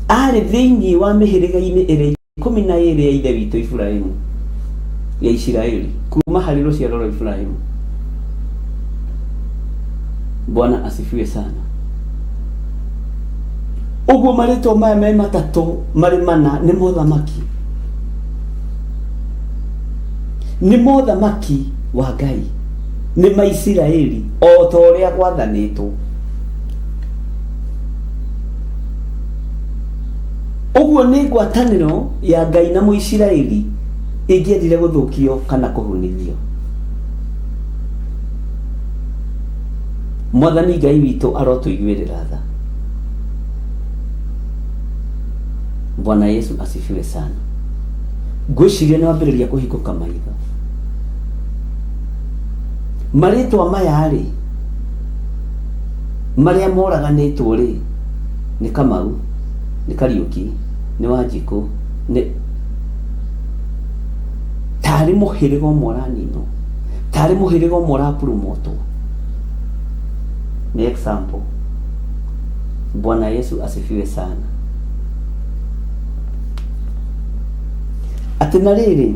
Arĩ thĩinĩ wa mĩhĩrĩga-inĩ ĩrĩa 12 ya ithe witũ Iburahimu, ya Isiraeli, kuma harĩ rũciaro rwa Iburahimu. Bwana asifiwe sana. Ũguo marĩtwa maya me matatũ marĩ mana nĩ mothamaki, nĩ mothamaki wa Ngai, nĩ ma Isiraeli o ta ũrĩa gwathanĩtwo. Ũguo nĩ ngwatanĩro ya Ngai na Mũisiraeli ĩngĩendire gũthũkio kana kũhunithio. Mwathani Ngai witũ arotũiguĩrĩra tha. Bwana Yesu asifiwe sana. Ngwĩciria nĩ wambĩrĩria kũhingũka maitho. Marĩtwa maya rĩ, marĩa moraganĩtwo rĩ, nĩ Kamau, nĩ Kariũki, nĩ Wanjikũ, nĩ tarĩ mũhĩrĩga ũmwe ũraninwo, tarĩ mũhĩrĩga ũmwe ũrapurumotwo. Nĩ example. Bwana Yesu asifiwe sana. Atĩ na rĩrĩ,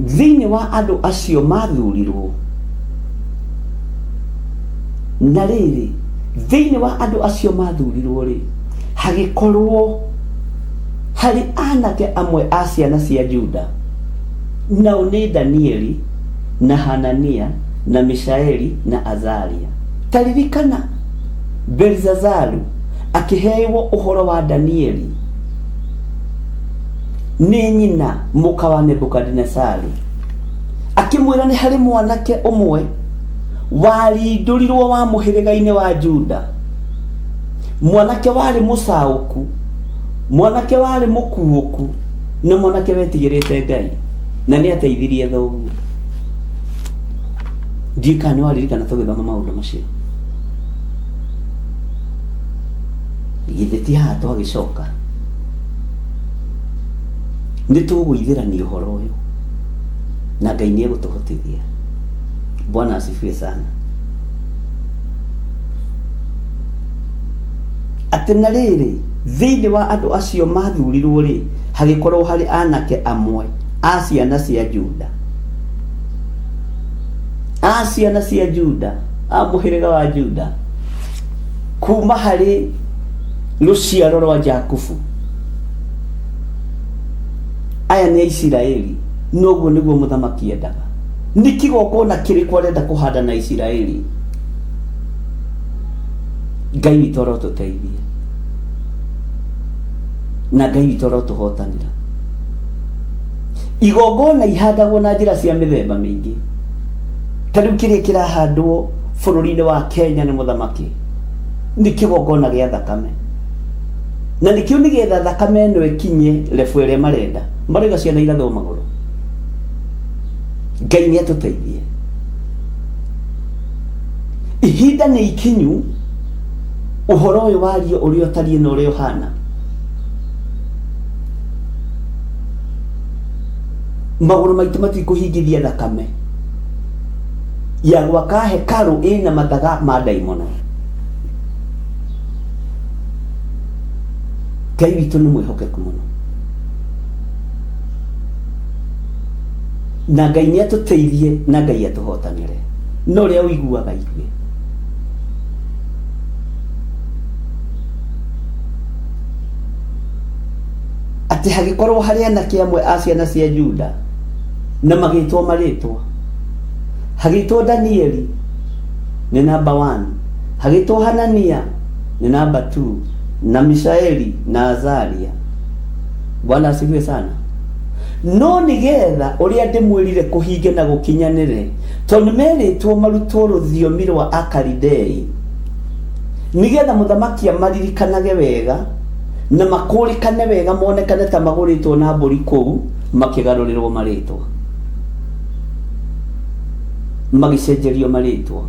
thĩinĩ wa andũ acio mathurirwo, na rĩrĩ, thĩinĩ wa andũ acio mathurirwo rĩ, hagĩkorwo harĩ anake amwe a ciana cia Juda, nao nĩ Danieli na Hanania na Mishaeli na Azaria. Ta ririkana, Belshazaru akĩheewo ũhoro wa Danieli nĩ nyina mũka wa Nebukadinesaru, akĩmwĩra nĩ harĩ mwanake ũmwe warindũrirwo wa mũhĩrĩga-inĩ wa Juda, mwanake warĩ mũcaũku, mwanake warĩ mũkuũku, na mwanake wetigĩrĩte Ngai, na nĩ ateithirie thoguo. Ndiũĩ kana nĩ waririkana tũgĩthoma maũndũ macio. Githĩ ti haha twagĩcoka? Nĩ tũgũithĩrania ũhoro ũyũ na Ngai nĩ egũtũhotithia. Bwana asifiwe sana. Atĩ na rĩrĩ, thĩinĩ wa andũ acio mathurirwo rĩ, hagĩkorwo harĩ anake amwe a ciana cia Juda, a ciana cia Juda, a mũhĩrĩga wa Juda, kuma harĩ rũciaro rwa Jakubu. Aya nĩ Aisiraeli, noguo nĩguo mũthamaki endaga. Nĩ kĩgongona kĩrĩkũ arenda kũhanda na Isiraeli? Ngai witũ arotũteithia na Ngai witũ arotũhotanĩra. Igongona ihandagwo na njĩra cia mĩthemba mĩingĩ. Ta rĩu kĩrĩa kĩrahandwo bũrũri-inĩ wa Kenya nĩ mũthamaki nĩ kĩgongona gĩa thakame, na nĩkĩo nĩgetha thakame ĩno ĩkinye level ĩrĩa marenda, maroiga ciana irathwo magũrũ. Ngai nĩ atũteithie. Ihinda nĩ ikinyu ũhoro ũyũ wario ũrĩa ũtariĩ na ũrĩa ũhana. Magũrũ maitũ matikũhingithia thakame ya gwaka hekarũ ĩna mathaga ma ndaimono. Ngai witũ nĩ mwĩhokeku mũno, na Ngai nĩ atũteithie na Ngai atũhotanĩre. No ũrĩa ũiguaga igue. Atĩ hagĩkorwo harĩ anake amwe a ciana cia Juda na magĩtwo marĩtwa. Hagĩtwo Danieli nĩ number 1, hagĩtwo Hanania nĩ number 2, na Mishaeli na Azaria. Bwana asifiwe sana. No nĩgetha ũrĩa ndĩmwĩrire kũhinge na gũkinyanĩre, tondũ nĩmerĩtwo marutwo rũthiomi rwa Akalidei, nĩgetha mũthamaki amaririkanage wega na makũrĩkane wega, monekane ta magũrĩtwo na mbũri kũu, makĩgarũrĩrwo marĩtwa, magĩcenjerio marĩtwa.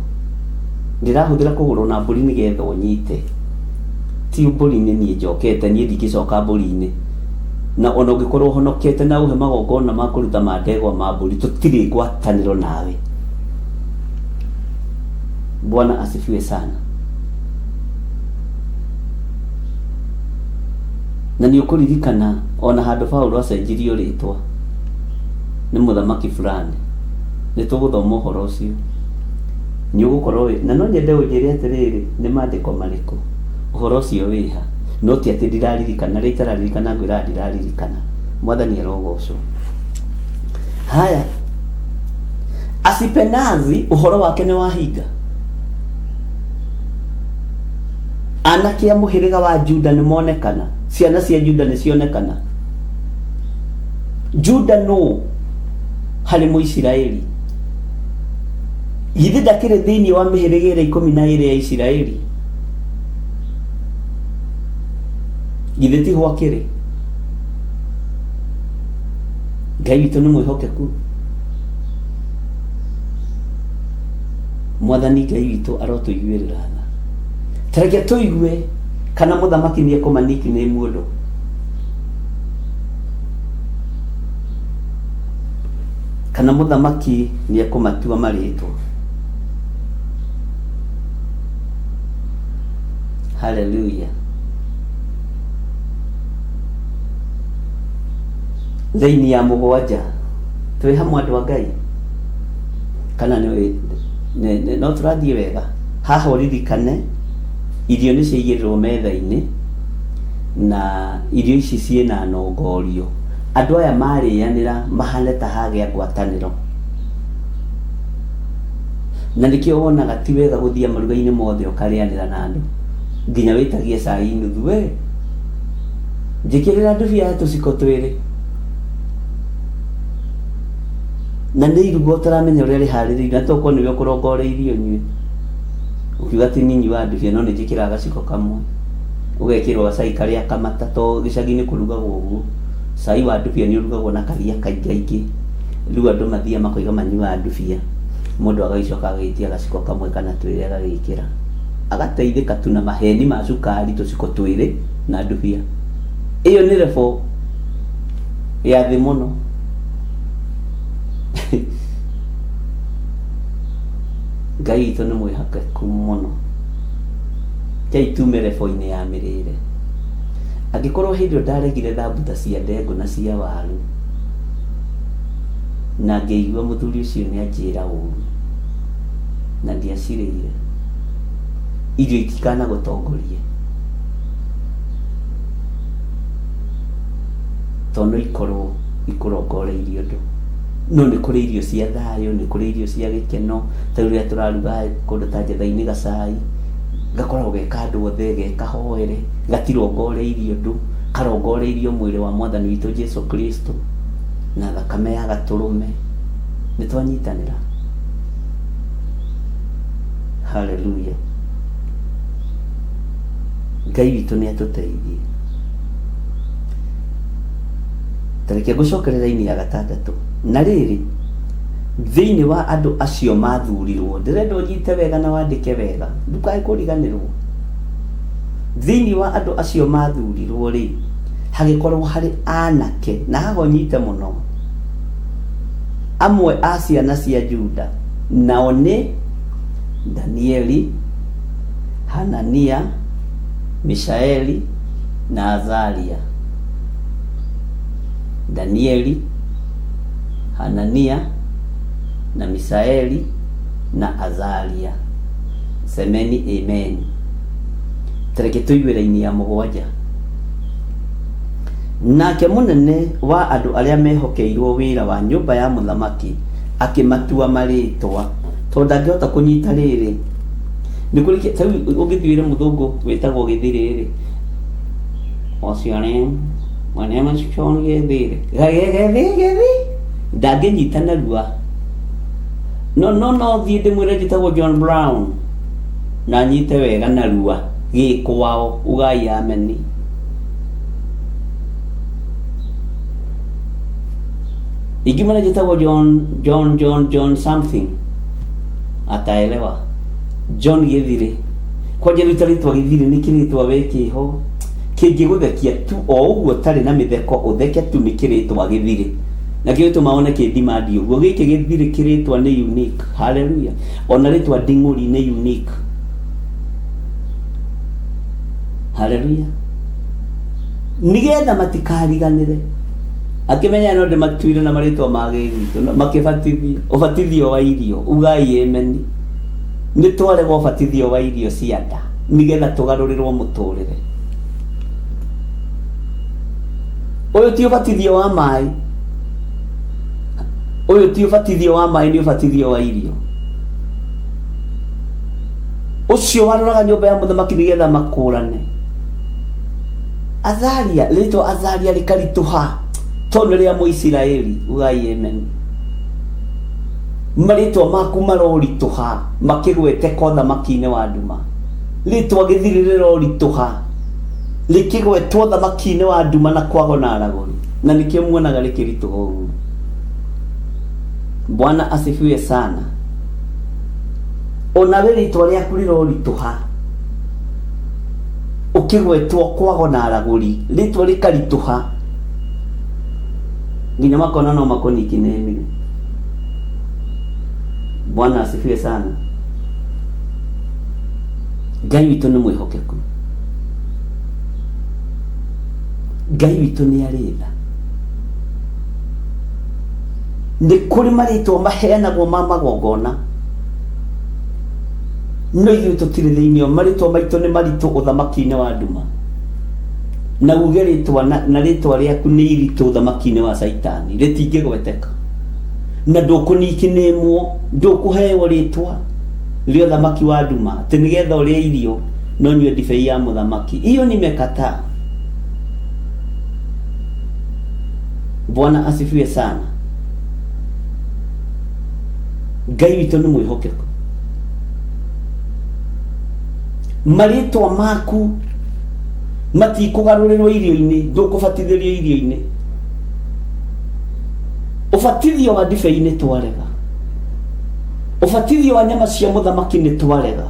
Ndĩrahũthĩra kũgũrwo na mbũri nĩgetha ũnyite. Ti mbũri-inĩ niĩ njokete, niĩ ndingĩcoka mbũri-inĩ. Na ona ũngĩkorwo ũhonokete na ũhe magongona ma kũruta ma ndegwa ma mbũri, tũtirĩ ngwatanĩro nawe. Bwana asifiwe sana. Na nĩ ũkũririkana ona handũ Paulo acenjirio rĩtwa nĩ mũthamaki fulani. Nĩ tũgũthoma ũhoro ũcio. Nĩ ũgũkorwo wĩ na no nyende ũnjĩre atĩrĩrĩ, nĩ maandĩko marĩkũ ũhoro ũcio wĩha? No ti atĩ ndiraririkana, rĩrĩa itararirikana ngwĩraga ndiraririkana. Mwathani arogocwo. Haya, Asipenazi ũhoro wake nĩ wahinga. Anake a mũhĩrĩga wa Juda nĩ monekana, ciana cia Juda nĩ cionekana. Juda nũ harĩ Mũisiraeli? Githĩ ndakĩrĩ thĩinĩ wa mĩhĩrĩga ĩrĩa 12 ya Isiraeli? Githĩ tiho akĩrĩ? Ngai witũ nĩ mwĩhokeku. Mwathani Ngai witũ arotũiguĩrĩra tha. Ta reke tũigue kana mũthamaki nĩ ekũma nickname ũndũ. Kana mũthamaki nĩ ekũmatua marĩtwa. Hallelujah. Raini ya mũgwanja twĩ hamwe andũ a Ngai kana nĩ no tũrathiĩ wega. Haha ũririkane irio nĩ ciaigĩrĩrwo metha-inĩ na irio ici ciĩna nongorio. Andũ aya marĩanĩra mahane ta hagĩa ngwatanĩro. Na nĩkĩo wonaga ti wega gũthiĩ maruga-inĩ mothe ũkarĩanĩra na andũ nginya wĩtagie cai nuthu we njĩkĩrĩra ndubia ya tũciko twĩrĩ na nĩ iruga ũtaramenya ũrĩa rĩharĩrĩirio na tokorwo nĩwe ũkũrongoreirie ũnyue ũkiuga ti ninyi wa ndubia no nĩ njĩkĩraga gaciko kamwe ũgekĩrwo gacai karĩa kamata to gĩcagi-inĩ kũrugagwo ũguo. Cai wa ndubia nĩ ũrugagwo na karia kaingaingĩ rĩu andũ mathiaga makoiga manyuaga ndubia mũndũ agagĩcoka agagĩtia gaciko kamwe kana twĩrĩ agagĩkĩra agateithĩka tu na maheni ma cukari tũciko twĩrĩ na ndubia. Ĩyo nĩ level ya thĩ mũno. Ngai witũ nĩ mwĩhokeku mũno. Rekei tume level-inĩ ya mĩrĩre. Angĩkorwo hĩndĩ ĩyo ndaregire thambutha cia ndengũ na cia waru na ngĩigua mũthuri ũcio nĩ anjĩra ũru na ndiacirĩire, irio itikanagũtongorie tondũ no ikorwo ikũrongoreirie ũndũ. No nĩ kũrĩ irio cia thayũ, nĩ kũrĩ irio cia gĩkeno, ta rĩu rĩrĩa tũraruga kũndũ ta Njetha-inĩ gacai, gakoragwo ge ka andũ othe, ge kahoere, gatirongoreirie ũndũ, karongoreirio mwĩrĩ wa mwathani witũ Jesu Kristo na thakame ya gatũrũme. Nĩ twanyitanĩra? Haleluya. Ngai witũ nĩ atũteithie. Ta reke ngũcokerere raini ya gatandatũ. Na rĩrĩ, thĩinĩ wa andũ acio mathurirwo, ndĩrenda ũnyite wega na wandĩke wega, ndũkae kũriganĩrwo. Thĩinĩ wa andũ acio mathurirwo rĩ, hagĩkorwo harĩ anake, na haha ũnyite mũno, amwe a ciana cia Juda, nao nĩ Danieli, Hanania, Mishaeli na Azaria. Danieli, Hanania na Misaeli na Azaria. Semeni amen. Tareke tũigue raini ya mũgwanja. Nake mũnene wa andũ arĩa mehokeirwo wĩra wa nyũmba ya mũthamaki akĩmatua marĩtwa, tondũ ndangĩhota kũnyita rĩrĩ. Nĩ kũrĩ ta rĩu ũngĩthiĩ wĩre mũthũngũ wĩtagwo Gĩthirĩ rĩ, What's your name? My name is John Gĩthirĩ. Gĩthĩ Gĩthĩ ndangĩnyita narua. No no no thiĩ ndĩmwĩre njĩtagwo John Brown na nyite wega narua gĩkwao ugai ameni. Ingĩmwĩra njĩtagwo John John John John something ataelewa. John Gĩthirĩ. Kwanja rĩu ta rĩtwa Gĩthirĩ nĩ kĩrĩtwa we kĩho. Kĩngĩgũthekia tu o ũguo ũtarĩ na mĩtheko ũtheke tu nĩ kĩrĩtwa gĩthirĩ. Na kĩo gĩtũma wone kĩ demand ũguo. Gĩkĩ gĩthirĩ kĩrĩtwa nĩ unique. Hallelujah. Ona rĩtwa nding'ũri nĩ unique. Hallelujah. Nĩgetha matikariganĩre. Akĩmenya no ndĩmatuire na marĩtwa ma gĩgwitũ no makĩbatithio. Ũbatithio wa irio. Ugai ameni. Nĩ twarega ũbatithio wa irio cia nda nĩgetha tũgarũrĩrwo mũtũrĩre. Ũyũ ti ũbatithio wa maĩ. Ũyũ ti ũbatithio wa maĩ, nĩ ũbatithio wa irio. Ũcio waroraga nyũmba ya mũthamaki nĩgetha makũrane. Azaria, rĩtwa Azaria rĩkaritũha tondũ nĩ rĩa Mũisiraeli. Ugai amen. Marĩtwa maku maroritũha makĩgweteka ũthamaki-inĩ wa nduma. Rĩtwa gĩthiri rĩroritũha rĩkĩgwetwo ũthamaki-inĩ wa nduma na kwago na aragũri. Na nĩkĩo muonaga rĩkĩritũha ũguo. Bwana asifiwe sana. Onawe rĩtwa rĩaku rĩroritũha ũkĩgwetwo kwago na aragũri, rĩtwa rĩkaritũha nginya makona no makũnikinĩmire. Bwana asifiwe sana. Ngai witũ nĩ mwĩhokeku. Ngai witũ nĩ arĩ tha. Nĩ kũrĩ marĩtwa maheanagwo ma magongona, no ithuĩ tũtirĩ thĩinĩ. Marĩtwa maitũ nĩ maritũ ũthamaki-inĩ wa nduma. Na uge rĩtwa na rĩtwa rĩaku nĩ iritũ ũthamaki-inĩ wa Caitani, rĩtingĩgweteka. Na ndũkũnikinĩmwo, ndũkũheo rĩtwa rĩa ũthamaki wa nduma atĩ nĩgetha ũrĩe irio na ũnyue ndibei ya mũthamaki. Iyo nimekataa. Bwana asifiwe sana. Ngai witũ nĩ mwĩhokeku. Marĩtwa maku matikũgarũrĩrwo irio-inĩ, ndũkũbatithĩrio irio-inĩ. Ũbatithio wa ndibei nĩ twarega. Ũbatithio wa nyama cia mũthamaki nĩ twarega.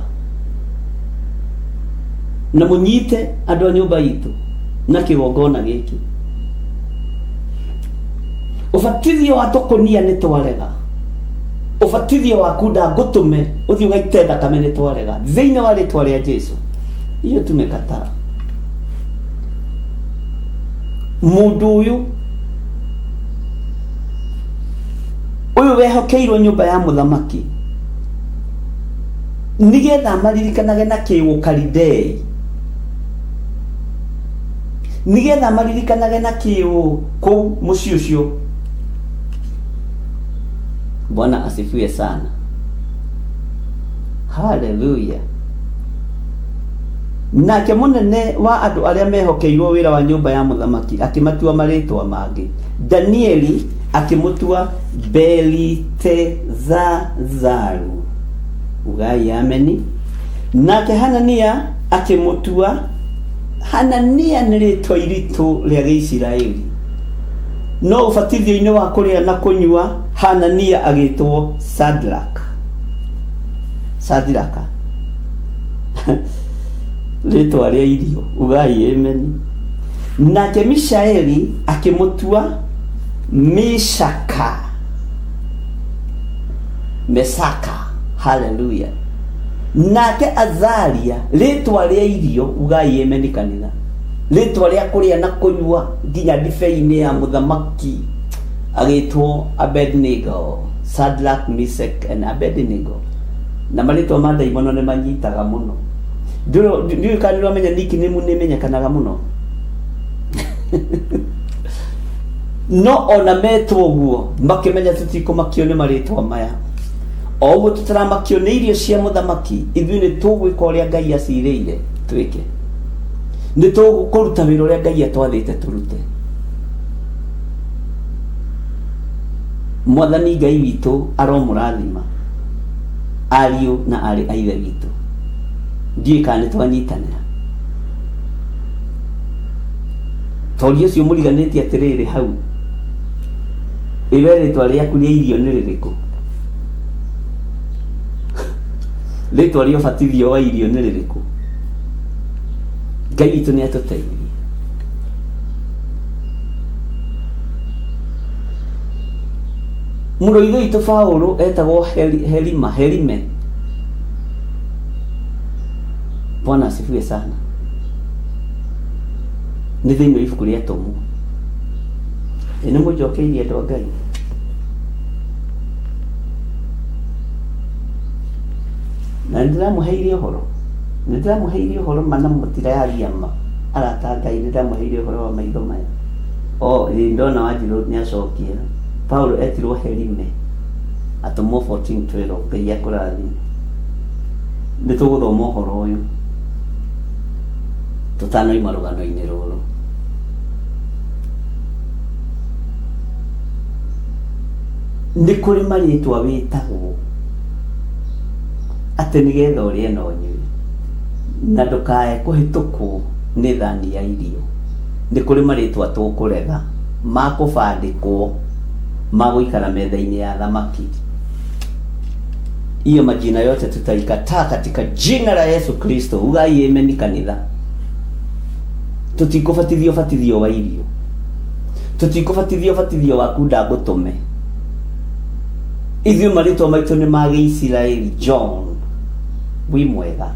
Na mũnyite andũ a nyũmba itũ na kĩgongona gĩkĩ. Ũbatithio wa tũkũnia nĩ twarega. Ũbatithio wa kunda ngũtũme ũthiĩ ũgaite thakame nĩ twarega. Thĩinĩ wa rĩtwa rĩa Jesu. Hiyo tumekataa. Mũndũ ũyũ ũyũ wehokeirwo nyũmba ya mũthamaki nĩgetha amaririkanage na kĩũkalidei, nĩgetha amaririkanage na kĩũ kũu mũciĩ ũcio. Bwana asifiwe sana. Haleluya. Nake mũnene wa andũ arĩa mehokeirwo wĩra wa nyũmba ya mũthamaki akĩmatua marĩtwa mangĩ. Danieli akĩmũtua Beliteshazaru. Ugai ameni. Nake Hanania akĩmũtua Hanania nĩ rĩtwa iritũ rĩa Gĩisiraeli. No ũbatithio-inĩ wa kũrĩa na kũnyua Hanania agĩtwo Sadraka. Sadraka. Rĩtwa rĩa irio. Ugai ameni. Nake Mishaeli akĩmũtua Mishaka. Mesaka. Haleluya. Nake Azaria rĩtwa rĩa irio, ugai ameni kanitha. Rĩtwa rĩa kũrĩa na kũnyua nginya ndibei-inĩ ya mũthamaki agĩtwo Abednego. Shadrach, Meshach and Abednego. Na marĩtwa ma ndaimono nĩ manyitaga mũno. Ndiũĩ kana nĩ ũramenya nickname nĩ ĩmenyekanaga mũno. No ona metwo ũguo makĩmenya tũtikũmakio nĩ marĩtwa maya. O ũguo tũtaramakio nĩ irio cia mũthamaki, ithuĩ nĩ tũgwĩka ũrĩa Ngai acirĩire twĩke. Nĩ tũkũruta wĩra ũrĩa Ngai atwathĩte tũrute. Mwathani Ngai witũ aromũrathima ariũ na arĩ a ithe witũ. Ndiũĩ kana nĩ twanyitanĩra. Toria ũcio mũriganĩtie atĩrĩrĩ hau, ĩwe rĩtwa rĩaku rĩa irio nĩ rĩrĩkũ? Rĩtwa rĩa ũbatithio wa irio nĩ rĩrĩkũ? Ngai witũ nĩ atũteithie. Mũrũ wa ithe witũ Paulo etagwo Heli, Helima, Helime. Bwana asifiwe sana. Nĩ thĩinĩ wa ibuku rĩa Atũmwo. Ĩ nĩ mũnjokeirie andũ a Ngai. Na nĩ ndĩramũheire ũhoro. Nĩ ndĩramũheire ũhoro ma na mũtirayaria ma. Arata a Ngai nĩ ndĩramũheire ũhoro wa maitho maya. O, ĩ ndona Wanjirũ nĩ acokia. Paulo etirwo Herime. Atũmwo 14:12. Ngai akũrathime. Nĩ tũgũthoma ũhoro ũyũ tũtanoima rũgano-inĩ rũrũ. Nĩ kũrĩ marĩtwa wĩtagwo atĩ nĩgetha ũrĩe na ũnyue na ndũkae kũhĩtũkwo nĩ thani ya irio. Nĩ kũrĩ marĩtwa tũkũrega ma kũbandĩkwo ma gũikara metha-inĩ ya thamaki. Hiyo majina yote tutaikataa katika jina la Yesu Kristo. Ugai amen kanitha. Tũtikũbatithio batithio wa irio. Tũtikũbatithio batithio wa kunda ngũtũme. Ithuĩ marĩtwa maitũ nĩ ma Gĩisiraeli. John wĩ mwega.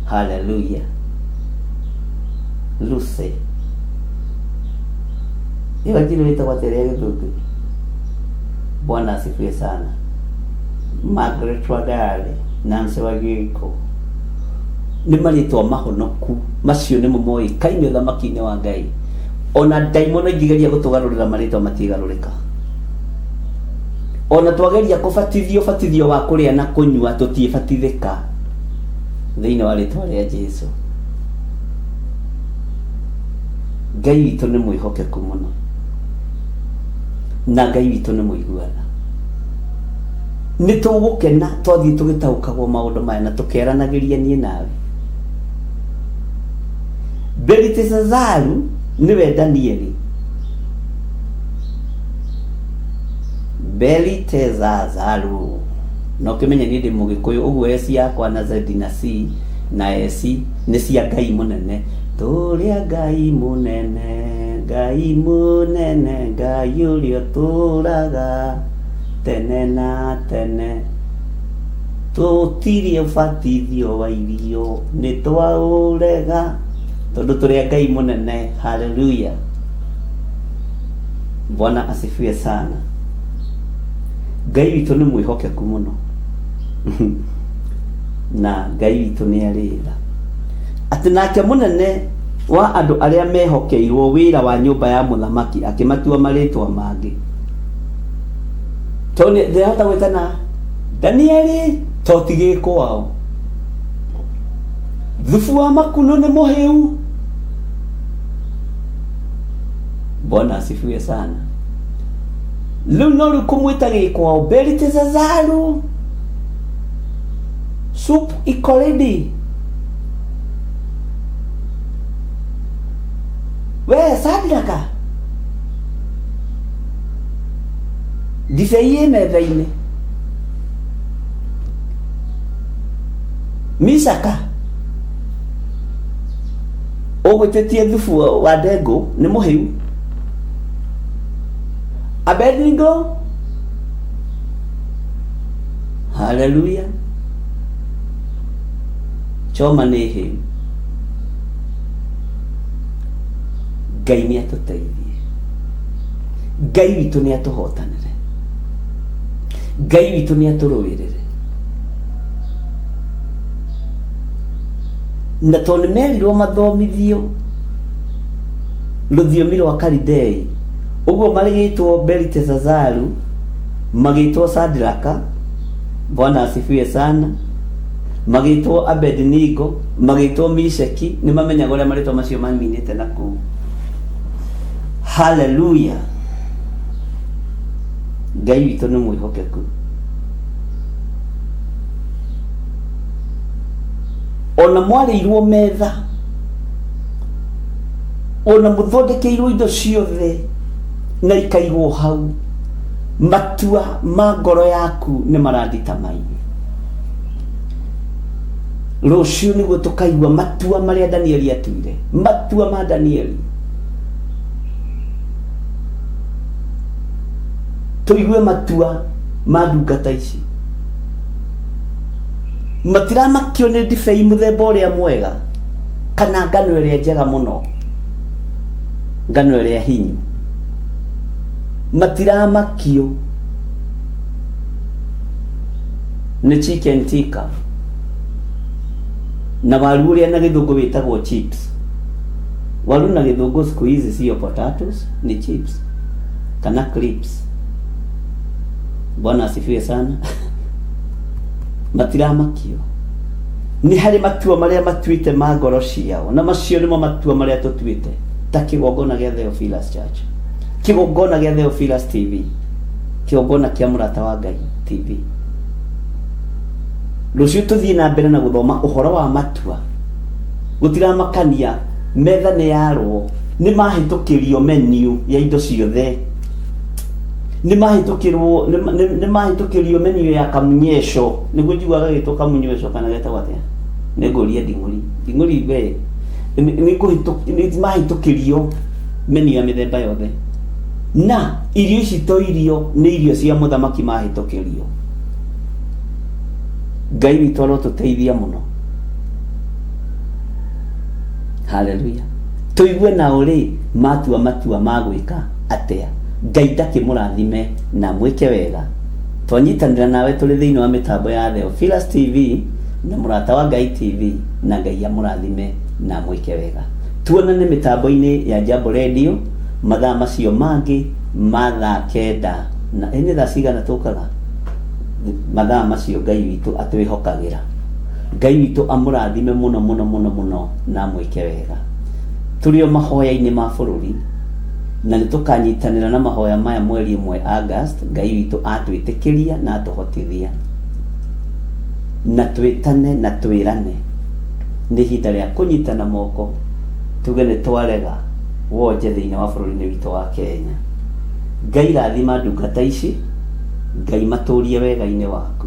Haleluya. Lucy. Ĩyo njirũ ĩtagwo atĩa rĩa gĩthũngũ? Bwana asifiwe sana. Margaret Wangari, Nancy Wagĩko. Nĩ marĩtwa mahonoku macio nĩmo moĩkaine ũthamaki-inĩ wa Ngai. Ona ndaimono ingĩgeria gũtũgarũrĩra marĩtwa matigarũrĩka. Ona twageria kũbatithio batithio wa kũrĩa na kũnyua tũtiĩbatithĩka thĩinĩ wa rĩtwa rĩa Jesu. Ngai witũ nĩ mwĩhokeku mũno na Ngai witũ nĩ mũiguana. Nĩ tũgũkena twathiĩ tũgĩtaũkagwo maũndũ maya na tũkeranagĩria niĩ nawe. Beliteshazaru nĩwe Danieli. Beliteshazaru. Na ũkĩmenye niĩ ndĩ mũgĩkũyũ ũguo S yakwa na Z na C na S nĩ cia Ngai mũnene. Tũrĩa Ngai mũnene, Ngai mũnene, Ngai ũrĩa ũtũũraga tene na tene. Tũtirĩ ũbatithio wa irio, nĩ twaũrega, tondũ tũrĩ a Ngai mũnene. Haleluya. Bwana asifiwe sana. Ngai witũ nĩ mwĩhokeku mũno na Ngai witũ nĩ arĩ tha. Atĩ nake mũnene wa andũ arĩa mehokeirwo wĩra wa nyũmba ya mũthamaki akĩmatua marĩtwa mangĩ. Tondũ ndĩrahota gwĩtana Danieli to ti gĩkwao. Thubu wa makunũ nĩ mũhĩu. Bwana asifiwe sana. Rĩu no rĩu kũmwĩta gĩkwao Beliteshazaru soup iko ready. We Sadraka ndibei ĩ metha-inĩ Misaka ũgwĩtĩtie thubu wa ndengũ nĩ mũhĩu Abednego haleluya choma nĩ hĩu Ngai nĩ atũteithie Ngai witũ nĩ atũhotanĩre Ngai witũ nĩ atũrũĩrĩre na tondũ nĩ merirwo mathomithio rũthiomi rwa Kalidei ũguo marĩgĩtwo Beliteshazaru magĩtwo Sadraka Bwana asifiwe sana magĩtwo Abednego magĩtwo Misheki nĩ mamenyaga ũrĩa marĩtwa macio maminĩte na kũu haleluya Ngai witũ nĩ mwĩhokeku ona mwarĩirwo metha ona mũthondekeirwo indo ciothe na ikaigwo hau matua ma ngoro yaku nĩ marandita maingĩ rũciũ nĩguo tũkaigua matua marĩa Danieli atuire matua ma Danieli. Tũigue matua ma ndungata ici. Matiramakio nĩ ndibei mũthemba ũrĩa mwega kana ngano ĩrĩa njega mũno, ngano ĩrĩa hinyu. Matiramakio nĩ chicken tikka na waru ũrĩa na gĩthũngũ wĩtagwo chips. Waru na gĩthũngũ siku hizi sio potatoes, ni chips kana clips. Bwana asifiwe sana. Matiramakio nĩ harĩ matua marĩa matuĩte ma ngoro ciao, na macio nĩmo matua marĩa tũtuĩte ta kĩgongona gĩa Theophilus Church, kĩgongona gĩa Theophilus TV, kĩgongona kĩa Mũrata wa Ngai TV. Rũciũ tũthiĩ na mbere na gũthoma ũhoro wa matua. Gũtiramakania metha nĩ yarwo, nĩ mahĩtũkĩrio menu ya indo ciothe, nĩ mahĩtũkĩrwo nĩ mahĩtũkĩrio menu ya kamunyesho, nĩguo njiguaga gĩtwo kamunyesho kana getagwo atĩa, nĩ ngũria nding'ũri nding'ũri we nĩ mahĩtũkĩrio menu ya mĩthemba yothe, na irio ici to irio, nĩ irio cia mũthamaki mahĩtũkĩrio. Ngai witũ arotũteithia mũno. Haleluya. Tũigue nao rĩ matua matua ma gwĩka atĩa. Ngai ndakĩmũrathime na mwĩke wega. Twanyitanĩra nawe tũrĩ thĩinĩ wa mĩtambo ya Theophilus TV na Mũrata wa Ngai TV, na Ngai amũrathime na mwĩke wega. Tuonane mĩtambo-inĩ ya Jambo Radio mathaa macio mangĩ ma thaa 9 na nĩ thaa cigana tũkaga mathaa macio Ngai witũ atwĩhokagĩra. Ngai witũ amũrathime mũno mũno mũno mũno na amwĩke wega. Tũrĩ o mahoya-inĩ ma bũrũri, na nĩ tũkanyitanĩra na mahoya maya mweri 1 August, Ngai witũ atwĩtĩkĩria na atũhotithia. Na twĩtane na twĩrane, nĩ ihinda rĩa kũnyitana moko, tuge nĩ twarega wonje thĩinĩ wa bũrũri-inĩ witũ wa Kenya. Ngai rathima ndungata ici, Ngai matũrie wega-inĩ waku.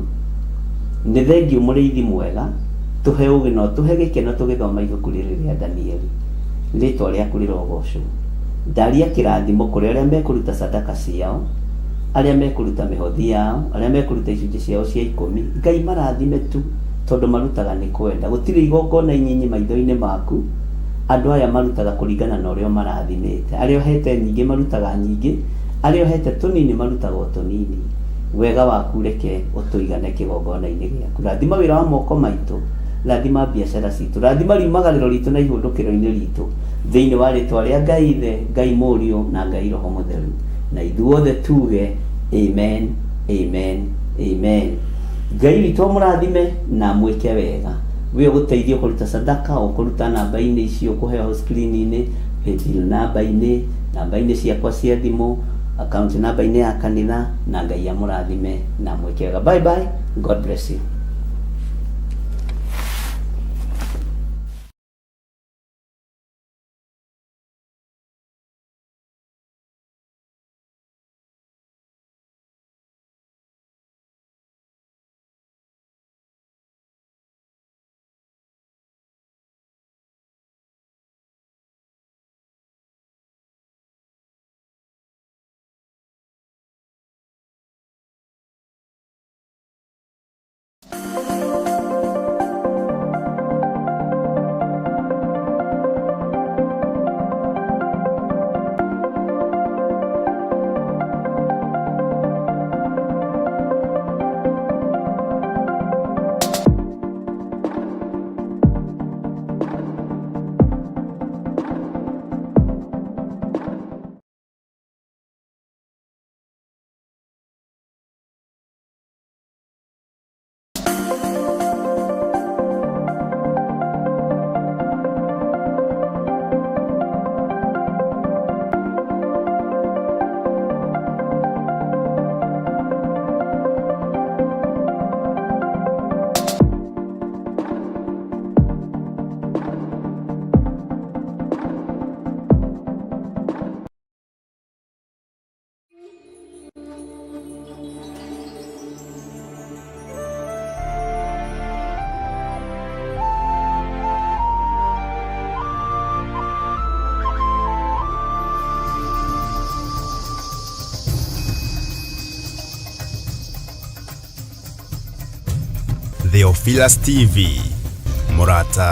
Nĩ thengiũ mũrĩithi mwega, tũhe ũgĩ na ũtũhe gĩkeno tũgĩthoma ibuku rĩrĩ rĩa Danieli. Rĩtwa rĩaku rĩrogocwo. Ndaria kĩrathimo kũrĩ arĩa mekũruta sadaka ciao, arĩa mekũruta mĩhothi yao, arĩa mekũruta icunjĩ ciao cia 10. Ngai marathime tu tondũ marutaga nĩ kwenda. Gũtirĩ igongona inyinyi maitho-inĩ maku. Andũ aya marutaga kũringana na ũrĩa ũmarathimĩte. Arĩa ũhete nyingĩ marutaga nyingĩ, arĩa ũhete tũnini marutaga o tũnini. Wega waku reke ũtũigane kĩgongona-inĩ gĩaku. Rathima wĩra wa moko maitũ, rathima biacara citũ, rathima riumagarĩro ritũ na ihũndũkĩro-inĩ ritũ, thĩinĩ wa rĩtwa rĩa Ngai Ithe, Ngai Mũriũ na Ngai Roho Mũtheru. Na ithuothe tuge amen, amen, amen. Ngai witũ amũrathime na amwĩke wega. We ũgũteithio kũruta sadaka, ũkũruta namba-inĩ icio ũkũheo screen-inĩ, paybill namba-inĩ, namba-inĩ ciakwa cia thimũ, account namba-inĩ ya kanitha, na Ngai amũrathime na amwĩke wega. Bye bye, God bless you. Theophilus TV, mũrata.